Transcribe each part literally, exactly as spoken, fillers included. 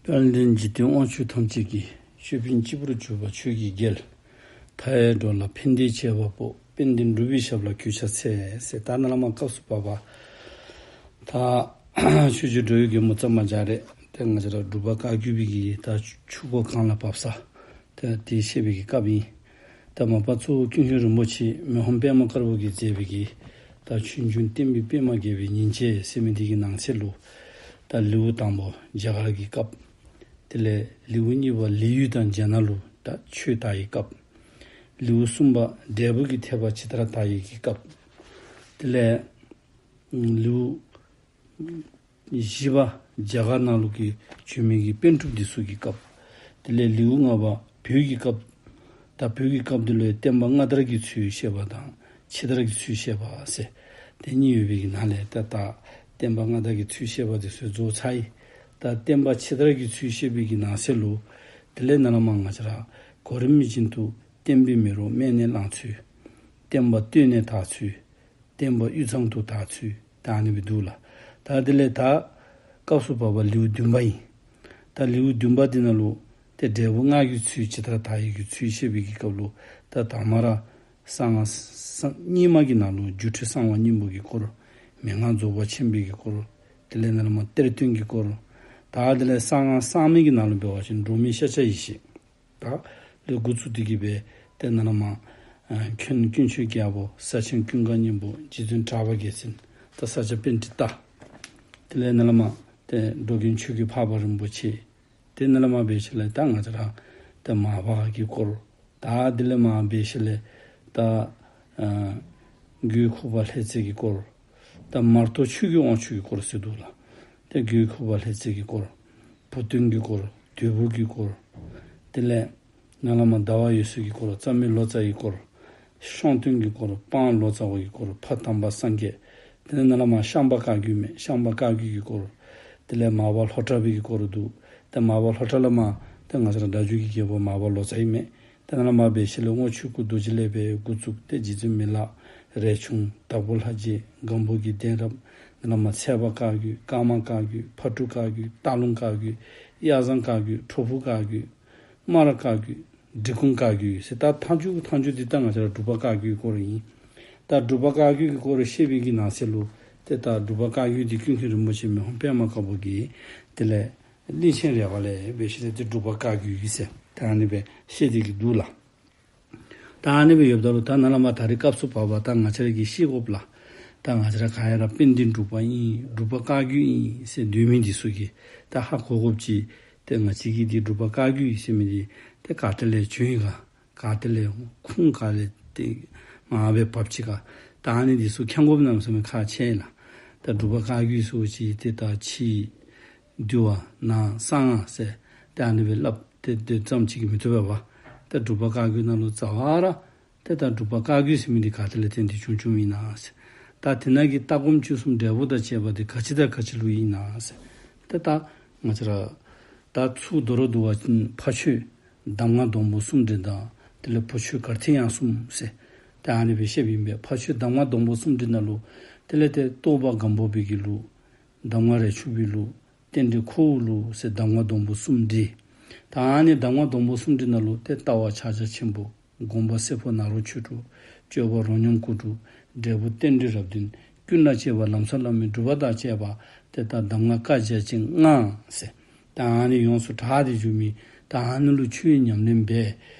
དཔལ་ལྡན་འཇིག་རྟེན་དབང་ཕྱུག་ཐམས་ཅད་ཀྱི། ཅོད་པན་སྤྱི་བོར་གྱུར་པ་ཆོས་ཀྱི་རྒྱལ། མཐའ་ཡས་འགྲོ་ལ་ཕན་བདེའི་ཆེ་བ་པོ། དཔལ་ལྡན་འབྲུག་པའི་ཞབས་ལ་གུས་ཕྱག་འཚལ་ཟེར། ད་ནཱ་ལས་མར་སྐབས་སུ་བབ་པ་ད་ཆོས་རྗེ་འགྲོ་བའི་མགོན་པོ་གཙང་པ་རྒྱ་རས་ཏེ་ང་བཅས་ར་འབྲུག་པ་བཀའ་བརྒྱུད་པའི་གི་ད་ཆུ་འགོ་གངས་ལ་བབས་ས་ཏེ་དེ་བཤད་པའི་གི་སྐབས་ཨིན། ད་མ་པ་གཙོ་བོ་ཀུན་མཁྱེན་རིན་པོ་ཆེ་མི་ཕམ་པདྨ་དཀར་པོ་གིས་མཛད་པའི་གི་ད་ཆོས་འབྱུང་བསྟན་པའི་པདྨ་རྒྱས་པའི་ཉིན་བྱེད་ཟེར་མི་འདི་གི་ནང་གསེས་ལུ་ད་ལེའུ་དང་པོ་རྒྱ་གར་གྱི་སྐབས། དེ་ལས་ལེའུ་གཉིས་པ་ལི་ཡུལ་དང་རྒྱ་ནག་ལུ་ད་ཆོས་དར་བའི་སྐབས། ལེའུ་གསུམ་པ་འབྲས་བུ་གི་ཐེག་པ་ཇི་ལྟར་དར་བའི་གི་སྐབས། དེ་ལས་ལེའུ་བཞི་པ་རྒྱ་གར་ནང་ལུ་གི་བྱོན་མི་གི་པཎ་གྲུབ་འདི་ཚུ་གི་སྐབས། དེ་ལས་ལེའུ་ལྔ་པ་བོད་ཀྱི་སྐབས། ད་བོད་ཀྱི་སྐབས་འདི་ལུ་བསྟན་པ་སྔ་དར་གྱི་ཚུལ་བཤད་པ་དང་ཕྱི་དར་གྱི་ཚུལ་བཤད་པ་ཟེར་དེ་གཉིས་ཡོད་པའི་གི་ནང་ལས་ད་ད་བསྟན་པ་སྔ་དར་གྱི་ཚུལ་བཤད་པ་འདི་ཚུ་རྫོགས་ཚར་ཡི། ད་བསྟན་པ་ཕྱི་དར་གྱི་ཚུལ་བཤད་པའི་གི་ནང་གསེས་ལུ་དེ་ལས་ནཱ་ལས་མར་ང་བཅས་ར་གོ་རིམ་བཞིན་དུ་བསྟན་པའི་མེ་རོ་སྨད་ནས་བསླངས་ཚུལ། བསྟན་པ་སྟོད་ནས་དར་ཚུལ། བསྟན་པ་དབུས་གཙང་དུ་དར་ཚུལ་ད་ཨ་ནི་སྦེ་འདུག་ལགས། ད་དེ་ལས་ད་སྐབས་སུ་བབ་པ་ལེའུ་བདུན་པ་ཨིན། ད་ལེའུ་བདུན་པ་འདི་ནང་ལུ་ཏེ་འབྲས་བུ་ལྔ་གི་ཚུལ་ཇི་ལྟར་དར་བའི་གི་ཚུལ་བཤད་པའི་གི་སྐབས་ལུ་ད་དང་པ་ར་གསང་སྔགས་གསང་རྙིང་མ་གི་ནང་ལུ་སྒྱུ་འཕྲུལ་གསང་བ་སྙིང་པོ་གི་སྐོར། མན་ངག་རྫོགས་པ་ཆེན་པོའི་གི་སྐོར། དེ་ལས་ནཱ་ལས་མར་གཏེར་སྟོན་གྱི་སྐོར། ད་དེ་ལས་གསང་སྔགས་གསང་མེད་ཀྱི་ནང་ལུ་འབད་བ་ཅིན་འགྲོ་མེད་ཤཱཀྱ་ཡེ་ཤེས། ད་ལས་འགོ་བཙུགས་ཏེ་གི་སྦེ་ཏེ་ནཱ་ལས་མར་ཨ་འཁོན་དཀོན་མཆོག་རྒྱལ་པོ་ས་ཆེན་ཀུན་དགའ་སྙིང་པོ་རྗེ་བཙུན་གྲགས་པ་རྒྱལ་མཚན་ད་ས་སྐྱ་པཎྜི་ཏ། དེ་ལས་ནཱ་ལས་མར་ཏེ་འགྲོ་མགོན་ཆོས་ཀྱི་འཕགས་པ་རིན་པོ་ཆེ། ཏེ་ནཱ་ལས་མར་འབད་ཞིནམ་ལས་ད་ང་བཅས་ར་ཏེ་མར་པ་གི་སྐོར། ད་དེ་ལས་མར་འབད་ཞིནམ་ལས་ད་ཨ་མགོན་ཁྱད་པར་ལྷ་རྫས་ཀྱི་སྐོར། ད་མར་ཏོ་ཆོས་ཀྱི་དབང་ཕྱུག་གི་སྐོར་ཟེར་འདུག་ལགས། ཏེ་མགོན་ཁྱད་པར་ལྷ་རྫས་ཀྱི་སྐོར། བུ་སྟོན་གྱི་སྐོར། དུས་བུ་གི་སྐོར། དེ་ལས་ནཱ་ལས་མར་ཟླ་བ་འོད་ཟེར་གྱི་སྐོར། རྩ་མེད་ལོ་ཙཱ་ཡི་སྐོར། ཤོང་སྟོན་གྱི་སྐོར། སྤང་ལོ་ཙཱ་བ་གི་སྐོར། ཕ་དམ་པ་སངས་རྒྱས། དེ་ནཱ་ལས་མར་ཤངས་པ་བཀའ་བརྒྱུད་མས། ཤངས་པ་བཀའ་བརྒྱུད་ཀྱི་སྐོར། དེ་ལས་མར་པ་ལྷོ་བྲག་པའི་གི་སྐོར་འདུག། ཏེ་མར་པ་ལྷོ་བྲག་ལས་མར་ཏེ་ང་བཅས་ར་སྒྲ་བསྒྱུར་གྱི་རྒྱལ་པོ་མར་པ་ལོ་ཙཱ་ཨིན་མས། ཏེ་ནཱ་ལས་མར་འབད་ཞིནམ་ལས་རྔོག་ཆོས་སྐུ་རྡོ་རྗེ་ལས་འབད་འགོ་བཙུགས་ཏེ་རྗེ་བཙུན་མི་ལ་རས་ཆུང་དྭགས་པོ་ལྷ་རྗེ་སྒམ་པོ་གི་གདན་རབས། ནཱ་ལས་མར་ཚལ་པ་བཀའ་བརྒྱུད། ཀརྨ་བཀའ་བརྒྱུད། ཕག་གྲུ་བཀའ་བརྒྱུད། སྟག་ལུང་བཀའ་བརྒྱུད། གཡའ་བཟང་བཀའ་བརྒྱུད། ཁྲོ་ཕུ་བཀའ་བརྒྱུད། སྨ་ར་བཀའ་བརྒྱུད། འབྲི་གུང་བཀའ་བརྒྱུད་ཟེར་ད་མཐའ་མཇུག་མཐའ་མཇུག་འདི་ད་ང་བཅས་ར་འབྲུག་པ་བཀའ་བརྒྱུད་སྐོར་ཨིན། ད་འབྲུག་པ་བཀའ་བརྒྱུད་ཀྱི་སྐོར་བཤད་པའི་གི་ནང་གསེས་ལུ་ཏེ་ད་འབྲུག་པ་བཀའ་བརྒྱུད་འདི་ཀུན་མཁྱེན་རིན་པོ་ཆེ་མི་ཕམ་པདྨ་དཀར་པོ་གིས་དེ་ལས་གླིང་ཆེན་རས་པ་ལས་འབད་ཞིནམ་ལས་ཏེ་འབྲུག་པ་བཀའ་བརྒྱུད་ཨིན་ཟེར་ད་ཨ་ནི་སྦེ་བཤད་དེ་གི་འདུག་ལགས། ད་ཨ་ནི་སྦེ་ཡོདཔ་ད་ལུ་ད་ནཱ་ལས་མར་ད་རིས་སྐབས་སུ་བབ་པ་ད་ང་བཅས་ར་གིས་ཤེས་དགོཔ་ལགས། ད་ང་བཅས་ར་ག་ཡ་ར་དཔལ་ལྡན་འབྲུག་པ་ཨིན་འབྲུག་པ་བཀའ་བརྒྱུད་ཨིན་ཟེར་སྡོད་མི་འདི་ཚུ་གིས་ད་ཧ་གོ་དགོཔ་ཅིག། ཏེ་ང་བཅས་ཀྱི་འདི་འབྲུག་པ་བཀའ་བརྒྱུད་ཨིན་ཟེར་མི་འདི་ཏེ་ག་ཏེ་ལས་བྱུང་ཡི་ག། ག་ཏེ་ལས་ཁུངས་ག་ལས་ཏེ་མར་སྦེ་བབས་ཅི་ག། ད་ཨ་ནི་འདི་ཚུ་མཁྱེན་དགོཔ་གནམ་མེད་ས་མེད་ཁག་ཆེ་ལགས། ད་འབྲུག་པ་བཀའ་བརྒྱུད་ཟེར་བ་ཅིན་ཏེ་ད་ཕྱི་འདུལ་བ་ནང་གསང་སྔགས་ཟེར་ཏེ་ཨ་ནི་སྦེ་སླབ་སྟེ་སྡོདཔ་ཙམ་ཅིག་གིས་མི་བཏུབ་པས་པ། ད་འབྲུག་པ་བཀའ་བརྒྱུད་ནང་ལུ་རྩ་བ་ར་ཏེ་ད་འབྲུག་པ་བཀའ་བརྒྱུད་ཟེར་མི་འདི་ག་ཏེ་ལས་བརྟེན་ཏེ་བྱུང་བྱུངམ་ཨིན་ན་ཟེར། ད་དེ་ནང་གི་ལྟ་སྒོམ་སྤྱོད་གསུམ་འབྲས་བུ་དང་བཅས་པ་འདི་ག་ཅི་དང་ག་ཅི་ལུ་ཨིན་ན་ཟེར། ཏེ་ད་ང་བཅས་ར་ད་ཚུར་མདོར་བསྡུ་བ་ཅིན་ཕ་ཆོས་གདམས་ངག་སྡོང་པོ་གསུམ་འགྲེལ་དང་དེ་ལས་བུ་ཆོས་གར་ཐིག་དབྱངས་གསུམ་ཟེར་ཏེ་ཨ་ནི་སྦེ་བཤདཔ་ཨིན་པས། ཕ་ཆོས་གདམས་ངག་སྡོང་པོ་གསུམ་འགྲེལ་ནང་ལུ་དེ་ལས་ཏེ་རྟོགས་པ་སྒམ་པོ་པའི་གི་ལུགས། གདམས་ངག་རས་ཆུང་པའི་ལུགས། རྟེན་འབྲེལ་ཁོ་བོའི་ལུགས་ཟེར་གདམས་ངག་སྡོང་པོ་གསུམ་འགྲེལ། ད་ཨ་ནི་གདམས་ངག་སྡོང་པོ་གསུམ་འགྲེལ་ནང་ལུ་ཏེ་ལྟ་བ་ཕྱག་རྒྱ་ཆེན་པོ། སྒོམ་པ་སེར་པོ་ནཱ་རོ་ཆོས་དྲུག། སྤྱོད་པ་རོ་སྙོམས་སྐོར་དྲུག། འབྲས་བུ་རྟེན་འབྲེལ་རབ་བདུན། ཀུན་ལ་སྤྱོད་པ་ལམ་སྲོལ་བླ་མེད་སྒྲུབ་པ་དང་བཅས་པ། ཏེ་ད་གདམས་ངག་བཀའ་རྒྱ་ཅན་ལྔ་ཟེར། ད་ཨ་ནི་ཡོངས་སུ་གྲགས་ཏེ་འགྱོ་མི་ད་ཨ་ནི་ལུ་ཆོས་ཉམས་ལེན་འབད།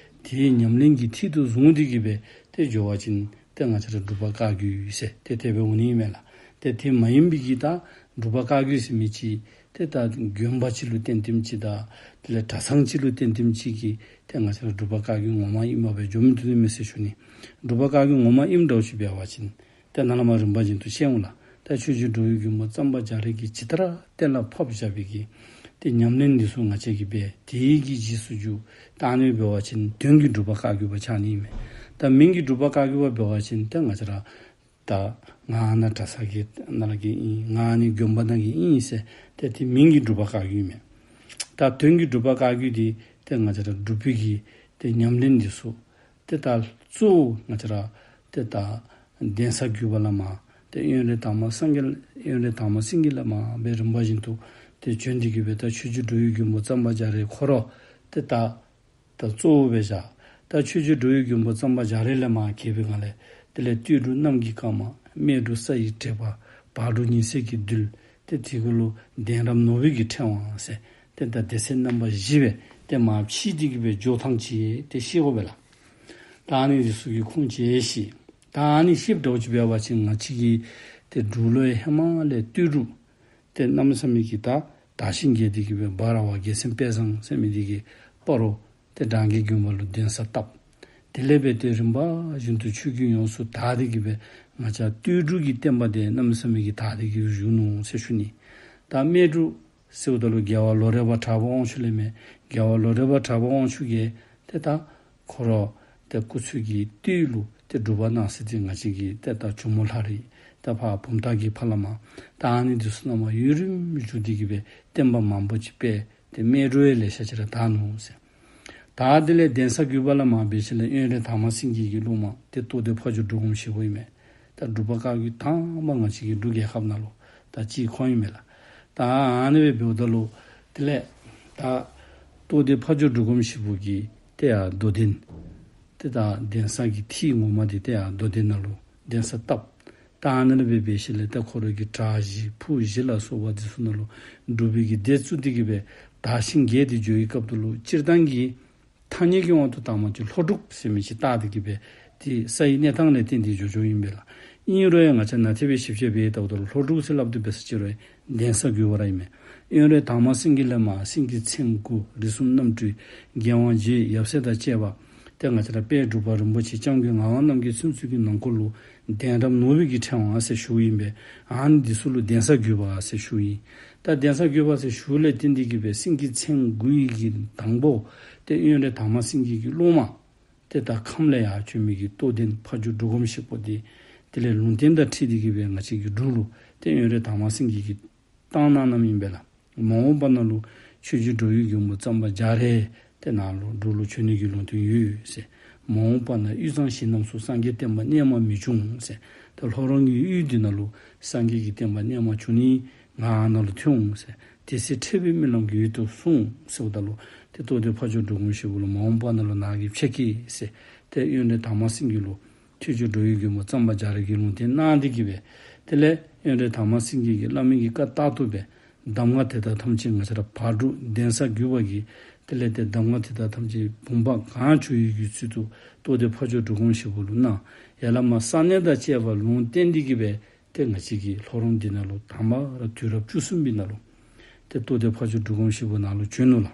དེའི་ཉམས་ལེན་གྱི་མཐིལ་དུ་བཟུང་སྟེ་གི་སྦེ་ཏེ་འགྱོ་བ་ཅིན་ཏེ་ང་བཅས་ར་འབྲུག་པ་བཀའ་བརྒྱུད་ཟེར་ཏེ་དེ་སྦེ་འོང་ནི་མས་ལགས། ཏེ་དེ་མ་ཡིན་པའི་གི་ད་འབྲུག་པ་བཀའ་བརྒྱུད་ཟེར་མི་ཅིག་ཏེ་ད་དགོན་པ་ཅིག་ལུ་བརྟེན་བརྟེནམ་ཅིག་དང་དེ་ལས་གྲྭ་ཚང་ཅིག་ལུ་བརྟེན་བརྟེནམ་ཅིག་གིས་ཏེ་ང་བཅས་ར་འབྲུག་པ་བཀའ་བརྒྱུད་ངོ་མ་ཨིནམ་སྦེ་འགྱོ་མི་བཏུབ་ནི་མས་ཟེར་ཞུ་ནི། འབྲུག་པ་བཀའ་བརྒྱུད་ངོ་མ་ཨིནམ་འདྲཝ་ཅིག་འབད་བ་ཅིན་ཏེ་ནཱ་ལས་མར་རིམ་པ་བཞིན་དུ་བཤད་འོང་ལགས། ད་ཆོས་རྗེ་འགྲོ་བའི་མགོན་པོ་གཙང་པ་རྒྱ་རས་ཀྱིས་ཇི་ལྟར་གཏན་ལ་ཕབ་བཞག་པའི་གི་ཏེ་ཉམས་ལེན་འདི་ཚུ་ང་བཅས་ཀྱིས་འབད་དེ་གི་རྗེས་སུ་འཇུག། ད་ཨ་ནི་འབད་བ་ཅིན་དོན་གྱི་འབྲུག་པ་བཀའ་བརྒྱུད་པ་ཆགས་ནི་མས། ད་མིང་གི་འབྲུག་པ་བཀའ་བརྒྱུད་པ་འབད་བ་ཅིན་ཏེ་ང་བཅས་ར་ད་ང་ནཱ་གྲྭ་ཚང་གི་ནང་གི་ཨིན། ང་ནི་དགོན་པ་ནང་གི་ཨིན་ཟེར་ཏེ་དེ་མིང་གི་འབྲུག་པ་བཀའ་བརྒྱུད་མས། ད་དོན་གྱི་འབྲུག་པ་བཀའ་བརྒྱུད་འདི་ཏེ་ང་བཅས་ར་འབྲུག་པའི་གི་ཏེ་ཉམས་ལེན་འདི་ཚུ་ཏེ་ད་གཙོ་བོ་ང་བཅས་ར་ཏེ་ད་གདན་ས་བརྒྱུད་པ་བླ་མ་ཏེ་དབོན་རས་དར་མ་སངས་རྒྱས་དབོན་རས་དར་མ་སེང་གེ་བླ་མ་སྦེ་རིམ་པ་བཞིན་དུ་ཏེ་ ཏེ་བྱོན་ཏེ་གི་སྦེ་ད་ཆོས་རྗེ་འགྲོ་བའི་མགོན་པོ་གཙང་པ་རྒྱ་རས་ཁོ་ར་ཏེ་ད་ད་གཙོ་བོ་སྦེ་བཞག། ད་ཆོས་རྗེ་འགྲོ་བའི་མགོན་པོ་གཙང་པ་རྒྱ་རས་ལས་མར་གྱེས་པའི་སྒང་ལས་དེ་ལས་སྟོད་འབྲུག་གནམ་གྱི་སྐར་མ། སྨད་འབྲུག་ས་ཡི་དྲེག་པ། བར་འབྲུག་ཉི་ཟེར་གྱི་རྡུལ། ཏེ་དེ་གུ་ལུ་གདན་རབས་ནོར་བུ་གི་ཕྲེང་བ་ཟེར་ཏེ་ད་སྡེ་ཚན་རྣམ་པ་བཞི་སྦེ་ཏེ་མར་ཕྱེ་སྟེ་གི་སྦེ་འགྱོ་ཐངས་ཅིག་ཏེ་ཤེས་དགོ་པས་ལགས། ད་ཨ་ནི་འདི་ཚུ་གི་ཁུངས་ཅིག་ཤེས། ད་ཨ་ནི་ཤེསཔ་འདྲཝ་ཅིག་འབད་བ་ཅིན་ང་བཅས་ཀྱི་ཏེ་འབྲུག་ལུ་ཧེ་མ་ལས་སྟོད་འབྲུག་ཏེ་གནམ་མེད་ས་མེད་ཀྱི་ད་དར་ཞིང་རྒྱས་ཏེ་གི་སྦེ་འབའ་ར་བ་རྒྱལ་མཚན་དཔལ་བཟང་ཟེར་མི་འདི་གིས་སྤ་རོ་ཏེ་འབྲང་རྒྱས་དགོན་པ་ལུ་གདན་ས་བཏབ། དེ་ལས་སྦེ་ཏེ་རིམ་པ་བཞིན་དུ་ཆོས་བརྒྱུད་ཡོངས་སུ་དར་ཏེ་གི་སྦེ་ང་བཅས་སྟོད་འབྲུག་གི་བསྟན་པ་འདི་གནམ་མེད་ས་མེད་ཀྱི་དར་ཏེ་གི་བཞུགས་ནུག་ཟེར་ཞུ་ནི། ད་སྨད་འབྲུག་ཟེརཝ་ད་ལུ་རྒྱལ་བ་ལོ་རས་པ་གྲགས་པ་དབང་ཕྱུག་ལས་མར་རྒྱལ་བ་ལོ་རས་པ་གྲགས་པ་དབང་ཕྱུག་གིས་ཏེ་ད་ཁོ་ར་ཏེ་སྐུ་ཚེ་གི་སྟོད་ལུ་ཏེ་སྒྲུབ་པ་གནང་ས་འདི་ང་བཅས་ཀྱི་ཏེ་ད་ཇོ་མོ་ལྷ་རི་ད་ཕར་བུམ་ཐང་གི་ཕར་ལས་མར་ད་ཨ་ནི་འདི་ཚུ་ནང་མར་ཡུན་རིངམོ་བཞུགས་ཏེ་གི་སྦེ་བསྟན་པ་མང་པོ་ཅིག་སྤེལ། ཏེ་སྨད་འབྲུག་ཡང་ལེ་ཤ་ཅིག་ར་དར་ནུག་ཟེར། ད་དེ་ལས་གདན་ས་དགུ་པ་ལས་མར་འབད་ཞིནམ་ལས་དབོན་རས་དར་མ་སེང་གེ་གི་སློབ་མ་ཏེ་རྟོགས་ལྡན་ཕ་ཇོ་འབྲུག་སྒོམ་ཞིག་པོ་ཨིན་མས། ད་འབྲུག་པ་བཀའ་བརྒྱུད་དང་པ་ང་བཅས་ཀྱི་འབྲུག་རྒྱལ་ཁབ་ནང་ལུ་ད་གཅིག་ཁོང་ཨིན་མས་ལགས། ད་ཨ་ནི་སྦེ་འབདཝ་ད་ལུ་དེ་ལས་ད་རྟོགས་ལྡན་ཕ་ཇོ་འབྲུག་སྒོམ་ཞིག་པོ་གི་ཏེ་ཡར་རྡོ་གདན་ཏེ་ད་གདན་ས་གི་ཐིག་ངོ་མ་འདི་ཏེ་ཡར་རྡོ་གདན་ནང་ལུ་གདན་ས་བཏབ། ད་ཨ་ནི་ལས་སྦེ་འབད་ཞིནམ་ལས་ད་ཁོ་ར་གི་གྲྭ་བཞི་ཕུག་བཞི་ལ་སོགས་པ་འདི་ཚུ་ནང་ལུ་སྒྲུབ་པའི་གི་སྡེ་བཙུགས་ཏེ་གི་སྦེ་དར་ཞིང་རྒྱས་ཏེ་འགྱོ་བའི་སྐབས་དེ་ལུ་སྤྱིར་བཏང་གི་ཐ་སྙད་ཀྱི་དབང་དུ་དང་པ་ཅིག་ལྷོ་འབྲུག་ཟེར་མི་ཅིག་བཏགས་ཏེ་གི་སྦེ་ཏེ་ས་ཡི་གནས་སྟངས་ལས་བརྟེན་ཏེ་འགྱོ་འགྱོཝ་ཨིན་པས་ལགས། ཨིན་རུང་ཡང་ང་བཅས་ནཱ་ཏེ་སྦེ་ཞིབ་དཔྱད་འབད་ལྟཝ་ད་ལུ་ལྷོ་འབྲུག་ཟེར་སླབ་སྟེ་འབད་ས་ཅིག་རུང་གདན་ས་དགུ་པ་ར་ཨིན་མས། དབོན་རས་དར་མ་སེང་གེ་ལས་མར་སེང་གེ་མཚན་དགུ་རིགས་གསུམ་རྣམ་སྤྲུལ་རྒྱལ་དབང་རྗེ་ཡབ་སྲས་དང་བཅས་པ་ཏེ་ང་བཅས་ར་དཔལ་འབྲུག་པ་རིན་པོ་ཆེ་སྐྱབས་མགོན་ངག་དབང་རྣམ་རྒྱལ་ཚུན་ཚོད་ཀྱི་ནང་འཁོད་ལུ་གདན་རབས་ནོར་བུ་གི་ཕྲེང་བ་ཟེར་ཞུཝ་ཨིན་པས། ཨ་ནི་འདི་ཚུ་ལུ་གདན་ས་དགུ་པ་ཟེར་ཞུཝ་ཨིན། ད་གདན་ས་དགུ་པ་ཟེར་ཞུཝ་ལས་བརྟེན་ཏེ་གི་སྦེ་སེང་གེ་མཚན་དགུ་ཡི་གི་དང་པོ་ཏེ་དབོན་རས་དར་མ་སེང་གེ་གི་སློབ་མ་ཏེ་ད་ཁམས་ལས་ཡར་བྱོན་མི་གི་རྟོགས་ལྡན་ཕ་ཇོ་འབྲུག་སྒོམ་ཞིག་པོ་འདི་དེ་ལས་ལུང་བསྟན་དང་འཁྲིལ་ཏེ་གི་སྦེ་ང་བཅས་ཀྱི་འབྲུག་ལུ་ཏེ་དབོན་རས་དར་མ་སེང་གེ་གིས་བཏང་གནང་གནངམ་ཨིན་པས་ལགས། མ་འོངས་པ་ནང་ལུ་ཆོས་རྗེ་འགྲོ་བའི་མགོན་པོ་གཙང་པ་རྒྱ་རས་ཏེ་ནཱ་ལུ་འབྲུག་ལུ་བྱོན་ནི་གི་ལུང་བསྟན་ཡོད་ཟེར། མ་འོངས་པ་ན་དབུས་གཙང་ཞིང་རྣམས་སུ་སངས་རྒྱས་བསྟན་པ་རྙེད་མ་མི་འབྱུང་ཟེར། ཏེ་ལྷོ་རོང་གི་དབུས་འདི་ནང་ལུ་སངས་རྒྱས་ཀྱི་བསྟན་པ་རྙེད་མ་འབྱུང་ནི་ང་ནཱ་ལུ་ཐོན་འོང་ཟེར། དེ་ཚེ་འཕྲད་པའི་སྨོན་ལམ་གྱིས་འོད་དུ་ཟུང་ཟེརཝ་ད་ལུ་ཏེ་རྟོགས་ལྡན་ཕ་ཇོ་འབྲུག་སྒོམ་ཞིག་པོ་ལུ་མ་འོངས་པ་ནང་ལུ་ནཱ་གིས་འཕྱད་གེ་ཟེར་ཏེ་དབོན་རས་དར་མ་སེང་གེ་ལུ་ཆོས་རྗེ་འགྲོ་བའི་མགོན་པོ་གཙང་པ་རྒྱ་རས་ཀྱིས་ལུང་བསྟན་གནང་སྟེ་གི་སྦེ་དེ་ལས་དབོན་རས་དར་མ་སེང་གེ་གིས་བླ་མའི་གི་བཀའ་ལྟར་དུ་སྦེ་གདམས་ངག་དེ་དག་ཐམས་ཅད་ང་བཅས་ར་བར་འབྲུག་གདན་ས་དགུ་པ་གི་དེ་ལས་ཏེ་གདམས་ངག་དེ་དག་ཐམས་ཅད་བུམ་པ་གང་བྱོ་བའི་གི་ཚུལ་དུ་རྟོགས་ལྡན་ཕ་ཇོ་འབྲུག་སྒོམ་ཞིག་པོ་ལུ་གནང་། ཡར་ལས་མར་ས་གནས་དང་བཅས་པ་ལུང་བསྟན་ཏེ་གི་སྦེ་ཏེ་ང་བཅས་ཀྱི་ལྷོ་རོང་འདི་ནང་ལུ་དང་པ་ར་དུས་རབས་བཅུ་གསུམ་པའི་ནང་ལུ་ཏེ་རྟོགས་ལྡན་ཕ་ཇོ་འབྲུག་སྒོམ་ཞིག་པོ་ནཱ་ལུ་བྱོན་ནུག་ལགས།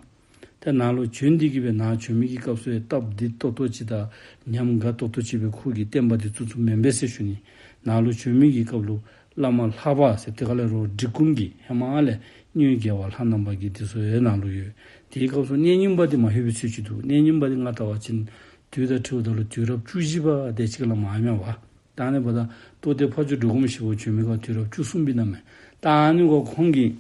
ཏེ་ནཱ་ལུ་བྱོན་ཏེ་གི་སྦེ་ནཱ་བྱོན་མི་གི་སྐབས་སུ་ཡང་སྟབས་བདེ་ཏོག་ཏོ་ཅིག་དང་ཉམས་དགའ་ཏོག་ཏོ་ཅིག་སྦེ་ཁོ་གིས་བསྟན་པ་འདི་བཙུགས་བཙུགསཔ་མེན་པས་ཟེར་ཞུ་ནི། ནཱ་ལུ་བྱོན་མི་གི་སྐབས་ལུ་བླ་མ་ལྷ་པ་ཟེར་ཏེ་ག་ལས་རུང་འབྲི་གུང་གི་ཧེ་མ་ལས་གཉོས་རྒྱལ་བ་ལྷ་ནང་པ་གི་འདི་ཚུ་ཡང་ནཱ་ལུ་ཡོད། དེའི་སྐབས་སུ་གནས་རྙིང་པ་འདི་མ་ལྷོད་པའི་ཚོད་ཅིག་འདུག། གནས་རྙིང་པ་འདི་ང་བལྟ་བ་ཅིན་དུས་དང་འཁྲིལཝ་ད་ལུ་དུས་རབས་བཅུ་བཞི་པ་དེ་ཅིག་ལས་མར་མས་པ། ད་ཨ་ནི་འབདཝ་ད་རྟོགས་ལྡན་ཕ་ཇོ་འབྲུག་སྒོམ་ཞིག་པོ་བྱོན་མི་ག་དུས་རབས་བཅུ་གསུམ་པའི་ནང་མས། ད་ཨ་ནི་གུ་ཁོང་གིས་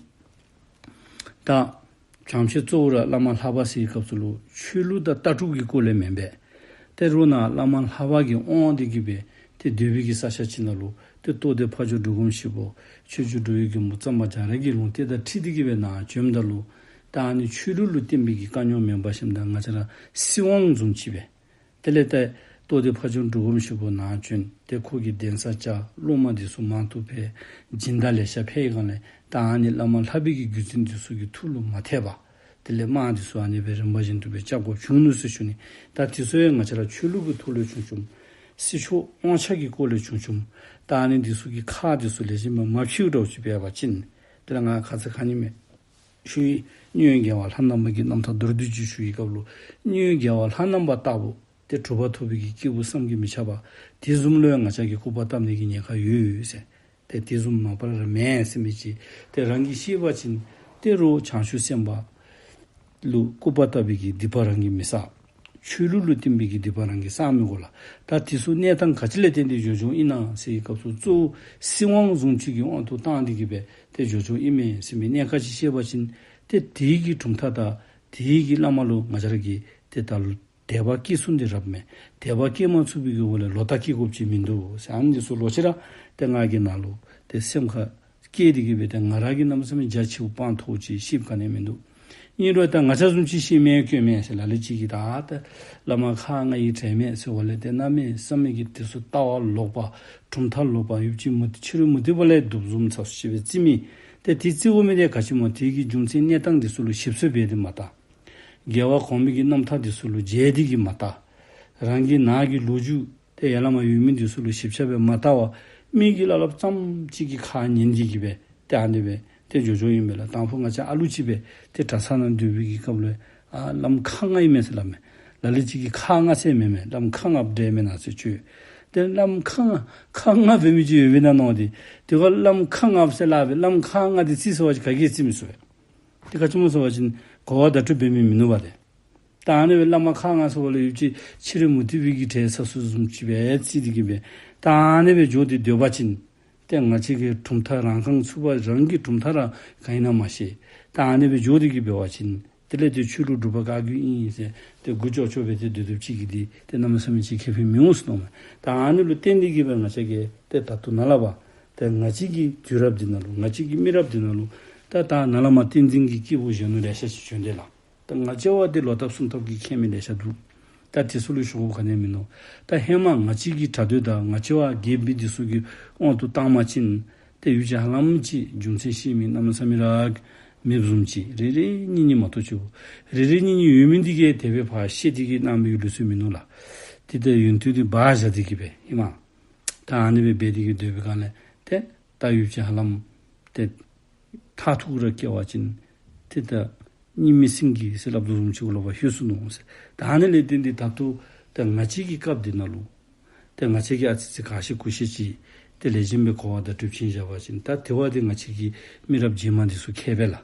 ད་བྱང་ཕྱོགས་གཙོ་བོ་ར་བླ་མ་ལྷ་པ་ཟེར་བའི་སྐབས་སུ་ལུ་ཆོས་ལུགས་དང་ལྟ་གྲུབ་ཀྱི་སྐོར་ལས་མེན་པས། ཏེ་རོགས་ནཱ་བླ་མ་ལྷ་པ་གིས་དབང་སྟེ་གི་སྦེ་ཏེ་སྡོད་པའི་གི་ས་ཆ་ཅིག་ནང་ལུ་ཏེ་རྟོགས་ལྡན་ཕ་ཇོ་འབྲུག་སྒོམ་ཞིག་པོ་ཆོས་རྗེ་འགྲོ་བའི་མགོན་པོ་གཙང་པ་རྒྱ་རས་ཀྱི་ལུང་བསྟན་དང་འཁྲིལ་ཏེ་གི་སྦེ་ནཱ་བྱོནམ་ད་ལུ་ད་ཨ་ནི་ཆོས་ལུགས་ལུ་བརྟེན་པའི་གི་དཀའ་རྙོག་མེན་པར་ཞིནམ་ད་ང་བཅས་ར་སྲིད་དབང་བཟུམ་ཅིག་སྦེ། དེ་ལས་ཏེ་རྟོགས་ལྡན་ཕ་ཇོ་འབྲུག་སྒོམ་ཞིག་པོ་ནཱ་བྱོན། ཏེ་ཁོ་གིས་གདན་ས་བཅགས། སློབ་མ་འདི་ཚུ་མང་དུ་འཕེལ། སྦྱིན་བདག་ལེ་ཤ་འཕེལ་བའི་སྒང་ལས་ད་ཨ་ནི་བླ་མ་ལྷ་པའི་གི་བརྒྱུད་འཛིན་འདི་ཚུ་གི་ཐུགས་ལུ་མ་ཐེག་པར་དེ་ལས་དམག་འདི་ཚུ་ཨ་ནི་སྦེ་རིམ་པ་བཞིན་དུ་སྦེ་རྐྱབ་དགོཔ་བྱུང་ནུག་ཟེར་ཞུ་ནི། ད་དེ་ཚུ་ཡང་ང་བཅས་ར་ཆོས་ལུགས་ཀྱི་ཐོག་ལས་བྱུང་བྱུངམ། སྲིད་ཕྱོགས་དབང་ཆ་གི་སྐོར་ལས་བྱུང་བྱུངམ། ད་ཨ་ནི་འདི་ཚུ་གི་ཁག་འདི་ཚུ་ལེགས་ཤོམ་སྦེ་མ་ཕྱེཝ་འདྲཝ་ཅིག་འབད་བ་ཅིན་དེ་ལས་ང་ཁ་ཙ་ཁ་ཉིནམ་ཞུ་ཡི། གཉོས་རྒྱལ་བ་ལྷ་ནང་པ་གི་རྣམ་ཐར་མདོར་བསྡུས་ཅིག་ཞུ་བའི་སྐབས་ལུ་གཉོས་རྒྱལ་བ་ལྷ་ནང་པ་ལྟ་བུ་ཏེ་གྲུབ་པ་ཐོབ་པའི་གི་སྐྱེས་བུ་བསམ་གྱིས་མི་ཁྱབ་པ་དེ་བཟུམ་ལུ་ཡང་ང་བཅས་ཀྱིས་སྐུར་པ་བཏབ་ནི་གི་ཉེན་ཁ་ཡོད་ཟེར། ཏེ་དེ་བཟུམ་མ་པ་ར་མེན་ཟེར་མི་ཅིག་ཏེ་རང་གིས་ཤེས་པ་ཅིན་ཏེ་རོགས་བྱང་ཆུབ་སེམས་དཔའ་ལུ་སྐུར་པ་བཏབ་པའི་གི་སྡིག་པ་རང་གིས་མི་བསགས། ཆོས་ལུགས་ལུ་བརྟེན་པའི་གི་སྡིག་པ་རང་གིས་བསགས་མི་དགོ་ལགས། ད་དེ་ཚུ་གནས་སྟངས་ག་ཅི་ལས་བརྟེན་ཏེ་འགྱོ་འགྱོཝ་ཨིན་ན་ཟེར་བའི་སྐབས་སུ་གཙོ་བོ་སྲིད་དབང་བཟུམ་ཅིག་གི་དབང་དུ་བཏང་སྟེ་གི་སྦེ་ཏེ་འགྱོ་འགྱོཝ་ཨིན་མས་ཟེར་མི་གནད་ཁག་ཅིག་ཤེས་པ་ཅིན་ཏེ་དེའི་གི་གྲུབ་མཐའ་དང་དེའི་གི་བླ་མ་ལུ་ང་བཅས་ར་གིས་ཏེ་ད་ལུ་དད་པ་སྐྱེ་ཚུགས་ནི་རབ་མས། དད་པ་སྐྱེ་མ་ཚུགས་པའི་གི་འོག་ལས་ལོག་ལྟ་སྐྱེ་དགོཔ་ཅིག་མིན་འདུག་ཟེར། ཨ་ནི་འདི་ཚུ་ལོག་ཅི་ར་ཏེ་ང་གིས་ནཱ་ལུ་ཏེ་སེམས་ཁར་ སྐྱེས་ཏེ་གི་སྦེ་ཏེ་ང་ར་གིས་གནམ་མེད་ས་མེད་རྒྱ་ཆེཝ་སྤང་ཐོབ་ཅི་ཞིབ་ག་ནི་མིན་འདུག། ཨིན་རུང་ད་ང་བཅས་བཟུམ་ཅིག་ཤི་མེད་སྐྱོན་མེད་ཟེར་ལ་ལུ་ཅིག་གིས་ད་ད་བླ་མ་ཁག་ལྔའི་གྲལ་མེད་ཟེར་བ་ལས་ཏེ་གནམ་མེད་ས་མེད་ཀྱི་དེ་ཚུ་ལྟ་བ་ལོག་པ་གྲུབ་མཐའ་ལོག་པ་ཡུདཔ་ཅིག་མུ་ཕྱི་རོལ་མུ་སྟེགས་པ་ལས་སྡུག་བཟུམ་ཚ་སུ་ཅིག་སྦེ་བརྩི་མི། ཏེ་དེ་བརྩི་དགོ་མི་དེ་ག་ཅི་སྨོ། དེ་གི་རྒྱུ་མཚན་གནས་སྟངས་དེ་ཚུ་ལུ་ཞིབ་འཚོལ་འབད་དེ་མ་ལྟ། རྒྱལ་བ་གོང་མའི་གི་རྣམ་ཐར་དེ་ཚུ་ལུ་མཇལ་ཏེ་གི་མ་ལྟ། རང་གི་ནང་གི་ལོ་རྒྱུས་ཏེ་ཡར་ལས་མར་ཡོད་མི་དེ་ཚུ་ལུ་ཞིབ་ཆ་སྦེ་མ་ལྟ་བར་མི་གི་སླབ་སླབ་ཙམ་ཅིག་གི་ཁ་ཉན་ཏེ་གི་སྦེ་ཏེ་ཨ་ནི་སྦེ་ཏེ་འགྱོ་འགྱོཝ་ཨིན་པས་ལགས། དང་ཕུ་ང་བཅས་ཨ་ལུ་ཅིག་སྦེ་ཏེ་གྲྭ་ཚང་ནང་སྡོད་པའི་གི་སྐབས་ལུ་ཨ་བླམ་ཁག་ལྔ་ཨིན་མས་ཟེར་སླབ་མས། ལ་ལུ་ཅིག་གིས་ཁག་ལྔ་ཟེར་མེན་མས། བླམ་ཁག་ལྔ་སྦེ་འབྲེལ་མེན་ན་ཟེར་བཅོས། ཏེ་བླམ་ཁག་ལྔ་ཁག་ལྔ་འབད་མི་ཅིག་ཡོད་པས་ན་མནོ་སྟེ་དེ་ཁར་བླམ་ཁག་ལྔ་ཟེར་སླབ་སྦེ་བླམ་ཁག་ལྔ་དེ་རྩིས་ཟེར་བ་ཅིན་ག་གིས་རྩིས་མི་ཚུགས་པས། དེ་ག་ཅི་སྨོ་ཟེར་བ་ཅིན་གོ་བ་བརྡ་སྤྲོད་འབད་མི་མིན་ནུག་པ་ཏེ། ད་ཨ་ནི་སྦེ་བླ་མ་ཁག་ལྔ་ཟེར་བ་ལས་ཡུདཔ་ཅིག་ཕྱི་རོལ་མུ་སྟེགས་པའི་གི་གྲལ་ཚ་སུ་བཟུམ་ཅིག་སྦེ་བརྩི་སྟེ་གི་སྦེ་ད་ཨ་ནི་སྦེ་འགྱོ་སྟེ་སྡོད་པ་ཅིན་ཏེ་ང་བཅས་ཀྱི་གྲུབ་མཐའ་རང་རྐང་ཚུགས་པ་རང་གི་གྲུབ་མཐའ་ར་ག་ཨིན་ན་མ་ཤེས། ད་ཨ་ནི་སྦེ་འགྱོ་སྟེ་གི་འབད་བ་ཅིན་དེ་ལས་ཏེ་ཆོས་ལུགས་སྒྲུབ་པ་བཀའ་བརྒྱུད་ཨིན་ཟེར་ཏེ་མགུ་ཅོག་ཅོག་སྦེ་ཏེ་སྡོད་སྡོདཔ་ཅིག་གིས་འདི་ཏེ་གནམ་མེད་ས་མེད་ཅིག་ཁེ་ཕན་མི་འོང་ཟེར་མནོཝ་མས། ད་ཨ་ནི་ལུ་བརྟེན་ཏེ་གི་སྦེ་ང་བཅས་ཀྱིས་ཏེ་ད་ལྟོ་ནཱ་ལས་ཕར་ཏེ་ང་བཅས་ཀྱི་དུས་རབས་འདི་ནང་ལུ་ང་བཅས་ཀྱི་མི་རབས་འདི་ནང་ལུ་ད་ད་ནཱ་ལས་མར་བསྟན་འཛིན་གྱི་སྐྱེས་བུ་གཞོན་ནུ་ལེ་ཤ་ཅིག་བྱོན་ཏེ་ལགས། ད་ང་བཅས་བ་འདི་ལོག་ཐབས་སུན་ཐབས་ཀྱིས་ཁྱད་མེད་ལེ་ཤ་འདུག། ད་དེ་ཚུ་ལུ་ཞུ་དགོཔ་ག་ནི་ཡང་མིན་ནུག། ད་ཧེ་མ་ང་བཅས་ཀྱི་གྲྭ་སྡོད་དང་ང་བཅས་བ་རྒས་པའི་འདི་ཚུ་གི་དབང་དུ་བཏང་བ་ཅིན་ཏེ་ཡུདཔ་ཅིག་ཧ་ལམ་ཅིག་རྒྱུ་མཚན་ཤེས་མི་གནམ་མེད་ས་མེད་ར་མེདཔ་བཟུམ་ཅིག། རེ་རེ་གཉིས་གཉིས་མ་གཏོགས་ཅིག། རེ་རེ་གཉིས་གཉིས་ཡོད་མི་འདི་གིས་དེ་སྦེ་ཕར་བཤད་དེ་གི་གནང་བའི་ལུགས་སྲོལ་མིན་ནུག་ལགས། དེ་ད་ཡོན་ཏན་འདི་སྦ་བཞག་སྟེ་གི་སྦེ་ཨིན་མས། ད་ཨ་ནི་སྦེ་འབད་དེ་གི་སྡོད་པའི་སྒང་ལས་ཏེ་ད་ཡུདཔ་ཅིག་ཧ་ལམ་ཏེ་མཐར་ཐུག་ར་སྐྱེ་བ་ཅིན་ཏེ་ད་གཉིད་མི་སྲིང་གི་ཟེར་སླབ་དོ་བཟུམ་ཅིག་ལོག་པར་ལྷོད་སོ་ནུག་ཟེར། ད་ཨ་ནི་ལས་བརྟེན་ཏེ་ད་ལྟོ་ད་ང་བཅས་ཀྱི་སྐབས་འདི་ནང་ལུ་ཏེ་ང་བཅས་ཀྱིས་ཨ་ཙི་ཙི་ག་ཤེས་གུ་ཤེས་ཅིག་ཏེ་ལེགས་ཤོམ་སྦེ་གོ་བ་བརྡ་སྤྲོད་བྱིན་བཞག་པ་ཅིན་ད་དེ་བ་འདི་ང་བཅས་ཀྱི་མི་རབས་རྗེས་མ་འདི་ཚུ་མཁས་པས་ལགས།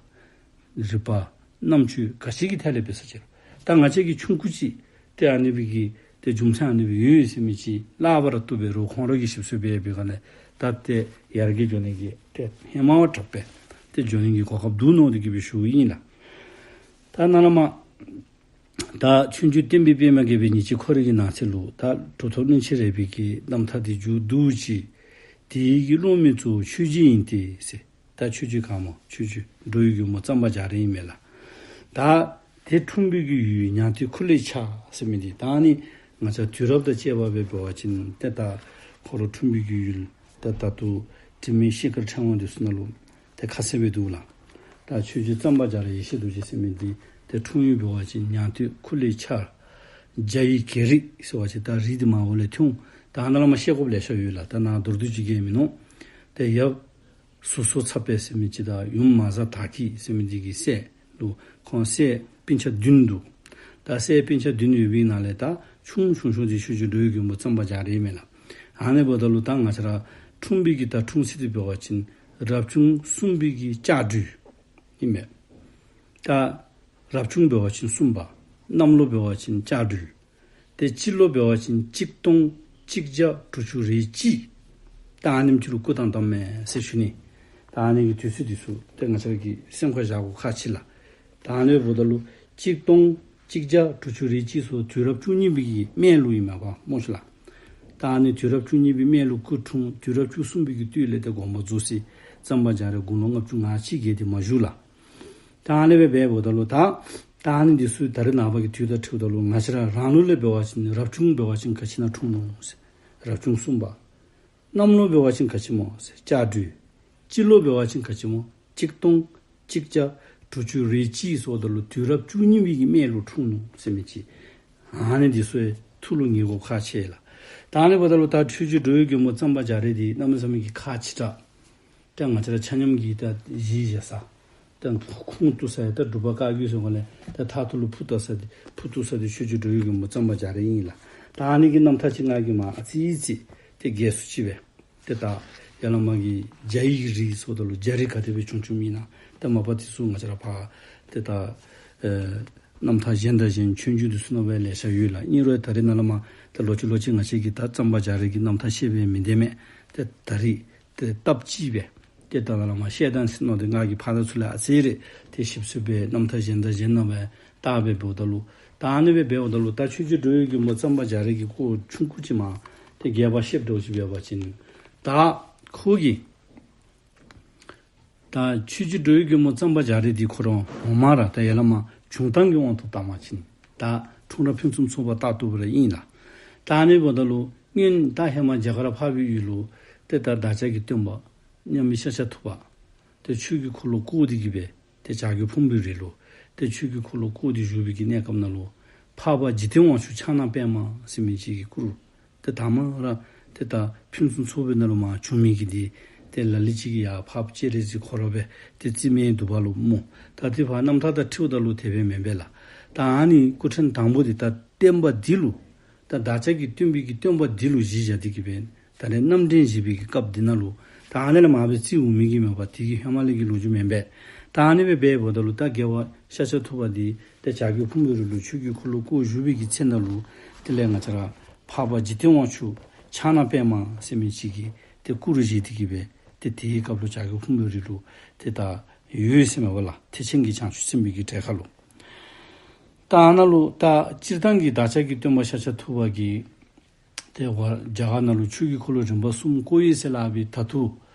རིག་པ་རྣམ་དཔྱོད་ག་ཅི་གི་ཐད་ལས་འབད་ས་ཅི་རུང་། ད་ང་བཅས་ཀྱི་ཆུང་ཀུ་ཅིག་ཏེ་ཨ་ནི་སྦེ་གི་ཏེ་རྒྱུ་མཚན་ཨ་ནི་སྦེ་ཡོད་ཡོད་ཟེར་མི་ཅིག་སླབ་པ་ར་བཏུབ་པས། རོགས་ཁོང་ར་གིས་ཞིབ་འཚོལ་འབད་བའི་སྒང་ལས་ད་ཏེ་ཡར་རྒྱས་འགྱོ་ནི་གི་ཏེ་ཧེ་མ་བ་དྲག་པས། ཏེ་འགྱོ་ནི་གི་གོ་སྐབས་འདུག་མནོ་སྟེ་གི་སྦེ་ཞུཝ་ཨིན་ལགས། ད་ནཱ་ལས་མར་ད་ཆོས་འབྱུང་བསྟན་པའི་པདྨ་རྒྱས་པའི་ཉིན་བྱེད་ཁོ་རའི་གི་ནང་གསེས་ལུ་ད་གྲུབ་ཐོབ་གླིང་རྗེ་རས་པའི་གི་རྣམ་ཐར་འདི་མཇུག་བསྡུ་ཅི། དེ་ཡི་གི་སློབ་མའི་གཙོ་བོ་ཆོས་རྗེ་ཡིན་ཏེ་ཟེར། ད་ཆོས་རྗེ་ག་སྨོ། ཆོས་རྗེ་འགྲོ་བའི་མགོན་པོ་གཙང་པ་རྒྱ་རས་ཨིན་མས་ལགས། ད་དེ་འཁྲུངས་པའི་གི་ཡུལ་ཉང་སྟོད་ཁུ་ལའི་ཆ་ཟེར་མི་འདི་ད་ནི་ང་བཅས་དུས་རབས་དང་བཅས་པ་སྦེ་འབད་བ་ཅིན་ཏེ་ད་ཁོ་ར་འཁྲུངས་པའི་གི་ཡུལ་ད་ད་ལྟོ་དྲི་མེད་ཤེལ་དཀར་ཕྲེང་བ་འདི་ཚུ་ནང་ལུ་ཏེ་ཁ་གསལ་སྦེ་འདུག་ལགས། ད་ཆོས་རྗེ་གཙང་པ་རྒྱ་རས་ཡེ་ཤེས་རྡོ་རྗེ་ཟེར་མི་འདི་ཏེ་འཁྲུངས་ཡུལ་འབད་བ་ཅིན་ཉང་སྟོད་ཁུ་ལའི་ཆ། རྒྱ་ཡི་གེ་རི་ཟེར་བ་ཅིན་ད་རི་འདི་མར་འོག་ལས་ཐོན། ད་ནཱ་ལས་མར་བཤད་དགོཔ་ལེ་ཤ་ཡོད་ལགས། ད་ནཱ་མདོར་བསྡུས་ཅིག་གིས་མིན་ནུག། ཏེ་ཡབ་ཟུར་སོ་ཚབ་པས་ཟེར་མི་ཅིག་དང་ཡུམ་མ་བཟའ་དར་སྐྱིད་ཟེར་མི་འདི་གི་སྲས་འདུག། ཁོང་སྲས་སྤུན་ཆ་བདུན་འདུག། ད་སྲས་སྤུན་ཆ་བདུན་ཡོད་པའི་ནང་ལས་ད་ཆུང་ཆུང་ཤོས་འདི་ཆོས་རྗེ་འགྲོ་བའི་མགོན་པོ་གཙང་པ་རྒྱ་རས་ཨིན་མས་ལགས། ཨ་ནི་འབདཝ་ད་ལུ་ད་ང་བཅས་ར་འཁྲུངས་པའི་གི་ད་འཁྲུངས་ཚེས་འདི་འབད་བ་ཅིན་རབ་བྱུང་གསུམ་པའི་གི་ལྕགས་སྦྲུལ་ཨིན་མས། ད་རབ་བྱུང་འབད་བ་ཅིན་གསུམ་པ། གནམ་ལོ་འབད་བ་ཅིན་ལྕགས་སྦྲུལ། ཏེ་སྤྱི་ལོ་འབད་བ་ཅིན་གཅིག་སྟོང་གཅིག་བརྒྱ་དྲུག་ཅུ་རེ་གཅིག། ད་ཨ་ནེམ་ཅིག་ལུ་སྐུ་བལྟམས་བལྟམསཔ་མས་ཟེར་ཞུ་ནི། ད་ཨ་ནི་གི་དུས་ཚོད་འདི་ཚུ་ཏེ་ང་བཅས་ཀྱིས་སེམས་ཁར་བཞག་དགོཔ་ཁག་ཆེ་ལགས། ད་ཨ་ནི་འབདཝ་ད་ལུ་གཅིག་སྟོང་གཅིག་བརྒྱ་དྲུག་ཅུ་རེ་གཅིག་ཚུ་དུས་རབས་བཅུ་གཉིས་པའི་གི་སྨད་ལུ་ཨིན་མས་པ་སྨོ་ཤིག་ལགས། ད་ཨ་ནི་དུས་རབས་བཅུ་གཉིས་པའི་སྨད་ལུ་སྐུ་འཁྲུངས། དུས་རབས་བཅུ་གསུམ་པའི་གི་སྟོད་ལས་ཏེ་དགོངས་པ་རྫོགས་ཅི། གཙང་པ་རྒྱ་རས་དགུང་ལོ་ལྔ་བཅུ་ང་གཅིག་བརྒལ་ཏེ་མ་བཞུགས་ལགས། ད་ཨ་ནི་སྦེ་འབདཝ་ད་ལུ་ད་ད་ཨ་ནི་འདི་ཚུ་ད་རེས་ནངས་པ་གི་དུས་དང་འཁྲིལཝ་ད་ལུ་ང་བཅས་ར་རང་ལུགས་ལས་འབད་བ་ཅིན་རབ་བྱུང་འབད་བ་ཅིན་ག་ཅི་ནང་འཁྲུངས་ནུག་ཟེར་རབ་བྱུང་གསུམ་པ། གནམ་ལོ་འབད་བ་ཅིན་ག་ཅི་སྨོ་ཟེར་ལྕགས་སྦྲུལ། སྤྱི་ལོ་འབད་བ་ཅིན་ག་ཅི་སྨོ་གཅིག་སྟོང་གཅིག་བརྒྱ་དྲུག་ཅུ་རེ་གཅིག་ཟེརཝ་ད་ལུ་དུས་རབས་བཅུ་གཉིས་པའི་གི་སྨད་ལུ་འཁྲུངས་ནུག་ཟེར་མི་ཅིག། ཨ་ནི་འདི་ཚུ་ཐུགས་ལུ་ངེས་དགོཔ་ཁག་ཆེ་ལགས། ད་ཨ་ནི་འབདཝ་ད་ལུ་ད་ཆོས་རྗེ་འགྲོ་བའི་མགོན་པོ་གཙང་པ་རྒྱ་རས་འདི་གནམ་མེད་ས་མེད་ཀྱི་ཁག་ཆེ་དྲགས། ད་ང་བཅས་ར་ཆ་མཉམ་གྱིས་ད་གཞི་བཞག་ས། ད་ཁུངས་གཏུགས་ས་ཡང་ད་འབྲུག་པ་བཀའ་བརྒྱུད་ཟེར་གོ་ལས་ད་མཐའ་ཐུག་ལུ་ཕུ་བཏགས་ས་འདི་ཕུ་བཏུབ་ས་འདི་ཆོས་རྗེ་འགྲོ་བའི་མགོན་པོ་གཙང་པ་རྒྱ་རས་ཨིན་ལགས། ད་ཨ་ནི་གི་རྣམ་ཐར་ཅིག་ང་གིས་མར་ཨ་ཙི་ཅིག་ཏེ་རྒྱས་སུ་ཅིག་སྦེ་ཏེ་ད་ཡར་ལས་མར་གྱི་རྒྱ་ཡི་རིགས་ཟེརཝ་ད་ལུ་རྒྱ་རིགས་ག་དེ་སྦེ་བྱུང་བྱུངམ་ཨིན་ན། ད་མ་པ་དེ་ཚུ་ང་བཅས་ར་ཕར་ཏེ་ད་ཨེ་རྣམ་ཐར་གཞན་དང་གཞན་ཆོས་འབྱུང་འདི་ཚུ་ནང་སྦེ་ལེ་ཤ་ཡོད་ལགས། ཨིན་རུང་ད་རེས་ནཱ་ལས་མར་ད་ལོག་ཅི་ལོག་ཅི་ང་བཅས་ཀྱིས་ད་གཙང་པ་རྒྱ་རས་ཀྱི་རྣམ་ཐར་བཤད་སྦེ་མི་སྡོད་མས། ཏེ་ད་རིས་ཏེ་སྟབས་གཅིག་སྦེ་ཏེ་ད་ནཱ་ལས་མར་བཤད་ད་ཟེར་མནོ་སྟེ་ང་གིས་ཕར་དང་ཚུར་ལས་ཨ་ཙི་རེ་ཏེ་ཞིབ་འཚོལ་སྦེ་རྣམ་ཐར་གཞན་དང་གཞན་ནང་སྦེ་བལྟ་སྦེ་འབདཝ་ད་ལུ་ད་ཨ་ནི་སྦེ་འབདཝ་ད་ལུ་ད་ཆོས་རྗེ་འགྲོ་བའི་མགོན་པོ་གཙང་པ་རྒྱ་རས་ཀྱི་སྐོར་ཆུང་ཀུ་ཅིག་མར་ཏེ་རྒྱས་པ་བཤདཔ་འདྲཝ་ཅིག་འབད་བ་ཅིན་ད་ཁོ་གིས་ ད་ཆོས་རྗེ་འགྲོ་བའི་མགོན་པོ་གཙང་པ་རྒྱ་རས་འདི་ཁོ་ར་ངོ་མ་ར་ད་ཡ་ལ་མ་བྱུང་སྟངས་ཀྱི་དབང་དུ་བཏང་བ་ཅིན་ད་འཁྲུངས་རབས་ཕུན་སུམ་ཚོགས་པ་ལྟར་དུ་བ་ར་ཨིན་ལགས། ད་ཨ་ནི་འབདཝ་ད་ལུ་སྔོན་ད་ཧེ་མ་རྒྱ་གར་འཕགས་པའི་ཡུལ་ལུ་ཏེ་ད་བདག་ཅག་གི་སྟོན་པ་མཉམ་མེད་ཤཱཀྱ་ཐུབ་པ་ཏེ་ཆོས་ཀྱི་འཁོར་ལོ་བསྐོར་ཏེ་གི་སྦེ་ཏེ་བྱ་རྒོད་ཕུང་པོའི་རི་ལུ་ཏེ་ཆོས་ཀྱི་འཁོར་ལོ་བསྐོར་ཏེ་བཞུགས་པའི་གི་གནས་སྐབས་ནང་ལུ་འཕགས་པ་འཇིག་རྟེན་དབང་ཕྱུག་ཕྱག་ན་པདྨ་ཟེར་མི་ཅིག་གི་སྐུ་རུ་ཏེ་ད་མ་ར་ཏེ་ད་ཕུན་སུམ་ཚོགས་པའི་ནང་ལུ་མ་བྱུང་མི་གི་འདི་ཏེ་ལ་ལུ་ཅིག་གིས་ཡ་འཕགས་པ་སྤྱན་རས་གཟིགས་ཁོ་ར་སྦེ་ཏེ་རྩིས་མེད་འདུག་པ་ལོ་སྨོ། ད་དེ་བ་རྣམ་ཐར་དང་འཁྲིལཝ་ད་ལུ་དེ་སྦེ་མེན་པས་ལགས། ད་ཨ་ནི་སྐུ་ཕྲེང་དང་པོ་འདི་ད་བསྟན་པ་འདི་ལུ་ད་བདག་ཅག་གི་སྟོན་པའི་གི་སྟོན་པ་འདི་ལུ་གཞི་བཞག་སྟེ་གི་སྦེ་ད་རེས་རྣམ་འདྲེན་བཞེས་པའི་གི་སྐབས་འདི་ནང་ལུ་ད་ཨ་ནི་ལས་མ་སྦེ་རྩིས་འོང་མི་གི་མེད་པ་དེ་གི་ཧེ་མ་ལས་ཀྱི་ལོ་རྒྱུས་མེན་པས། ད་ཨ་ནི་སྦེ་འབདཝ་ད་ལུ་ད་རྒྱལ་བ་ཤཱཀྱ་ཐུབ་པ་འདི་ཏེ་བྱ་རྒོད་ཕུང་པོའི་རི་ལུ་ཆོས་ཀྱི་འཁོར་ལོ་བསྐོར་བཞུགས་པའི་གི་ཚེ་ནང་ལུ་དེ་ལས་ང་བཅས་ར་འཕགས་པ་འཇིག་རྟེན་དབང་ཕྱུག་ཕྱག་ན་པདྨ་ཟེར་མི་ཅིག་གི་ཏེ་སྐུ་རུ་བཞེངས་ཏེ་གི་སྦེ་ཏེ་དེའི་སྐབས་ལུ་བྱ་རྒོད་ཕུང་པོའི་རི་ལུ་ཏེ་ད་ཡོད་ཟེར་མས་པ་ལགས། ཐེག་ཆེན་གྱི་བྱང་ཆུབ་སེམས་དཔའི་གི་གྲལ་ཁར་ལུ། ད་ཨ་ནཱ་ལུ་ད་སྤྱིར་བཏང་གི་བདག་ཅག་གི་སྟོན་པ་ཤཱཀྱ་ཐུབ་པ་གིས་ཏེ་བ་རྒྱ་གར་ནང་ལུ་ཆོས་ཀྱི་འཁོར་ལོ་རིམ་པ་གསུམ་བསྐོར་ཡི་ཟེར་སླབ་པའི་ད་ལྟོ་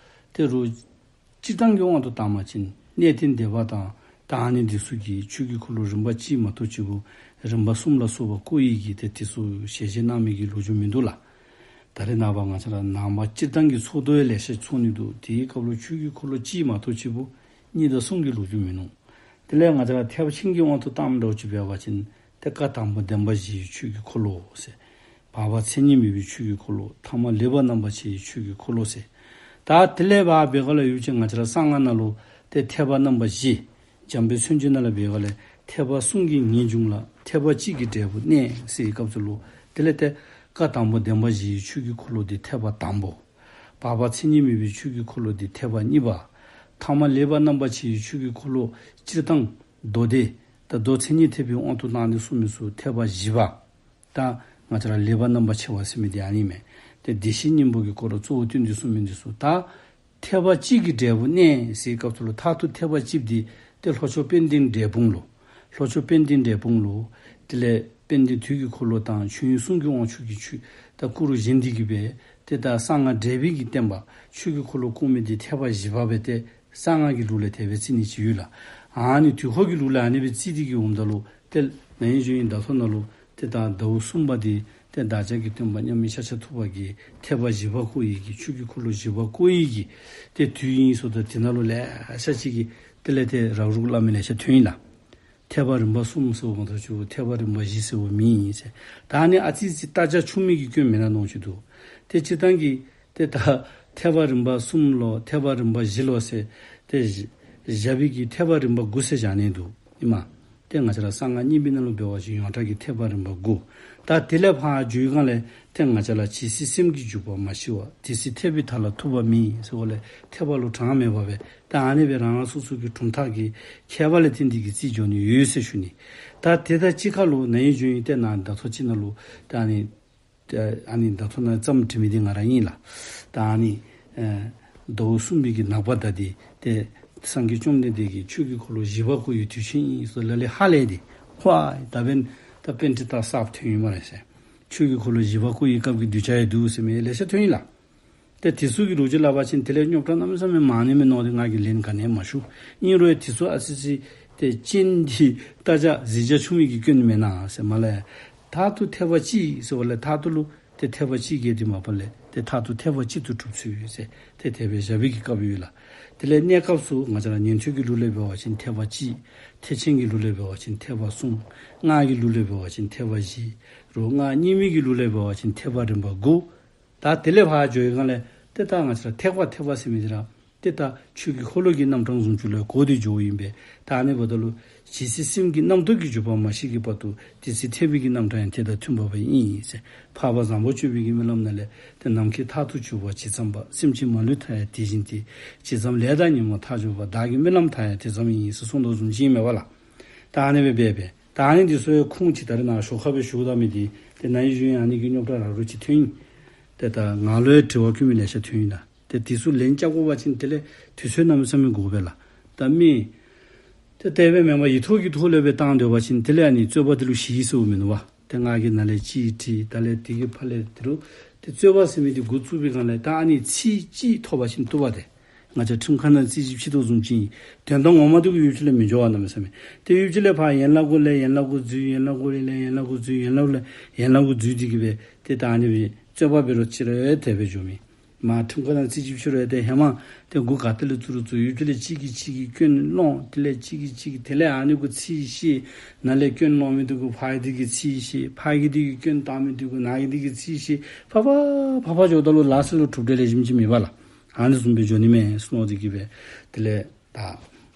ཏེ་རུང་སྤྱིར་བཏང་གི་དབང་དུ་བཏང་བ་ཅིན་གནས་བརྟན་སྡེ་པ་དང་ད་ཨ་ནི་འདི་ཚུ་གིས་ཆོས་ཀྱི་འཁོར་ལོ་རིམ་པ་གཅིག་མ་གཏོགས་གཅིག་པུ་རིམ་པ་གསུམ་ལ་སོགས་པ་བསྐོར་ཡི་གི་ཏེ་དེ་ཚུ་ཞལ་བཞེས་གནང་མི་གི་ལོ་རྒྱུས་མིན་འདུག་ལགས། ད་རེས་ནངས་པ་ང་བཅས་ར་ནང་པ་སྤྱིར་བཏང་གི་ཚོགས་འདུ་ཡང་ལེ་ཤ་ཚོགས་ནི་འདུག། དེའི་སྐབས་ལུ་ཆོས་ཀྱི་འཁོར་ལོ་གཅིག་མ་གཏོགས་གཅིག་པུ་གཉིས་དང་གསུམ་གྱི་ལོ་རྒྱུས་མིན་ནུག། དེ་ལས་ང་བཅས་ར་ཐེག་པ་ཆེན་གྱི་དབང་དུ་བཏངམ་འདྲཝ་ཅིག་འབད་བ་ཅིན་ཏེ་བཀའ་དང་པོ་བདེན་པ་བཞིའི་ཆོས་ཀྱི་འཁོར་ལོ་ཟེར། བར་པ་མཚན་ཉིད་མེད་པའི་ཆོས་ཀྱི་འཁོར་ལོ། ཐ་མ་ལེགས་པར་རྣམ་པར་ཕྱེ་བའི་ཆོས་ཀྱི་འཁོར་ལོ་ཟེར། ད་དེ་ལས་ཕར་འབད་ག་ལས་ཡུལ་ཅན་ང་བཅས་ར་གསང་སྔགས་ནང་ལུ་ཏེ་ཐེག་པ་རྣམ་པ་བཞི། འཇམ་དཔལ་མཚན་བརྗོད་ནང་ལས་འབད་ག་ལས་ཐེག་པ་གསུམ་གྱི་ངེས་འབྱུང་ལ་ཐེག་པ་གཅིག་གི་འབྲས་བུ་གནས་ཟེར་བའི་སྐབས་སུ་ལུ་དེ་ལས་ཏེ་བཀའ་དང་པོ་བདེན་པ་བཞིའི་ཆོས་ཀྱི་འཁོར་ལོ་འདི་ཐེག་པ་དང་པོ། བར་པ་མཚན་ཉིད་མེད་པའི་ཆོས་ཀྱི་འཁོར་ལོ་འདི་ཐེག་པ་གཉིས་པ། ཐ་མ་ལེགས་པར་རྣམ་པར་ཕྱེ་བའི་ཆོས་ཀྱི་འཁོར་ལོ་སྤྱིར་བཏང་མདོ་སྡེ་ད་མདོ་མཚན་ཉིད་ཐེག་པའི་དབང་དུ་བཏང་ནས་གསུངས་མི་ཚུ་ཐེག་པ་བཞི་པ། ད་ང་བཅས་ར་ལེགས་པར་རྣམ་པར་ཕྱེ་བ་ཟེར་མི་འདི་ཨ་ནི་མས། ཏེ་བདེ་གཤེགས་སྙིང་པོ་གི་སྐོར་ལ་གཙོ་བོ་བཏོན་ཏེ་གསུངས་མི་འདི་ཚུ་ད་ཐེག་པ་གཅིག་གི་འབྲས་བུ་གནས་ཟེར་སྐབས་སུ་ལུ་མཐར་ཐུག་ཐེག་པ་གཅིག་འདི་ཏེ་ལྷོ་ཕྱོགས་དཔལ་ལྡན་འབྲས་སྤུངས་ལུ། ལྷོ་ཕྱོགས་དཔལ་ལྡན་འབྲས་སྤུངས་ལུ། དེ་ལས་དཔལ་ལྡན་དུས་ཀྱི་འཁོར་ལོ་དང་ཆོས་དབྱིངས་གསུང་གི་དབང་ཕྱུག་གི་ཆོས་ད་སྐུ་རུ་བཞེངས་ཏེ་གི་སྦེ་ཏེ་ད་གསང་སྔགས་འབྲས་བུའི་གི་བསྟན་པ་ཆོས་ཀྱི་འཁོར་ལོ་བསྐོར་མི་འདི་ཐེག་པ་བཞི་པ་སྦེ་ཏེ་གསང་སྔགས་ཀྱི་ལུགས་ལས་དེ་སྦེ་རྩི་ནི་ཅིག་ཡོད་ལགས། ཨ་ནི་དུས་འཁོར་གྱི་ལུགས་ལས་ཨ་ནི་སྦེ་རྩི་སྟེ་གི་འོངམ་ད་ལུ་ཏེ་ན་ཧིང་གཞེས་ནིང་ད་ལྟོ་ནང་ལུ་ཏེ་ད་ཟླཝ་གསུམ་པ་འདི་ཏེ་བདག་ཅག་གི་སྟོན་པ་མཉམ་མེད་ཤཱཀྱ་ཐུབ་པ་གིས་ཐེག་པ་བཞི་པ་བསྐོར་ཡི་གི་ཆོས་ཀྱི་འཁོར་ལོ་བཞི་པ་བསྐོར་ཡི་གི་ཏེ་དུས་ཨིན་ཟེརཝ་ད་དེ་ནང་ལུ་ལེ་ཤ་ཅིག་གིས་དེ་ལས་ཏེ་རག་རུག་སླབ་མི་ལེ་ཤ་ཐོན་ཡི་ལགས། ཐེག་པ་རིམ་པ་གསུམ་ཟེརཝ་མ་གཏོགས་ཅིག་ཐེག་པ་རིམ་པ་བཞི་ཟེརཝ་མེན་ཟེར། ད་ཨ་ནི་ཨ་ཙི་ཙི་རྟ་ལྕག་ཆུང་མི་གི་སྐྱོན་མེན་ན་མནོ་ཅི་འདུག། ཏེ་སྤྱིར་བཏང་གི་ཏེ་ད་ཐེག་པ་རིམ་པ་གསུམ་ལོ་ཐེག་པ་རིམ་པ་བཞི་ལོ་ཟེར་ཏེ་བཞག་པའི་གི་ཐེག་པ་རིམ་པ་དགུ་ཟེར་བཞག་ནི་འདུག་ཨིན་མས། ཏེ་ང་བཅས་ར་གསང་སྔགས་གཉིས་པའི་ནང་ལུ་འབད་བ་ཅིན་ཡོངས་གྲགས་ཀྱི་ཐེག་པ་རིམ་པ་དགུ། ད་དེ་ལས་ཕར་འགྱོ་བའི་སྒང་ལས་ཏེ་ང་བཅས་ར་ཇི་སྲིད་སེམས་ཀྱི་འཇུག་པ་མ་ཞི་བ། དེ་སྲིད་ཐེག་པའི་མཐའ་ལ་ཐུག་པ་མེད་ཟེརཝ་ལས་ཐེག་པ་ལུ་གྲངས་མེད་པ་སྦེ་ད་ཨ་ནི་སྦེ་རང་རང་སོ་སོ་གི་གྲུབ་མཐའ་གི་ཁྱད་པར་ལས་བརྟེན་ཏེ་གི་རྩིས་འགྱོ་ནི་ཡོད་ཟེར་ཞུ་ནི། ད་དེ་དང་གཅིག་ཁར་ལུ་ན་ཧིང་གཞེས་ནིང་ཏེ་ནཱ་ད་ལྟོ་ཅིག་ནང་ལུ་ད་ཨ་ནི་ཏེ་ཨ་ནི་ད་ལྟོ་ནཱ་ཙམ་བྲིས་མི་འདི་ང་ར་ཨིན་ལགས། ད་ཨ་ནི་ཨེ་ཟླཝ་གསུམ་པའི་གི་ནག་པ་ཟླ་འདི་ཏེ་སངས་རྒྱས་བཅོམ་ལྡན་འདས་ཀྱིས་ཆོས་ཀྱི་འཁོར་ལོ་བཞི་པ་བསྐོར་བའི་དུས་ཆེན་ཨིན་ཟེར་ལ་ལུ་ཧ་ལས་ཏེ་ཧོ་ད་འབདན་ད་པཎྜི་ཏ་གསརཔ་ཐོན་ཡི་སྨ་རེ་ཟེར། ཆོས་ཀྱི་འཁོར་ལོ་བཞི་པ་བསྐོར་བའི་སྐབས་ཀྱི་གདུལ་བྱ་ཡང་འདུག་ཟེར་མི་ལེ་ཤ་ཐོན་ཡི་ལགས། ཏེ་དེ་ཚུ་གི་ལོ་རྒྱུས་སླབ་པ་ཅིན་དེ་ལས་རྙོག་དྲ་གནམ་མེད་ས་མེད་མང་ནི་མས་མནོ་སྟེ་ང་གིས་ལན་ག་ནི་ཡང་མ་ཞུ། ཨིན་རུང་ཡང་དེ་ཚུ་ཨ་ཙི་ཅིག་ཏེ་རྐྱེན་འདི་རྟ་ལྕག་གཟིག་ལྕག་ཆུང་མི་གི་སྐྱོན་མེན་ན་ཟེར་མ་ལས། མཐར་ཐུག་ཐེག་པ་གཅིག་ཟེརཝ་ལས་མཐར་ཐུག་ལུ་ཏེ་ཐེག་པ་གཅིག་གི་འདི་མ་པ་ལས་ཏེ་མཐར་ཐུག་ཐེག་པ་གཅིག་ཏུ་གྲུབ་ཚུལ་ཡོད་ཟེར་ཏེ་དེ་སྦེ་བཞག་པའི་གི་སྐབས་ཡོད་ལགས། དེ་ལས་གནས་སྐབས་སུ་ང་བཅས་ར་ཉན་ཐོས་ཀྱི་ལུགས་ལས་འབད་བ་ཅིན་ཐེག་པ་གཅིག། ཐེག་ཆེན་གྱི་ལུགས་ལས་འབད་བ་ཅིན་ཐེག་པ་གསུམ། སྔགས་ཀྱི་ལུགས་ལས་འབད་བ་ཅིན་ཐེག་པ་བཞི། རོ་སྔགས་གཉིས་མེད་ཀྱི་ལུགས་ལས་འབད་བ་ཅིན་ཐེག་པ་རིམ་པ་དགུ། ད་དེ་ལས་ཕར་འགྱོ་བའི་སྒང་ལས་ཏེ་ད་ང་བཅས་ར་ཐེག་པ་ཐེག་པ་ཟེར་མི་འདི་ར་ཏེ་ད་ཆོས་ཀྱི་འཁོར་ལོ་གི་རྣམ་གྲངས་བཟུམ་ཅིག་ལུ་གོ་སྟེ་འགྱོཝ་ཨིན་པས། ད་ཨ་ནི་འབདཝ་ད་ལུ་ཇི་སྲིད་སེམས་ཀྱི་རྣམ་རྟོག་གི་འཇུག་པ་མ་ཞི་གི་བར་དུ་དེ་སྲིད་ཐེག་པའི་གི་རྣམ་གྲངས་ཡང་དེ་དང་མཐུན་པ་སྦེ་ཨིན་ཟེར། འཕགས་པ་བཟང་པོ་སྤྱོད་པའི་གི་སྨོན་ལམ་ནང་ལས་ཏེ་ནམ་མཁའི་མཐར་ཐུག་གྱུར་པ་ཇི་ཙམ་པ། སེམས་ཅན་མ་ལུས་མཐའ་ཡས་དེ་བཞིན་ཏེ། ཇི་ཙམ་ལས་དང་ཉོན་མོངས་མཐའ་གྱུར་པ། བདག་གི་སྨོན་ལམ་མཐའ་ཡས་དེ་ཙམ་ཡིན་ཟེར་གསུངས་དོ་བཟུམ་ཅིག་ཨིན་མས་པ་ལགས། ད་ཨ་ནི་སྦེ་འབད་འབད་ད་ཨ་ནི་འདི་ཚུ་ཡང་ཁུངས་ཅིག་ད་རེས་ནཱ་ཞོར་ཁ་སྦེ་ཞུཝ་ད་མི་འདི་ཏེ་ན་ཧིང་གཞེས་ནིང་ཨ་ནི་གི་རྙོག་དྲ་རག་རུང་ཅིག་ཐོན་ཡི། ཏེ་ད་ང་ལུ་ཡང་དྲི་བ་བཀོད་མི་ལེ་ཤ་ཐོན་ཡི་ལགས། ཏེ་དེ་ཚུ་ལན་རྐྱབ་དགོ་པ་ཅིན་དེ་ལས་དུས་ཚོད་གནམ་མེད་ས་མེད་འགོར་བས་ལགས། ད་མི་ཏེ་དེ་སྦེ་མེན་པར་ཡིག་ཐོག་གི་ཐོག་ལས་སྦེ་བཏང་སྡོད་པ་ཅིན་དེ་ལས་ཨ་ནི་རྩོད་པ་དེ་ལུ་ཞི་ཡི་ཟེརཝ་མིན་འདུག་པ། ཏེ་ང་གིས་ནཱ་ལས་ཅིག་བྲིས། ད་ལས་དེ་གི་ཕར་ལས་དེ་ལུ་ཏེ་རྩོད་པ་ཟེར་མི་འདི་འགོ་བཙུགས་པའི་སྒང་ལས་ད་ཨ་ནི་ཚིག་གཅིག་ཐོབ་པ་ཅིན་བཏུབ་པ་ཏེ། ང་བཅས་ཁྲིམས་ཁང་ནང་རྩིས་ཞིབ་ཕྱིན་དོ་བཟུམ་ཅིག་ཨིན། དོན་དག་ངོ་མ་དེ་གུ་ཡུདཔ་ཅིག་ལས་མི་འགྱོ་བ་གནམ་མེད་ས་མེད། ཏེ་ཡུདཔ་ཅིག་ལས་ཕར་ཡན་ལག་དགུ་ལས་ཡན་ལག་དགུ་འཛུལ་ཡན་ལག་དགུ་ལས་ཡན་ལག་དགུ་འཛུལ་ཡན་ལག་ལས་ཡན་ལག་དགུ་འཛུལ་ཏེ་གི་སྦེ་ཏེ་ད་ཨ་ནི་སྦེ་རྩོད་པ་འབད་རུང་ཅིག་ར་དེ་སྦེ་འགྱོ་མི། མར་ཁྲིམས་ཁང་ནང་རྩིས་ཞིབ་ཕྱིན་རུང་ཏེ་ཧེ་མ་ཏེ་འགོ་ག་ཏེ་ལས་བཙུགས་རུང་བཙུགས་ཡུདཔ་ཅིག་ལས་གཅིག་གིས་གཅིག་གི་སྐྱོན་སློང་དེ་ལས་གཅིག་གིས་གཅིག་གི་དེ་ལས་ཨ་ནི་གུ་ཚིག་བཤད། ནཱ་ལས་སྐྱོན་སློང་མི་དེ་གུ་ཕར་གི་དེ་གིས་ཚིག་བཤད། ཕར་གི་དེ་གིས་སྐྱོན་བཏགས་མི་དེ་གུ་ནཱ་གི་དེ་གིས་ཚིག་བཤད། ཕར་ཕར་ཕར་ཕར་འགྱོཝ་ད་ལུ་ལ་སོགས་ལུ་གྲུབ་འབྲས་ལེགས་ཤོམ་ཅིག་མེད་པས་ལགས། ཨ་ནི་བཟུམ་སྦེ་འགྱོ་ནི་མས་ཟེར་མནོ་སྟེ་གི་སྦེ་དེ་ལས་ད་